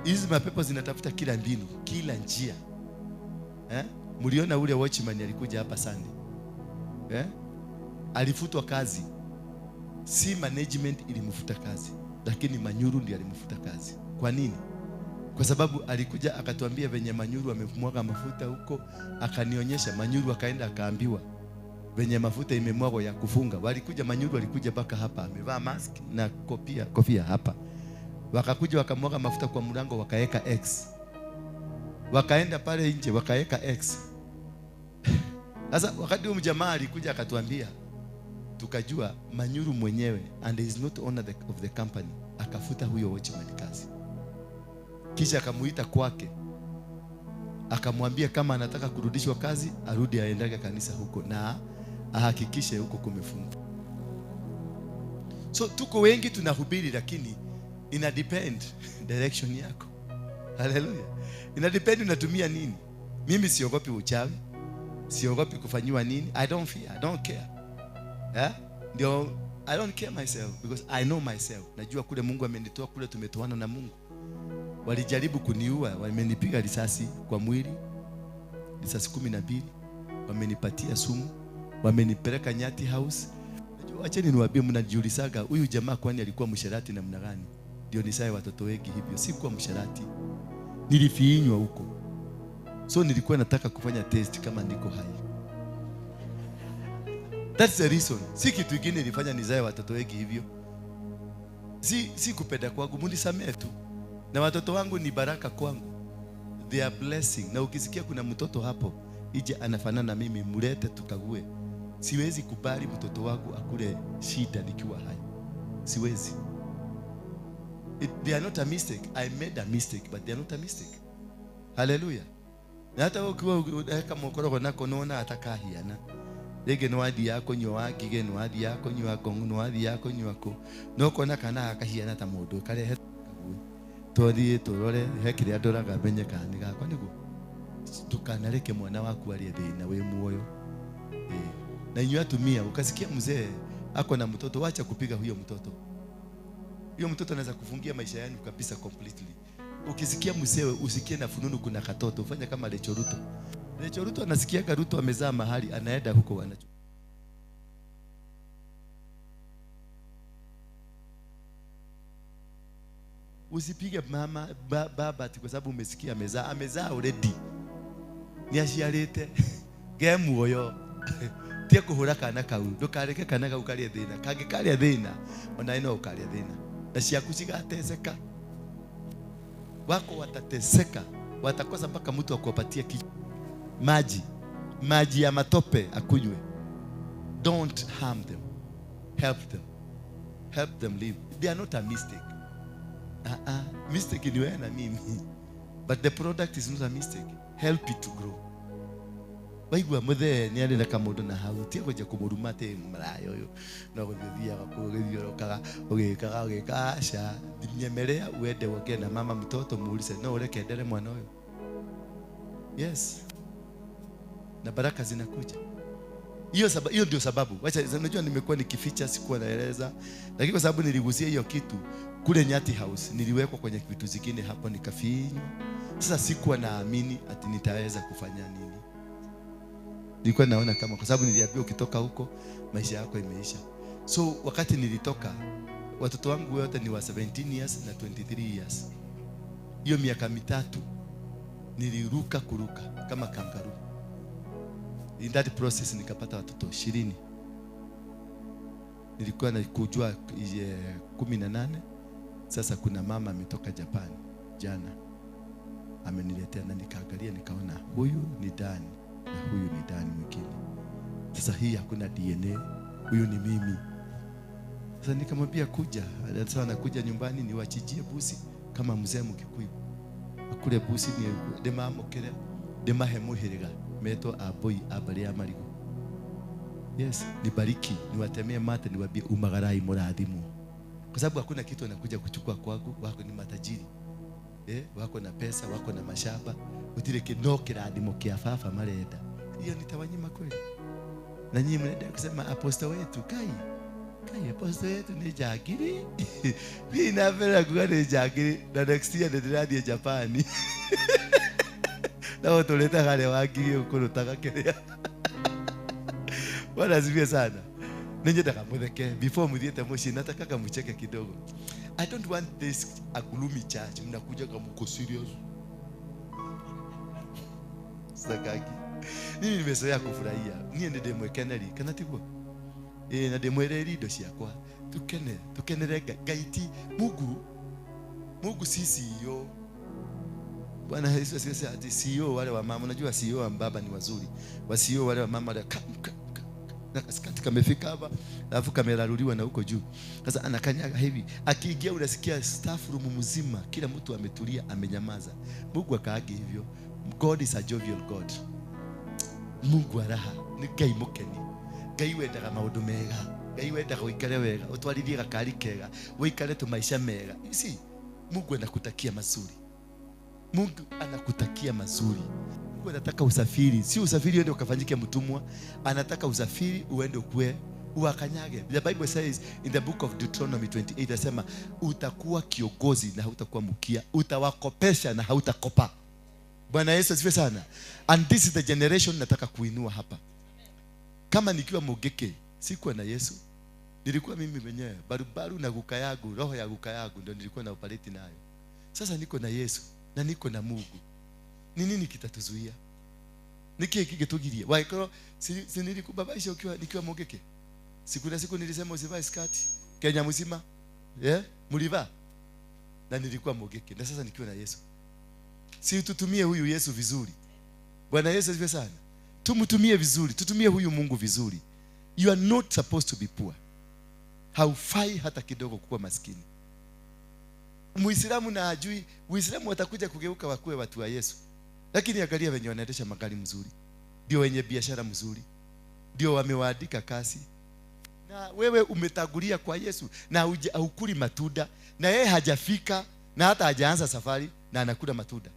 S10: Hizi mapepo zinatafuta kila mbinu, kila njia. Mliona ule watchman alikuja hapa Sunday. Alifutwa kazi. Si management ilimfuta kazi, lakini Manyuru ndiye alimfuta kazi. Kwa nini? Kwa sababu alikuja akatuambia venye Manyuru amemwaga mafuta huko, akanionyesha. Manyuru akaenda akaambiwa venye mafuta imemwagwa ya kufunga. Walikuja Manyuru alikuja mpaka hapa, amevaa mask na kofia hapa. Wakakuja wakamwaga mafuta kwa mlango wakaeka X. Wakaenda pale nje wakaeka X. Sasa wakati huyu mjamaa alikuja akatuambia, tukajua Manyuru mwenyewe, and he is not owner of the company, akafuta huyo watchman kazi. Kisha akamuita kwake, akamwambia kama anataka kurudishwa kazi arudi aendage kanisa huko na ahakikishe huko kumefungwa. So tuko wengi tunahubiri, lakini ina depend direction yako. Hallelujah. Ina depend unatumia nini. Mimi siogopi uchawi, siogopi kufanyiwa nini. I don't fear, I don't care. Ndio, I don't care myself because I know myself. Najua kule Mungu amenitoa, kule tumetoana na Mungu. Walijaribu kuniua, wamenipiga risasi kwa mwili, risasi 12, wamenipatia sumu, wamenipeleka Nyati House. Acheni niwaambie, mnajiulizaga huyu jamaa kwani alikuwa msherati namna gani? Ndio nisaye watoto wengi hivyo. Sikuwa msherati, nilifiinywa huko. So nilikuwa nataka kufanya test kama niko hai. That's the reason. Si kitu kingine nilifanya nizae watoto wengi hivyo. Si kupenda kwangu, munisamee tu. Na watoto wangu ni baraka kwangu. They are blessing. Na ukisikia kuna mtoto hapo ije anafanana na mimi, mlete tukague. Siwezi kubali mtoto wangu akule shida nikiwa hai. Siwezi. They are not a mistake. I made a mistake, but they are not a mistake. Hallelujah. Na hata ukiwa kama ukorogo nako naona atakahiana. Rege no adi yako nywa ngige no adi yako nywa kongu no adi yako nywa ko. No kona kana akahiana ta mundu karehe kague. Twathie turore he kiria ndoraga menye kana ni gakwa niguo. Tukanareke mwana waku arie thina wi muoyo. Na inyuĩ atumia, ukasikia mzee ako na mtoto, wacha kupiga huyo mtoto. Huyo mtoto anaweza kufungia maisha yenu kabisa completely. Ukisikia mzee, usikie na fununu kuna katoto, ufanya kama Lecho Ruto. Lecho Ruto anasikia Ruto amezaa mahali, anaenda huko anacho. Usipige mama baba ati kwa sababu umesikia amezaa, amezaa already. Ni aciarite ge muoyo. Tie kuhura kana kau, ndukareke kana kau karie thina, kangĩkaria thina ona no ukaria thina. Na ciaku cigateseka. Wako watateseka, watakosa mpaka mtu akuwapatia maji, maji ya matope akunywe. Don't harm them. Help them. Help them live. They are not a mistake. Mistake ni wewe na mimi. But the product is not a mistake. Help it to grow. Waigua muthe ni arĩ na kamũndũ na hau tie kũnja kũmũruma atĩ maraya ũyũ no gũthiaga kũgĩthiũrũkaga ũgĩkaga ũgĩka aca nyemelea uende uongee na mama mtoto muulize no ureke endele mwana ũyũ. Yes. Na baraka zinakuja. Hiyo sababu, hiyo ndio sababu. Wacha, unajua nimekuwa nikificha, sikuwa naeleza. Lakini kwa sababu niligusia hiyo kitu, Kule Nyati House niliwekwa kwenye vitu zingine hapo nikafinywa. Sasa sikuwa naamini ati nitaweza kufanya nini. Nilikuwa naona kama, kwa sababu niliambiwa ukitoka huko maisha yako imeisha. So wakati nilitoka, watoto wangu wote ni wa 17 years na 23 years. Hiyo miaka mitatu niliruka kuruka kama kangaroo. In that process nikapata watoto 20. Nilikuwa nakujua 18. Sasa kuna mama ametoka Japan jana ameniletea, na nikaangalia nikaona huyu ni Dan na huyu ni Dan mwingine. Sasa hii hakuna DNA, huyu ni mimi. Sasa nikamwambia kuja, sasa anakuja nyumbani niwachijie busi kama mzee Mkikuyu. Akule busi ni ndemamukire ndemahe muhiriga meto aboi abari ya marigo. Yes, nibariki, niwatemee mate, niwaambie umagarai murathimu. Kwa sababu hakuna kitu anakuja kuchukua kwangu, wako ni matajiri. Wako na pesa, wako na mashamba, utire kino kirathimo kia fafa marenda. Hiyo nitawanyima kweli? Na nyinyi mnaenda kusema apostle wetu kai. Kai apostle wetu ni jagiri. Mimi napenda kuwa ni jagiri na next year ndio Japan. Na watu leta gare wangiri ukurutaga kiria. Bwana asifiwe sana. Ningetaka mutheke before muthiete muciĩ, nataka mucheke kidogo. I don't want this a gloomy church. Mnakuja kama mko serious. Sakaki. Mimi nimezoea kufurahia. Niĩ nĩ ndĩmwekeneri kana tiguo? Na ndĩmwĩrĩri indo ciakwa. Tukene, tukenere Ngai ti Mungu. Mungu si CEO. Bwana Yesu asifiwe. Ati CEO wale wa mama, unajua CEO wa baba ni wazuri. Wa CEO wale wa mama wale na kaskati kamefika hapa, alafu kameraruliwa na huko juu. Sasa anakanyaga hivi, akiingia unasikia staff room mzima, kila mtu ametulia, amenyamaza. Mungu akaage hivyo. God is a jovial God. Mungu wa raha, ni Ngai mukeni. Ngai wendaga maundu mega. Ngai wendaga uikare wega, utwarithie gakari kega, uikare tu maisha mega. You see, Mungu anakutakia mazuri. Mungu anakutakia mazuri. Mungu anataka usafiri, si usafiri uende ukafanyike mtumwa. Anataka usafiri uende ukue, uwakanyage. The Bible says in the book of Deuteronomy 28, inasema utakuwa kiongozi na hautakuwa mkia, utawakopesha na hautakopa. Bwana Yesu asifiwe sana. And this is the generation nataka kuinua hapa. Kama nikiwa Mugeke, sikuwa na Yesu. Nilikuwa mimi mwenyewe, barubaru na guka yangu, roho ya guka yangu ndio nilikuwa na operate nayo. Sasa niko na Yesu na niko na Mungu. Ni nini kitatuzuia? Niki kikitugiria. Waikoro si nilikubabaisha ukiwa nikiwa Mugeke. Siku na siku nilisema usivae skati Kenya mzima. Yeah? Mlivaa. Na nilikuwa Mugeke. Na sasa nikiwa na Yesu. Si tutumie huyu Yesu vizuri. Bwana Yesu asifiwe sana. Tumtumie vizuri, tutumie huyu Mungu vizuri. You are not supposed to be poor. Haufai hata kidogo kuwa maskini. Muislamu na hajui, Uislamu watakuja kugeuka wakuwe watu wa Yesu. Lakini angalia wenye wanaendesha magari mzuri, ndio wenye biashara mzuri, ndio wamewaandika kasi. Na wewe umetagulia kwa Yesu na hukuli matunda, na yeye hajafika na hata hajaanza safari na anakula matunda.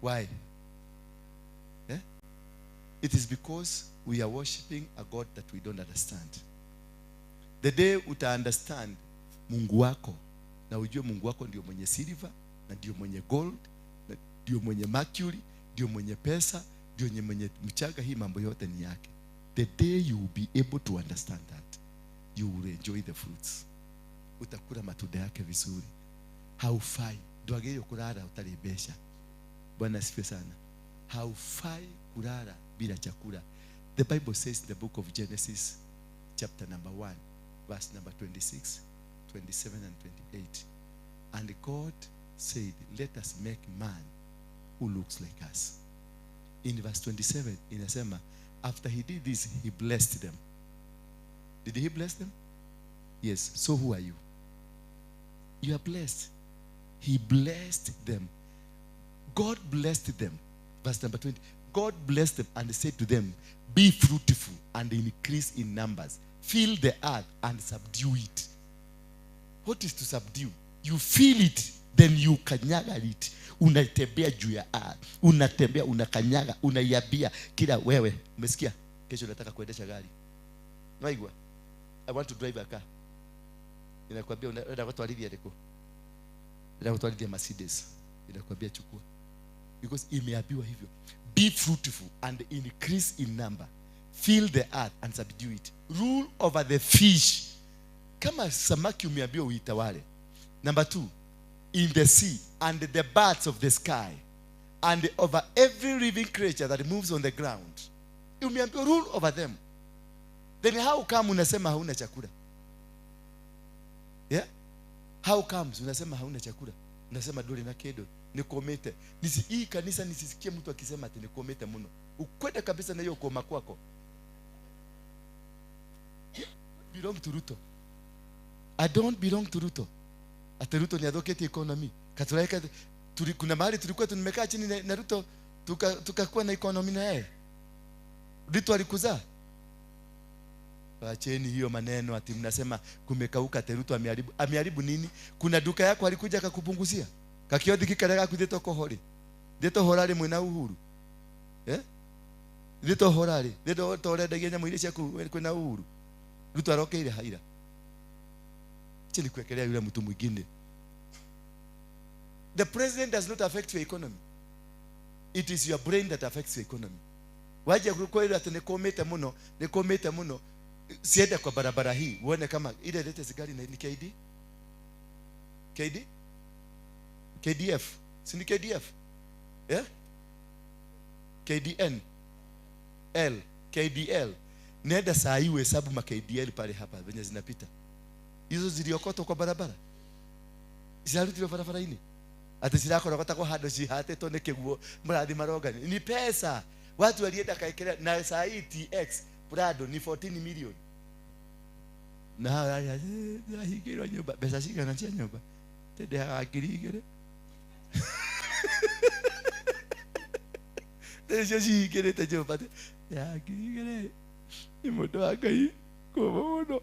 S10: Why? Eh? It is because we are worshiping a God that we don't understand. The day uta understand Mungu wako, na ujue Mungu wako ndio mwenye silver, na ndio mwenye gold, na ndio mwenye mercury, ndio mwenye pesa, ndio mwenye mchanga, hii mambo yote ni yake. The day you will be able to understand that, you will enjoy the fruits. Utakula matunda yake vizuri. Haufai. Ndwagĩrĩirwo kulala utarĩ. Bwana asifiwe sana. Haufai kulala bila chakula. The Bible says in the book of Genesis, chapter number 1, verse number 26, 27 and 28. And God said, let us make man who looks like us. In verse 27, inasema, after he did this, he blessed them. Did he bless them? Yes. So who are you? You are blessed. He blessed them. God blessed them. Verse number 20. God blessed them and said to them, be fruitful and increase in numbers. Fill the earth and subdue it. What is to subdue? You feel it, then you kanyaga it. Unatembea juu ya earth. Unatembea, unakanyaga, unaiambia kila wewe. Umesikia? Kesho nataka kuendesha gari. Naigwa. I want to drive a car. Inakwambia unaenda kutwarithia rĩkũ? Unaenda kutwarithia Mercedes. Inakwambia chukua. Because imeambiwa hivyo. Be fruitful and increase in number. Fill the earth and subdue it. Rule over the fish. Kama samaki umeambiwa uitawale. Number 2, in the sea and the birds of the sky and over every living creature that moves on the ground. Umeambiwa rule over them. Then how come unasema hauna chakula? Yeah? How comes unasema hauna chakula? Unasema dole na kedo nikomete. Nisi hii kanisa nisisikie mtu akisema ati nikomete mno. Ukwenda kabisa na hiyo koma kwako. Belong to Ruto. I don't belong to Ruto. Ati Ruto ni advocate economy. Katulaika kuna mahali tulikuwa tumekaa chini na Ruto tukakuwa na economy na yeye. Ruto alikuzaa. Acheni hiyo maneno ati mnasema kumekauka ati Ruto ameharibu. Ameharibu nini? Kuna duka yako alikuja akakupunguzia. Kakiothi kikarega kwithitwo kohori. Thito horari mwina Uhuru. Eh? Thito horari. Thito torendagia nyamu iria ciaku kwina Uhuru. Ruto arokeire haira. Acheni kuekelea yule mtu mwingine. The president does not affect your economy. It is your brain that affects your economy. Waje kukwira ati nikomete muno, nikomete muno. Sienda kwa barabara hii uone kama ile latest gari ni KD? KD? KDF. Si ni KDF? Yeah? KDN. L. KDL. Nenda saa hii uhesabu ma KDL pale hapa venye zinapita. Hizo ziliokotwa kwa barabara. Zinarutirwo barabara-inĩ. Ati cirakorogotagwo handũ cihatĩtwo nĩ kĩguo mũrathi marongani. Ni pesa. Watu walienda kaekelea na saa hii TX Prado ni 14 million. Na hingĩrwo nyũmba mbeca cigana cia nyũmba? Ndendehaga 2,000. Nĩcio cihingĩrĩte nyũmba ya 2,000. Nĩ mũndũ wa Ngai kũma mũno.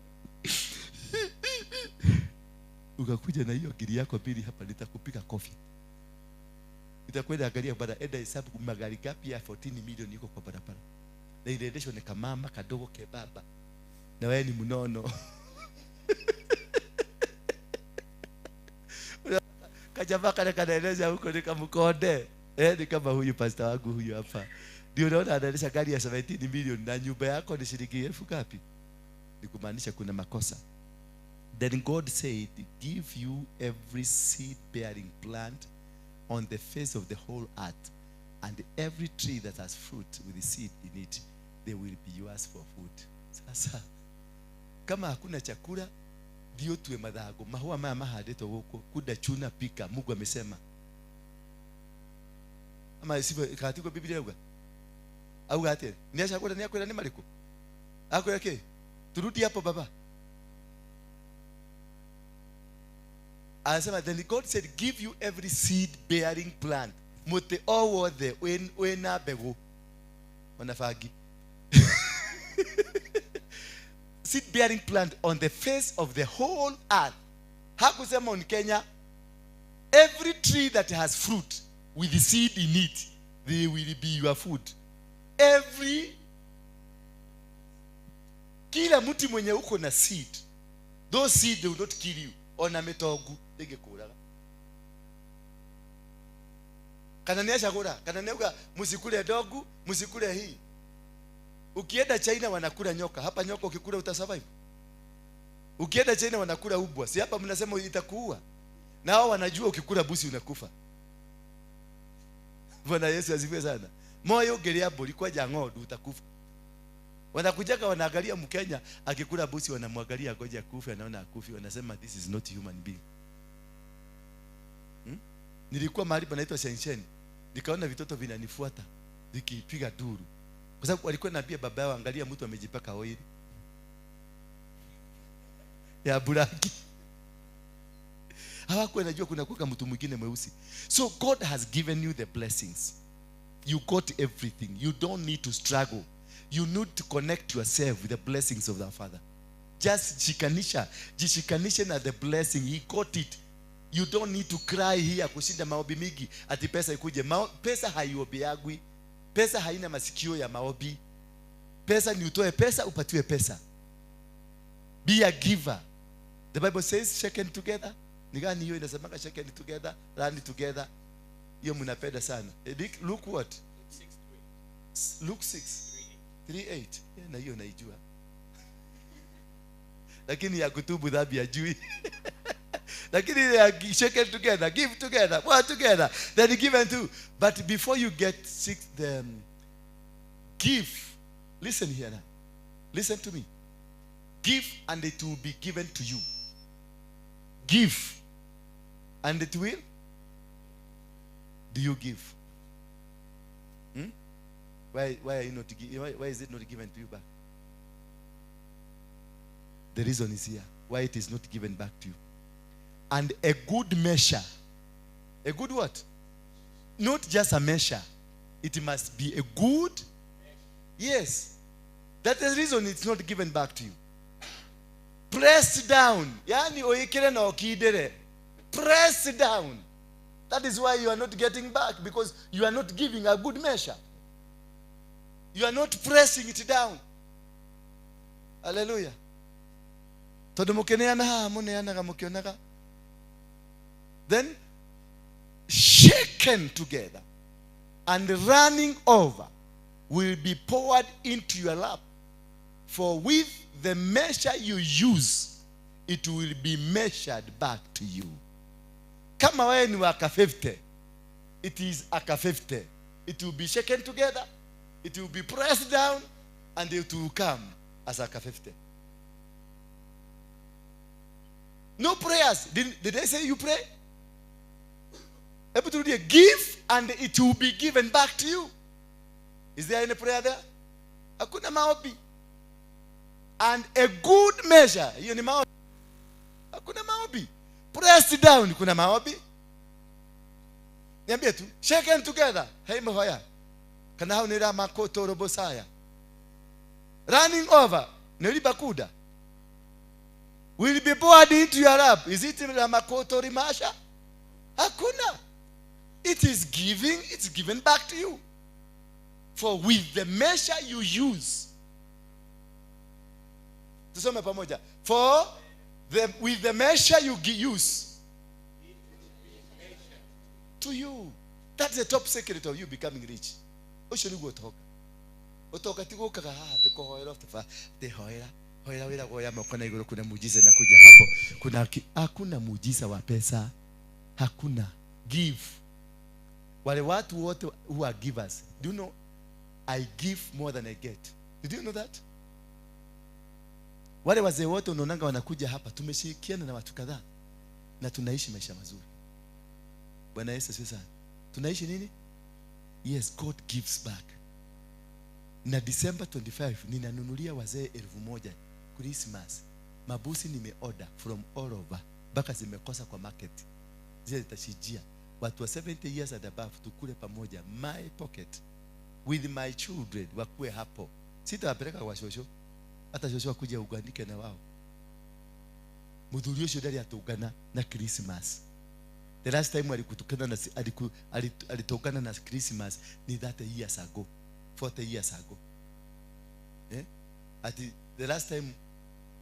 S10: Ukakuja na hiyo ngiri yako mbili hapa nitakupiga kofi. Nitakwenda angalia bara, enda hesabu magari gapi ya 14 million iko kwa barabara. Na inaendeshwa ni kamama kadogo kebaba. Na wewe ni mnono. Kajamaa kale kanaeleza huko ni kamkonde. Ni kama huyu pastor wangu huyu hapa. Ndio unaona anaendesha gari ya 17 million na nyumba yako ni shilingi 1000 ngapi? Ni kumaanisha kuna makosa. Then God said, give you every seed-bearing plant on the face of the whole earth, and every tree that has fruit with the seed in it, they will be yours for food. Sasa, kama hakuna chakula, ndio tuwe mathago. Mahua maya mahandĩtwo gũkũ, kuda chuna pika, Mungu amesema. Ama sivyo katika Biblia yauga? Auga atĩa? Nĩ acagũra nĩ akwĩra nĩ marĩkũ? Akwĩra kĩ? Turudi hapo baba. Anasema, then God said, give you every seed bearing plant. Mũtĩ o wothe wĩna mbegũ. Ona bangi. Seed bearing plant on the face of the whole earth. Hakusema on Kenya. Every tree that has fruit with the seed in it, they will be your food. Every kila mti mwenye uko na seed, those seed they will not kill you. Ona mĩtongu ndĩngĩkũraga. Kana nĩ acagũra, kana nĩ auga msikule ndogu, msikule hii. Ukienda China wanakula nyoka, hapa nyoka ukikula utasurvive. Ukienda China wanakula ubwa, si hapa mnasema itakuua. Na hao wanajua ukikula busi unakufa. Bwana Yesu asifiwe sana. Moyo ũngĩrĩa mbũri kwanja ng'ondu utakufa. Wanakujaga wanaangalia Mkenya akikula busi, wanamwangalia ngoja akufe, anaona akufi, wanasema this is not human being. Nilikuwa mahali panaitwa Shenzhen, nikaona vitoto vinanifuata vikipiga duru. Kwa sababu walikuwa naambia baba yao, angalia mtu amejipaka oil ya buraki. Hawakuwa wanajua kuna kuwa mtu mwingine mweusi. So God has given you the blessings. You got everything. You don't need to struggle. You need to connect yourself with the blessings of the Father. Just jishikanisha. Jishikanishe na the blessing. He got it. You don't need to cry here kushinda maombi mingi ati pesa ikuje. Pesa haiombeagwi. Pesa haina masikio ya maombi. Pesa ni utoe pesa upatiwe pesa. Be a giver. The Bible says shaken together. Ni gani hiyo inasemanga shaken together, run together? Hiyo mnapenda sana. Luke what? Luke 6:38. Yeah, na hiyo naijua. Lakini ya kutubu dhambi hajui. Lakini ya shaken together, give together, work together, then give and do. But before you get six, the give. Listen here now. Listen to me. Give and it will be given to you. Give and it will. Do you give? Hmm? Why are you not why is it not given to you back? The reason is here. Why it is not given back to you. And a good measure. A good what? Not just a measure. It must be a good. Yes. That's the reason it's not given back to you. Pressed down. Yani oikire na okidere. Pressed down. That is why you are not getting back, because you are not giving a good measure. You are not pressing it down. Hallelujah. Tondu mukineana haha muneanaga mukionaga. Then shaken together and running over will be poured into your lap. For with the measure you use, it will be measured back to you. Kama wewe ni waka 50, it is aka 50. It will be shaken together, it will be pressed down, and it will come as aka 50. No prayers. Did they say you pray? Give and it will be given back to you. Is there any prayer there? Hakuna maombi. And a good measure. Hiyo ni maombi. Hakuna maombi. Press down. Kuna maombi. Niambie tu. Shaken together. Hey mhoya. Kana hao ni ramakoto robosaya. Running over. Nilibakuda. Will be poured into your lap. Is it ramakoto rimasha? Hakuna. It is giving. It's given back to you. For with the measure you use. Tusome pamoja. For with the measure you use. To you. That's the top secret of you becoming rich. Ucio niguo utoka. Utoka ti gukaga haha ti kuhoera ti hoera. Hoera wira goya moko na iguru, kuna muujiza na kuja hapo. Kuna hakuna muujiza wa pesa. Hakuna. Give. Wale watu wote who are givers. Do you know I give more than I get? Did you know that? Wale wazee wote unaonanga wanakuja hapa, tumeshirikiana na watu kadhaa na tunaishi maisha mazuri. Bwana Yesu asifiwe sana. Tunaishi nini? Yes, God gives back. Na December 25 ninanunulia wazee 1,000 Christmas. Mabusi nimeorder from all over mpaka zimekosa kwa market. Zile zitashijia. Watu wa 70 years and above tukule pamoja, my pocket with my children wakue hapo. Sitawapeleka kwa shosho. Hata shosho akuja uganike na wao. Muthuri ucio ndari atungana na Christmas. The last time alikutukana na alitokana na Christmas ni 30 years ago, 40 years ago. Eh? Ati the last time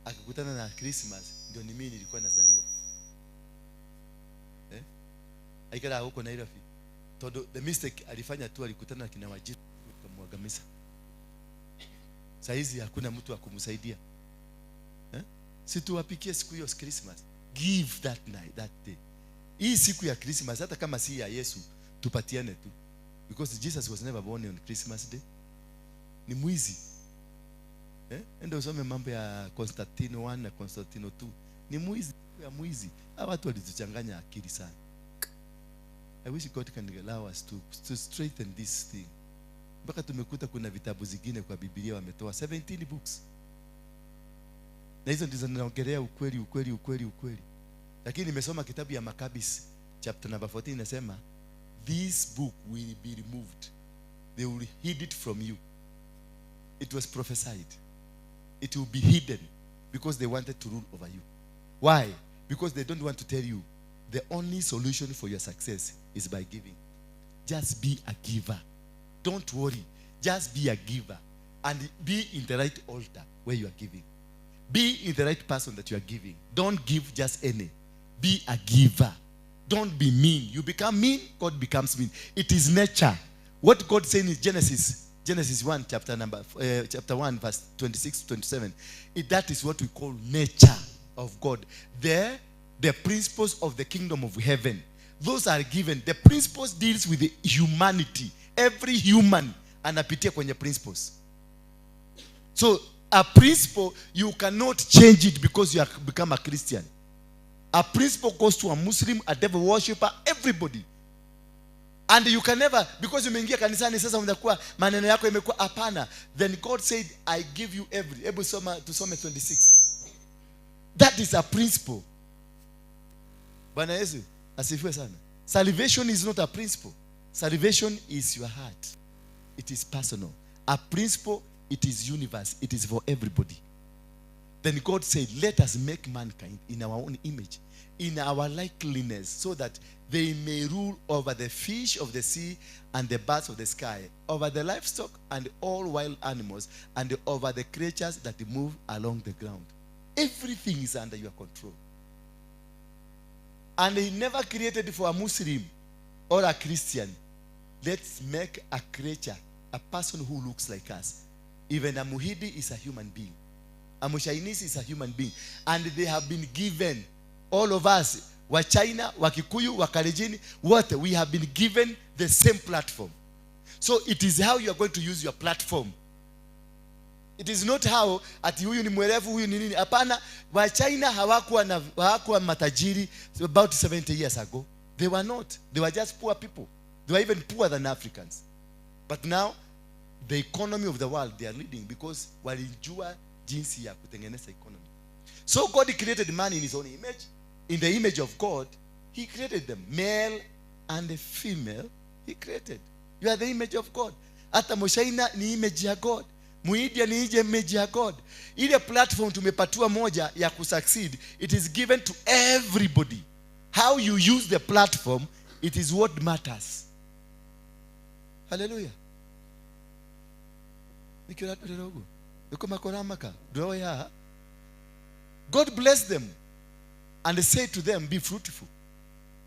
S10: akikutana na Christmas ndio ni mimi nilikuwa nazaliwa. Eh? Aikara huko Nairobi. Todo the mistake alifanya tu alikutana na kina Wajiri kumwagamisa. Saa hizi hakuna mtu wa kumsaidia. Eh? Si tuwapikie siku hiyo Christmas. Give that night, that day. Hii siku ya Christmas hata kama si ya Yesu tupatiane tu. Because Jesus was never born on Christmas day. Ni mwizi. Eh? Enda usome mambo ya Constantino 1 na Constantino 2. Ni mwizi, ya mwizi. Hawa watu walituchanganya akili sana. I wish God can allow us to straighten this thing. Mpaka tumekuta kuna vitabu zingine kwa Biblia wametoa 17 books. Na hizo ndizo ninaongelea ukweli ukweli ukweli ukweli. Lakini nimesoma kitabu ya Maccabees chapter number 14 inasema this book will be removed. They will hide it from you. It was prophesied. It will be hidden because they wanted to rule over you. Why? Because they don't want to tell you the only solution for your success is by giving. Just be a giver. Don't worry. Just be a giver. And be in the right altar where you are giving. Be in the right person that you are giving. Don't give just any. Be a giver. Don't be mean. You become mean, God becomes mean. It is nature. What God said in Genesis 1, chapter 1, verse 26, 27. That is what we call nature of God. There, the principles of the kingdom of heaven. Those are given. The principles deals with the humanity. Every human anapitia kwenye principles. So a principle, you cannot change it because you have become a Christian. A principle goes to a Muslim, a devil worshipper, everybody. And you can never, because umeingia kanisani sasa unakuwa maneno yako imekuwa hapana. Then God said, I give you every. Hebu soma tusome 26. That is a principle. Bwana Yesu asifiwe sana. Salvation is not a principle. Salvation is your heart. It is personal. A principle, it is universe. It is for everybody. Then God said, let us make mankind in our own image, in our likeness, so that they may rule over the fish of the sea and the birds of the sky, over the livestock and all wild animals, and over the creatures that move along the ground. Everything is under your control. And he never created for a Muslim or a Christian. Let's make a creature, a person who looks like us. Even a Muhidi is a human being. A Mushainisi is a human being. And they have been given, all of us, wa China, wa Kikuyu, wa Kalenjin, what we have been given the same platform. So it is how you are going to use your platform. It is not how ati huyu ni mwerevu, huyu ni nini. Hapana, wa China hawakuwa matajiri about 70 years ago. They were not. They were just poor people. They were even poorer than Africans. But now, the economy of the world, they are leading because walijua jinsi ya kutengeneza economy. So God created man in his own image. In the image of God, he created them. Male and female, he created. You are the image of God. Hata Moshaina ni image ya God. Muindia ni image ya God. Ile platform tumepatiwa moja ya kusucceed, it is given to everybody. How you use the platform, it is what matters. Hallelujah. God bless them and say to them, be fruitful.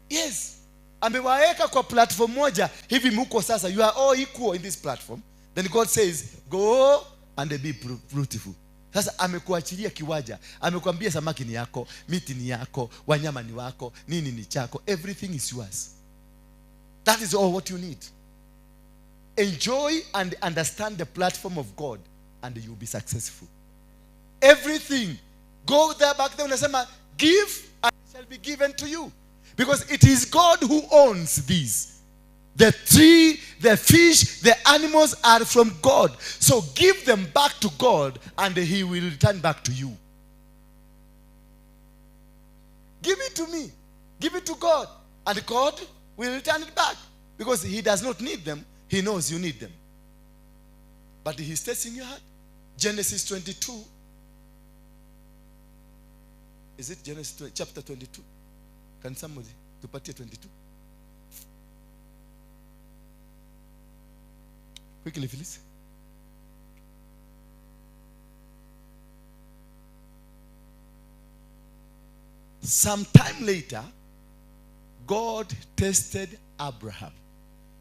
S10: Yes. Amewaweka kwa platform moja, hivi muko sasa, you are all equal in this platform. Then God says, go and be fruitful. Sasa amekuachilia kiwaja, amekuambia samaki ni yako, miti ni yako, wanyama ni wako, nini ni chako, everything is yours. That is all what you need. Enjoy and understand the platform of God and you'll be successful. Everything. Go there back there unasema, give and it shall be given to you. Because it is God who owns these. The tree, the fish, the animals are from God. So give them back to God and he will return back to you. Give it to me. Give it to God. And God will return it back. Because he does not need them. He knows you need them. But he stays in your heart. Genesis 22. Is it Genesis chapter 22? Can somebody tupatie 22? Quickly, please. Some time later, God tested Abraham.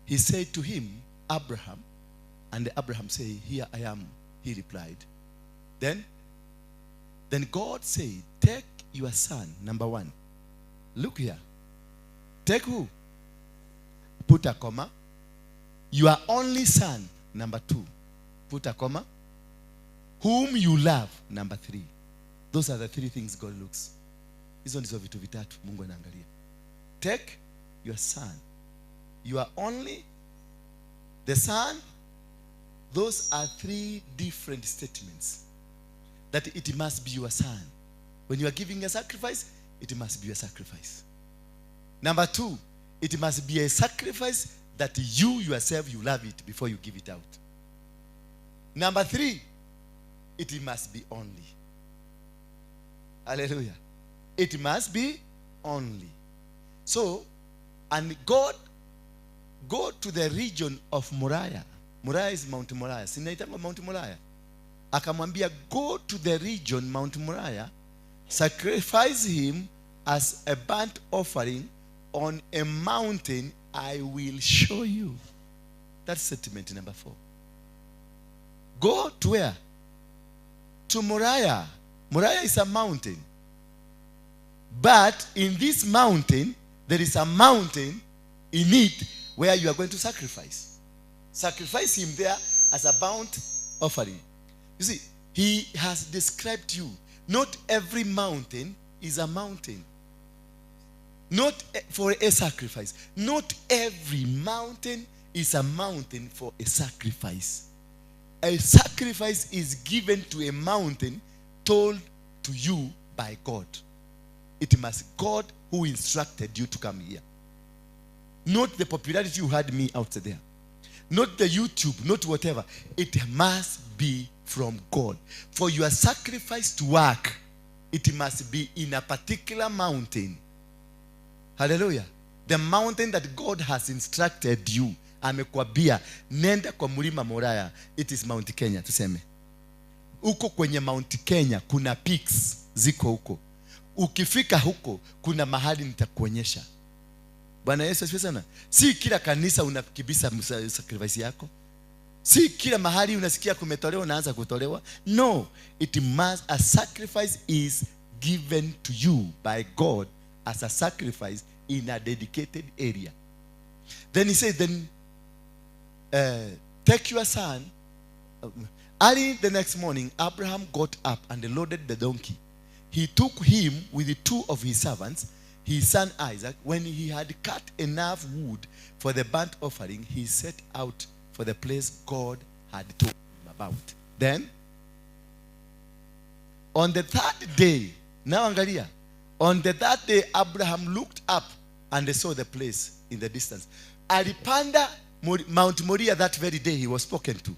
S10: He said to him, Abraham, and Abraham said, here I am, he replied. Then God said, take your son, number one. Look here. Take who? Put a comma. Your only son, number two. Put a comma. Whom you love, number three. Those are the three things God looks. Hizo ndizo vitu vitatu Mungu anaangalia. Take your son. You are only the son. Those are three different statements. That it must be your son. When you are giving a sacrifice, it must be a sacrifice. Number two, it must be a sacrifice that you yourself, you love it before you give it out. Number three, it must be only. Hallelujah. It must be only. So, and God go to the region of Moriah. Moriah is Mount Moriah. Sinaitangwa Mount Moriah. Akamwambia, go to the region Mount Moriah, sacrifice him as a burnt offering on a mountain I will show you. That's statement number 4. Go to where? To Moriah. Moriah is a mountain. But in this mountain, there is a mountain in it where you are going to sacrifice. Sacrifice him there as a burnt offering. You see, he has described you. Not every mountain is a mountain. Not for a sacrifice. Not every mountain is a mountain for a sacrifice. A sacrifice is given to a mountain told to you by God. It must God who instructed you to come here. Not the popularity you had me out there. Not the YouTube, not whatever. It must be from God. For your sacrifice to work, it must be in a particular mountain. Hallelujah. The mountain that God has instructed you. Amekwambia, nenda kwa mlima Moriah. It is Mount Kenya, tuseme. Huko kwenye Mount Kenya kuna peaks ziko huko. Ukifika huko kuna mahali nitakuonyesha. Bwana Yesu asifiwe sana. Si kila kanisa unakibisa sacrifice yako. Si kila mahali unasikia kumetolewa unaanza kutolewa. No, it must, a sacrifice is given to you by God as a sacrifice in a dedicated area. Then he said, then take your son. Early the next morning, Abraham got up and loaded the donkey. He took him with the two of his servants, his son Isaac. When he had cut enough wood for the burnt offering, he set out for the place God had told him about. Then, on the third day, now angalia, on the third day, Abraham looked up and saw the place in the distance. Alipanda Mount Moriah that very day he was spoken to.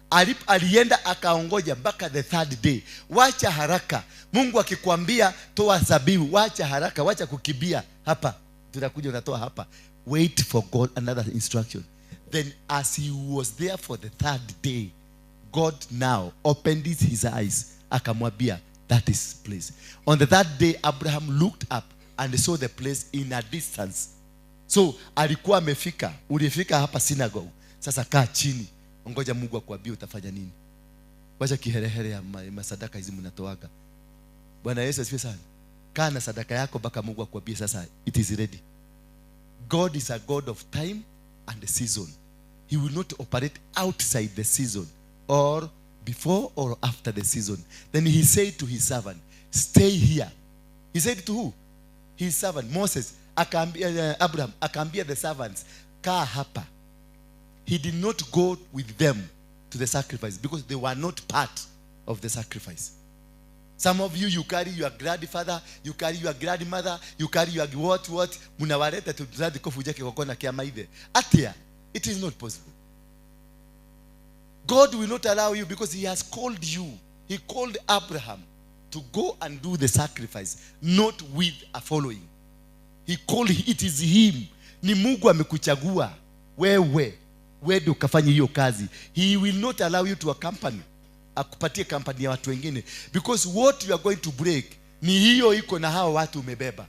S10: Alienda akaongoja mpaka the third day. Wacha haraka. Mungu akikwambia toa zabihu, wacha haraka, wacha kukibia hapa. Tutakuja unatoa hapa. Wait for God another instruction. Then as he was there for the third day, God now opened his eyes. Akamwambia, that is place. On the third day, Abraham looked up and saw the place in a distance. So, alikuwa amefika. Ulifika hapa synagogue. Sasa kaa chini. Ngoja Mungu akuambie utafanya nini. Wacha kiherehere ya masadaka hizi mnatoaga. Bwana Yesu asifiwe sana. Kaa na sadaka yako mpaka Mungu akuambie sasa it is ready. God is a God of time and the season. He will not operate outside the season or before or after the season. Then he said to his servant, stay here. He said to who? His servant, Moses. Akaambia, Abraham, akaambia the servants, kaa hapa. He did not go with them to the sacrifice because they were not part of the sacrifice. Some of you, you carry your grandfather, you carry your grandmother, you carry your what, munawaleta to dradi kofu jake kokona kia maide. Atia, it is not possible. God will not allow you because he has called you. He called Abraham to go and do the sacrifice, not with a following. He called, it is him. Ni Mungu amekuchagua wewe. Wewe ukafanye hiyo kazi. He will not allow you to accompany. Akupatie company ya watu wengine. Because what you are going to break ni hiyo iko na hao watu umebeba.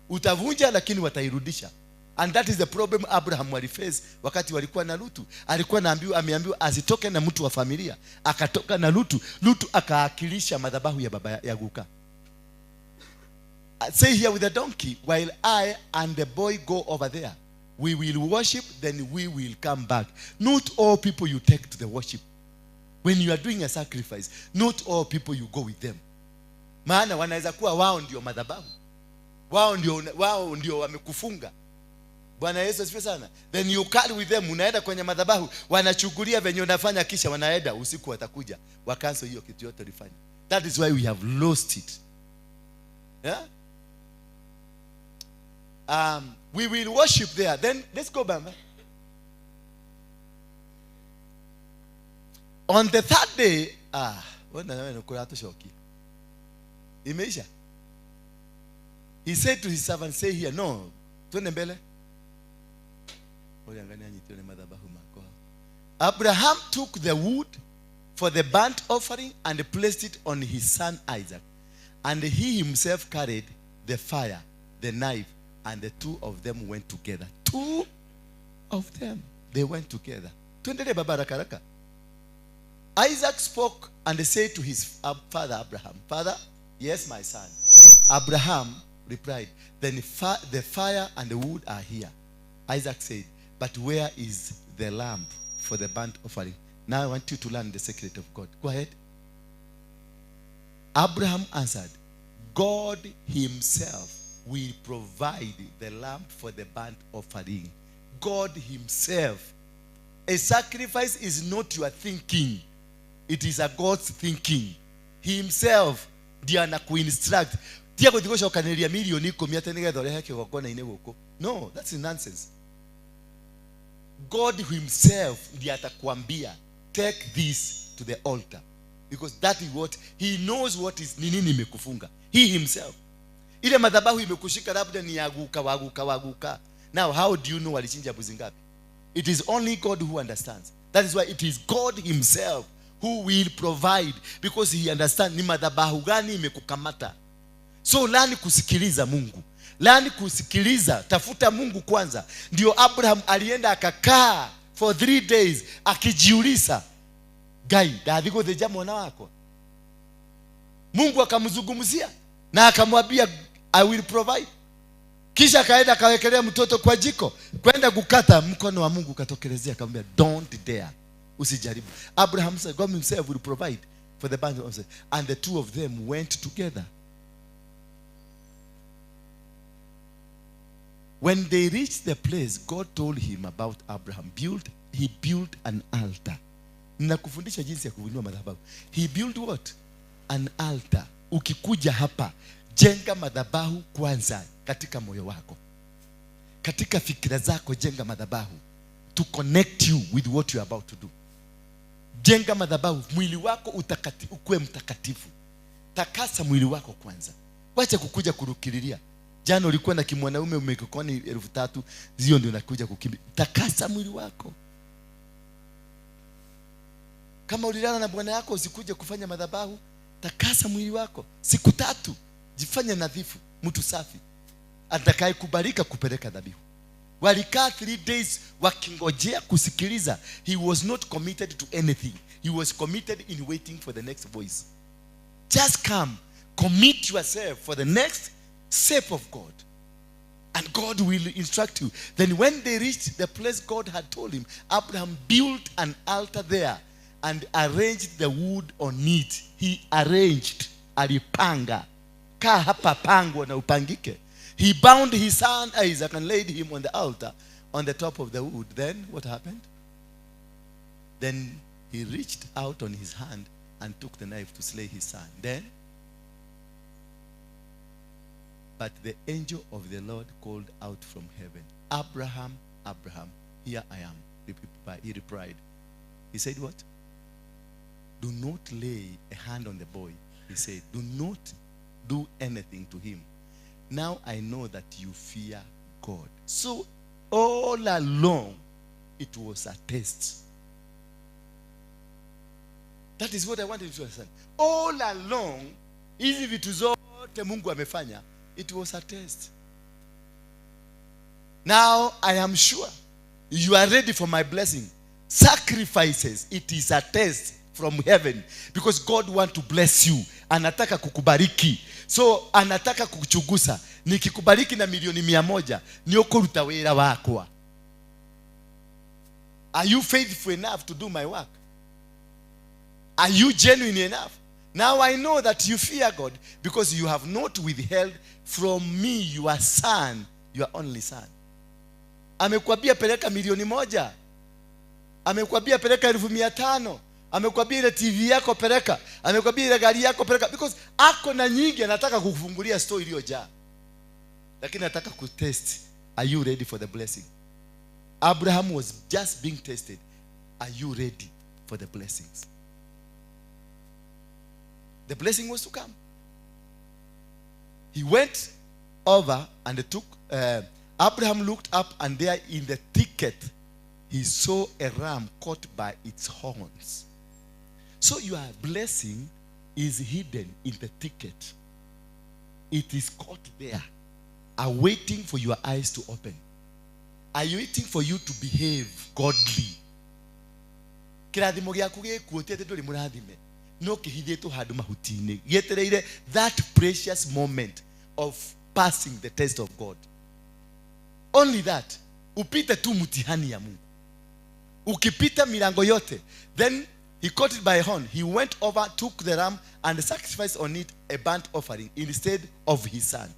S10: Utavunja lakini watairudisha. And that is the problem Abraham waliface wakati walikuwa na Lutu. Alikuwa anaambiwa, ameambiwa asitoke na mtu wa familia. Akatoka na Lutu. Lutu akaakilisha madhabahu ya baba ya Guka. Say here with the donkey, while I and the boy go over there. We will worship, then we will come back. Not all people you take to the worship. When you are doing a sacrifice, not all people you go with them. Maana wanaweza kuwa wao ndio madhabahu. Wao ndio wamekufunga. Bwana Yesu asifiwe sana. Then you carry with them, unaenda kwenye madhabahu, wanachukulia venye unafanya kisha wanaenda usiku watakuja. Wakaanza hiyo kitu yote ulifanya. That is why we have lost it. Yeah? We will worship there. Then let's go back. On the third day, imeisha. He said to his servant, say here, no, twende mbele. Abraham took the wood for the burnt offering and placed it on his son Isaac. And he himself carried the fire, the knife, and the two of them went together. Two of them, they went together. Tuendelee baba haraka haraka. Isaac spoke and said to his father Abraham, "Father," "Yes, my son." Abraham replied, "Then the fire and the wood are here." Isaac said, "But where is the lamb for the burnt offering?" Now I want you to learn the secret of God. Go ahead. Abraham answered, "God himself will provide the lamb for the burnt offering." God himself. A sacrifice is not your thinking. It is a God's thinking. He himself ndiye anakuinstruct. Tia gũthiĩ gũcokanĩrĩria milioni ikũmi atĩ nĩgetha ũrehe kĩgongona-inĩ gũkũ. No, that's nonsense. God himself ndiye atakwambia, take this to the altar. Because that is what he knows, what is ni nini imekufunga. He himself. Ile madhabahu imekushika labda ni ya guka waguka waguka. Now how do you know walichinja mbuzi ngapi? It is only God who understands. That is why it is God himself who will provide, because he understands ni madhabahu gani imekukamata. So learn kusikiliza Mungu. Learn kusikiliza, tafuta Mungu kwanza. Ndio Abraham alienda akakaa for 3 days akijiuliza, Ngai, ndathi gũthĩnja mwana wakwa? Mungu akamzungumzia na akamwambia, I will provide. Kisha akaenda akawekelea mtoto kwa jiko, kwenda kukata, mkono wa Mungu ukatokelezea akamwambia, don't dare, usijaribu. Abraham said, God himself will provide for the burnt offering. And the two of them went together. When they reached the place, God told him about Abraham. He built an altar. Ninakufundisha jinsi ya kuinua madhabahu. He built what? An altar. Ukikuja hapa, jenga madhabahu kwanza katika moyo wako. Katika fikra zako jenga madhabahu to connect you with what you are about to do. Jenga madhabahu, mwili wako ukuwe mtakatifu. Takasa mwili wako kwanza. Wacha kukuja kurukiriria. Jana ulikuwa na kimwanaume umekokoni 3,000, hiyo ndio unakuja kukimbia. Takasa mwili wako. Kama ulilala na bwana yako usikuje kufanya madhabahu. Takasa mwili wako. Siku 3 jifanye nadhifu, mtu safi. Atakayekubalika kupeleka dhabihu. Walikaa 3 days wakingojea kusikiliza. He was not committed to anything. He was committed in waiting for the next voice. Just come, commit yourself for the next step of God. And God will instruct you. Then when they reached the place God had told him, Abraham built an altar there and arranged the wood on it. He arranged, alipanga. Kaa hapa pangwa na upangike. He bound his son Isaac and laid him on the altar on the top of the wood. Then what happened? Then he reached out on his hand and took the knife to slay his son. Then, but the angel of the Lord called out from heaven, Abraham, Abraham, here I am. He replied. He said what? Do not lay a hand on the boy. He said, do not do anything to him. Now I know that you fear God. So all along, it was a test. That is what I wanted to understand. All along, hizi vitu zote Mungu amefanya, it was a test. Now I am sure you are ready for my blessing. Sacrifices, it is a test from heaven, because God wants to bless you. Anataka kukubariki. So anataka kukuchugusa. Nikikubariki na milioni 100, niokuruta wira wakwa. Are you faithful enough to do my work? Are you genuine enough? Now I know that you fear God, because you have not withheld from me your son, your only son. Amekwambia peleka milioni 1. Amekwambia peleka 500,000. Amekwambia ile TV yako peleka. Amekwambia ile gari yako peleka. Because ako na nyingi anataka kukufungulia store iliyojaa. Lakini anataka kutest. Are you ready for the blessing? Abraham was just being tested. Are you ready for the blessings? The blessing was to come. He went over and took, Abraham looked up, and there in the thicket he saw a ram caught by its horns. So your blessing is hidden in the ticket. It is caught there, awaiting for your eyes to open. Are you waiting for you to behave godly? Kĩrathimo gĩaku gĩkuo ti atĩ ndũrĩ mũrathime, no kĩhithĩtwo handũ mahuti-inĩ, gĩetereire that precious moment of passing the test of God. Only that. Upite tu mtihani ya Mungu. Ukipita milango yote, then he caught it by a horn. He went over, took the ram, and sacrificed on it a burnt offering instead of his son.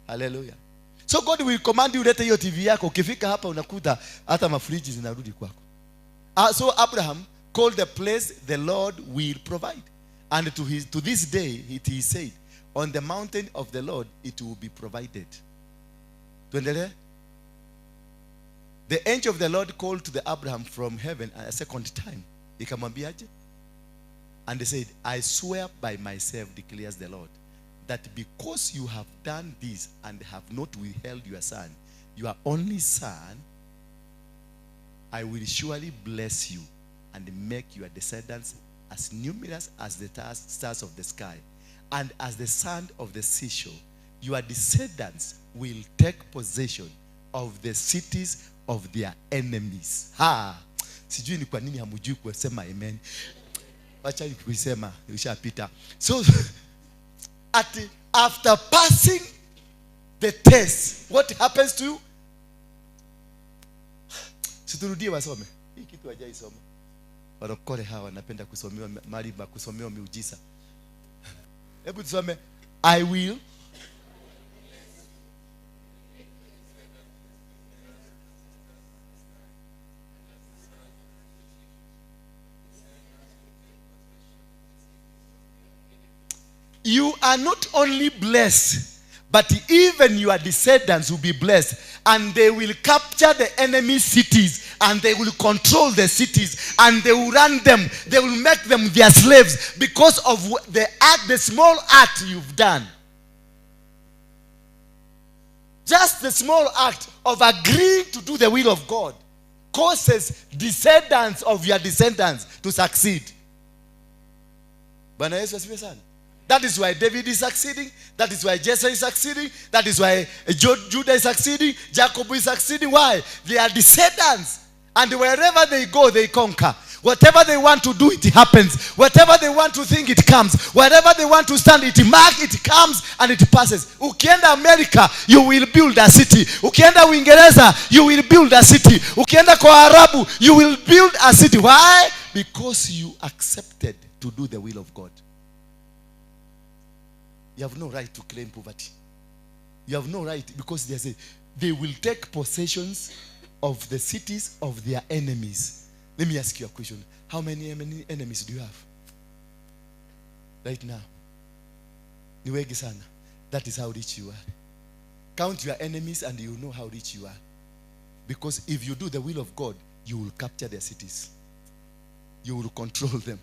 S10: Hallelujah. So God will command you, lete hiyo TV yako. Ukifika hapa unakuta hata mafriji zinarudi kwako. So Abraham called the place the Lord will provide. And to this day it is said, on the mountain of the Lord it will be provided. Tuendelee? The angel of the Lord called to the Abraham from heaven a second time. Ikamwambiaje? And they said, I swear by myself, declares the Lord, that because you have done this and have not withheld your son, your only son, I will surely bless you and make your descendants as numerous as the stars of the sky and as the sand of the seashore. Your descendants will take possession of the cities of their enemies. Ha! Sijui ni kwa nini hamujui kusema amen. Wacha kusema, ushapita. So after passing the test, what happens to you? Siturudie wasome. Hii kitu hajaisoma. Warokore hawa wanapenda kusomewa mali ba kusomewa miujiza. Hebu tusome, I will You are not only blessed, but even your descendants will be blessed, and they will capture the enemy cities, and they will control the cities, and they will run them. They will make them their slaves because of the act, the small act you've done. Just the small act of agreeing to do the will of God causes descendants of your descendants to succeed. Bwana Yesu asifiwe sana. That is why David is succeeding. That is why Jesse is succeeding. That is why Judah is succeeding. Jacob is succeeding. Why? They are descendants. And wherever they go, they conquer. Whatever they want to do, it happens. Whatever they want to think, it comes. Wherever they want to stand, it mark, it comes and it passes. Ukienda America, you will build a city. Ukienda Uingereza, you will build a city. Ukienda kwa Arabu, you will build a city. Why? Because you accepted to do the will of God. You have no right to claim poverty. You have no right, because they say they will take possessions of the cities of their enemies. Let me ask you a question. How many enemies do you have right now? Ni wengi sana. That is how rich you are. Count your enemies and you know how rich you are. Because if you do the will of God, you will capture their cities. You will control them.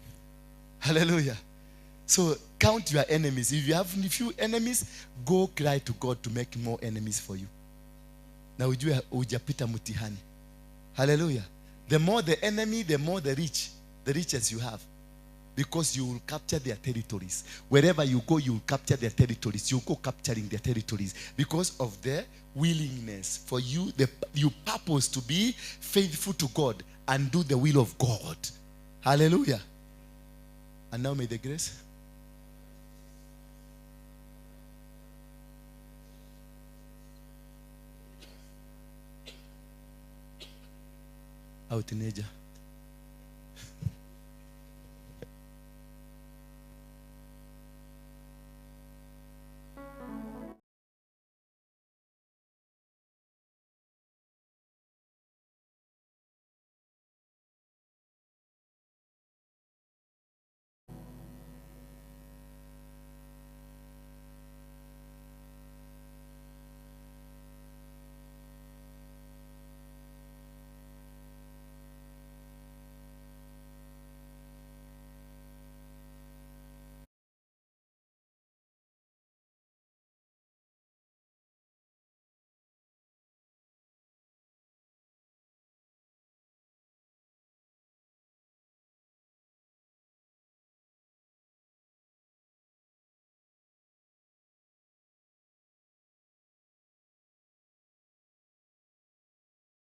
S10: Hallelujah. So count your enemies. If you have few enemies, go cry to God to make more enemies for you. Na ujue hujapita mtihani. Hallelujah. The more the enemy, the more the rich, the riches you have. Because you will capture their territories. Wherever you go, you will capture their territories. You go capturing their territories because of their willingness for you, you purpose to be faithful to God and do the will of God. Hallelujah. And now may the grace. Our teenager.